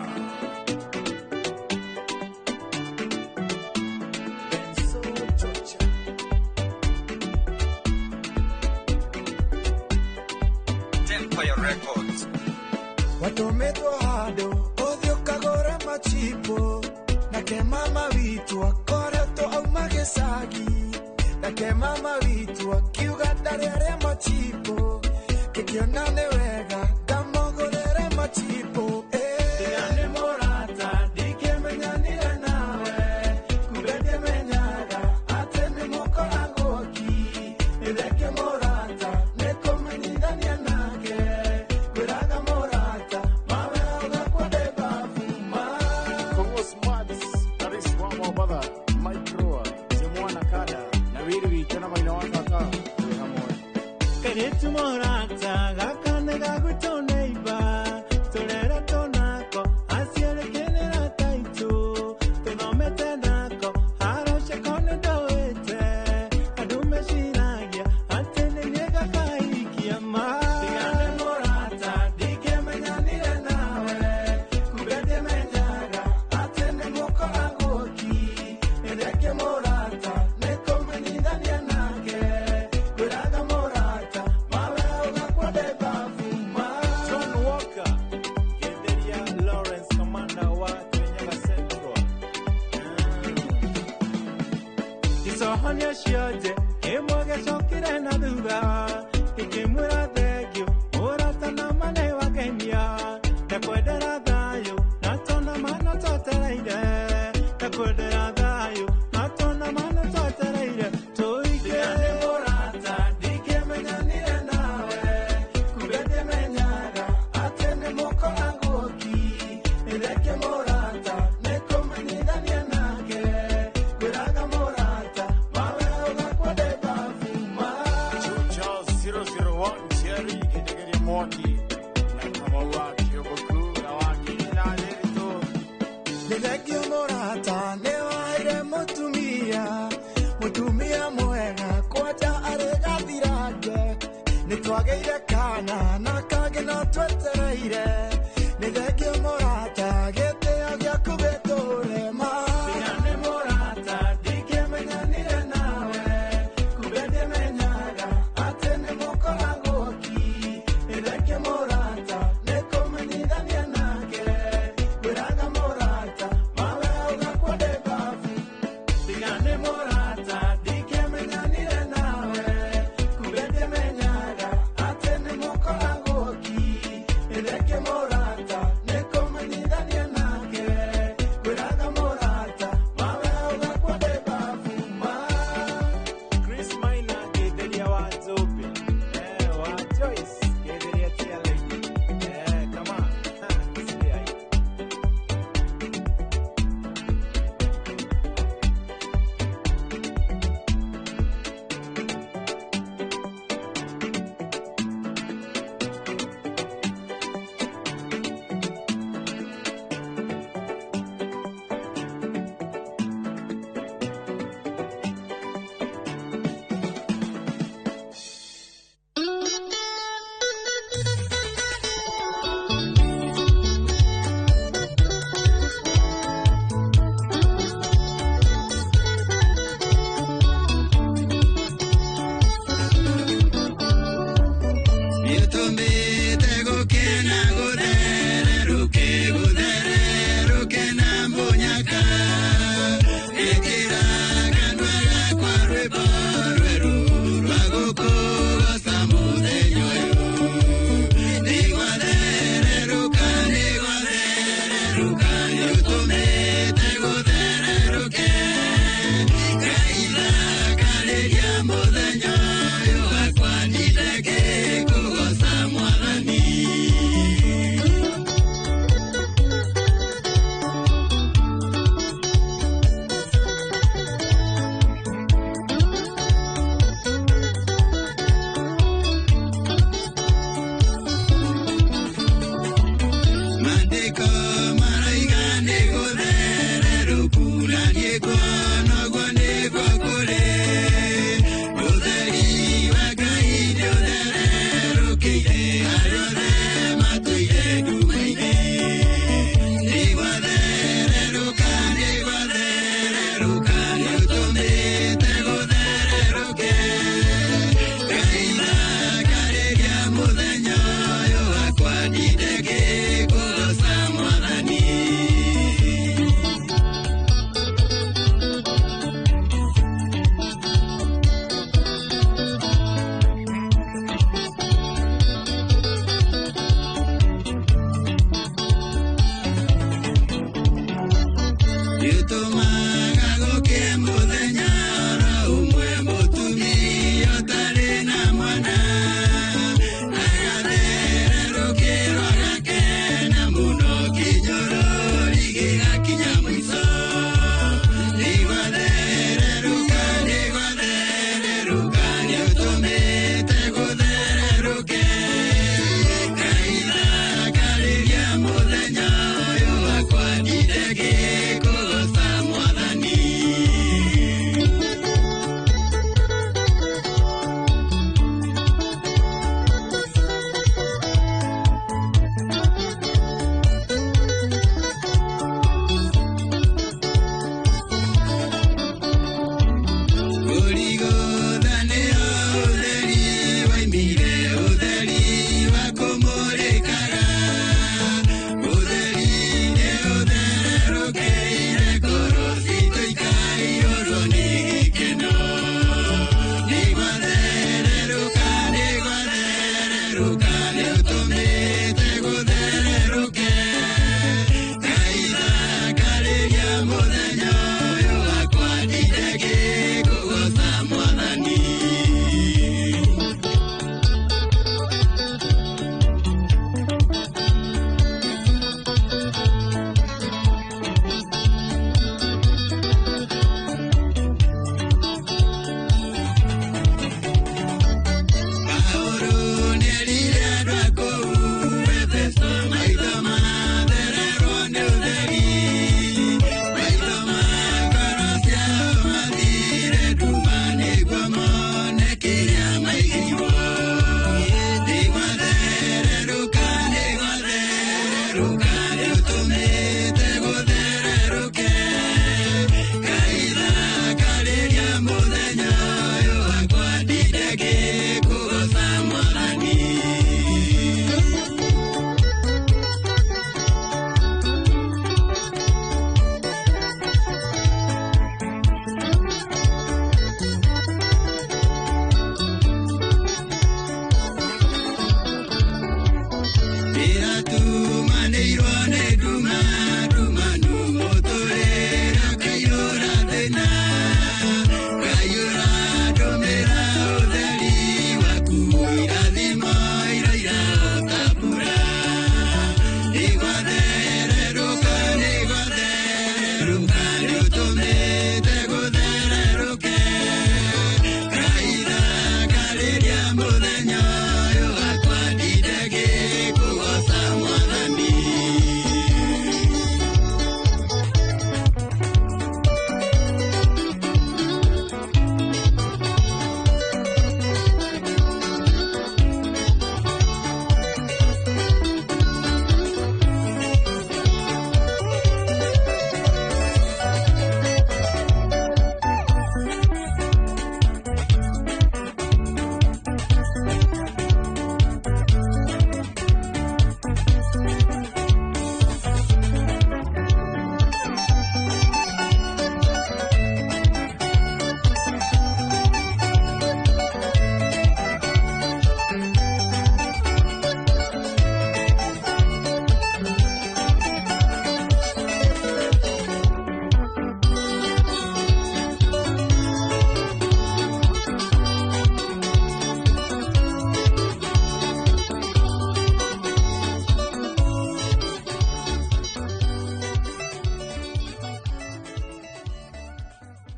Empire Records. Watũmĩtwo handũ ũthiĩ ũkagũre machipo nake mama witũ akoretwo auma gĩcagi nake mama witũ akiuga ndarĩ arĩa machipo ngĩkĩona nĩ wega ngamũgũrĩre machipo. Tiga nĩ mũrata ndingĩmenyanire nawe kumbe ndimenyaga atĩ nĩ mũkoragwo ki nĩtheke mũrata nĩkũmenyithania nake ngwĩraga mũrata mawe ũgakwa ndĩ babu ma. Kongo Smart, Karis wa Mwabatha, Mike Roa, Jemwana Kada, na wĩrĩ witũ na maina wa tata twĩ hamwe. Kairĩtu mũrata gaka nĩ gagwĩtwo neighbor tũreretwo nako aciarĩkĩrĩra taitũ tũthomete nako haroceko nĩ ndoĩte andũ meciragia atĩ nĩ niĩ gakaikia ma. Tiga nĩ mũrata ndingĩmenyanire nawe kumbe ndimenyaga atĩ nĩ mũkoragwo ki nĩtheke mũrata nĩkũmenyithania nake ngwĩraga mũrata mawe ũgakwa ndĩ babu ma. John Walker, Getheria Lawrence, Commander wa Kirinyaga Central. Gĩcohonia cionje kĩmwe gĩcokire na thutha gĩkĩmwĩra thengio mũrata na ma nĩ wangenia ndakwendera thayũ na tona ma no twetereire ndakwendera thayũ na tona ma no twetereire tũige. Tiga nĩ mũrata ndingĩmenyanire nawe kumbe ndimenyaga atĩ nĩ mũkoragwo ki nĩtheke mũrata nĩkũmenyithania nake ngwĩraga mũrata mawe ũgakwa ndĩ babu ma. Chucha 001, Jerry Kidegeria Mwangi, na Kamau wa Kĩogoku na Wakili na Ndiritu. Nĩ thengio mũrata nĩ waheire mũtumia mũtumia mwega kwanja arĩ gathirange nĩ twagĩire kana na kangĩ no twetereire nĩ thengio mũrata gĩtĩo gĩaku gĩtũre ma. Tiga nĩ mũrata ndingĩmenyanire nawe kumbe ndimenyaga atĩ nĩ mũkoragwo ki nĩ thengio mũrata nĩkũmenyithania nake ngwĩraga mũrata mawe ũgakwa ndĩ babu. Tiga nĩ mũrata ndingĩmenyanire nawe kumbe ndimenyaga atĩ nĩ mũkoragwo ki nĩ thengio mũrata nĩkũmenyithania Nĩũtũmaga gũkĩe mũthenya oro ũmwe mũtumia ũtarĩ na mwana agathererũkĩrwo agakena mũno kĩnyorori gĩgakinya mũico. Nĩgwathererũka, nĩgwathererũka, nĩũtũmĩte gũthererũke. Ngai thakarĩria mũthenya ũyũ wakwa ndinde ngĩkũgooca Mwathani. Kũrigũtha nĩho ũtheri waimire, ũtheri wa kũmũrĩkaga. Ũtheri nĩ ũthererũkĩire ngoro citũ ikaiyũrwo nĩ gĩkeno. Nĩgwathererũka, nĩgwathererũka, nĩũtũmĩte gũthererũke. Ngai thakarĩria mũthenya ũyũ wakwa ndinde ngĩkũgooca Mwathani. Paũlũ nĩerire andũ a kũu Efeso maitho mathererwo nĩ ũtheri. Maitho ma ngoro ciao mathire nduma nĩguo mone kĩrĩa maigirwo. Nĩgwathererũka, nĩgwathererũka, nĩũtũmĩte gũthererũke. Ngai thakarĩria mũthenya ũyũ wakwa ndinde ngĩkũgooca Mwathani. Ĩra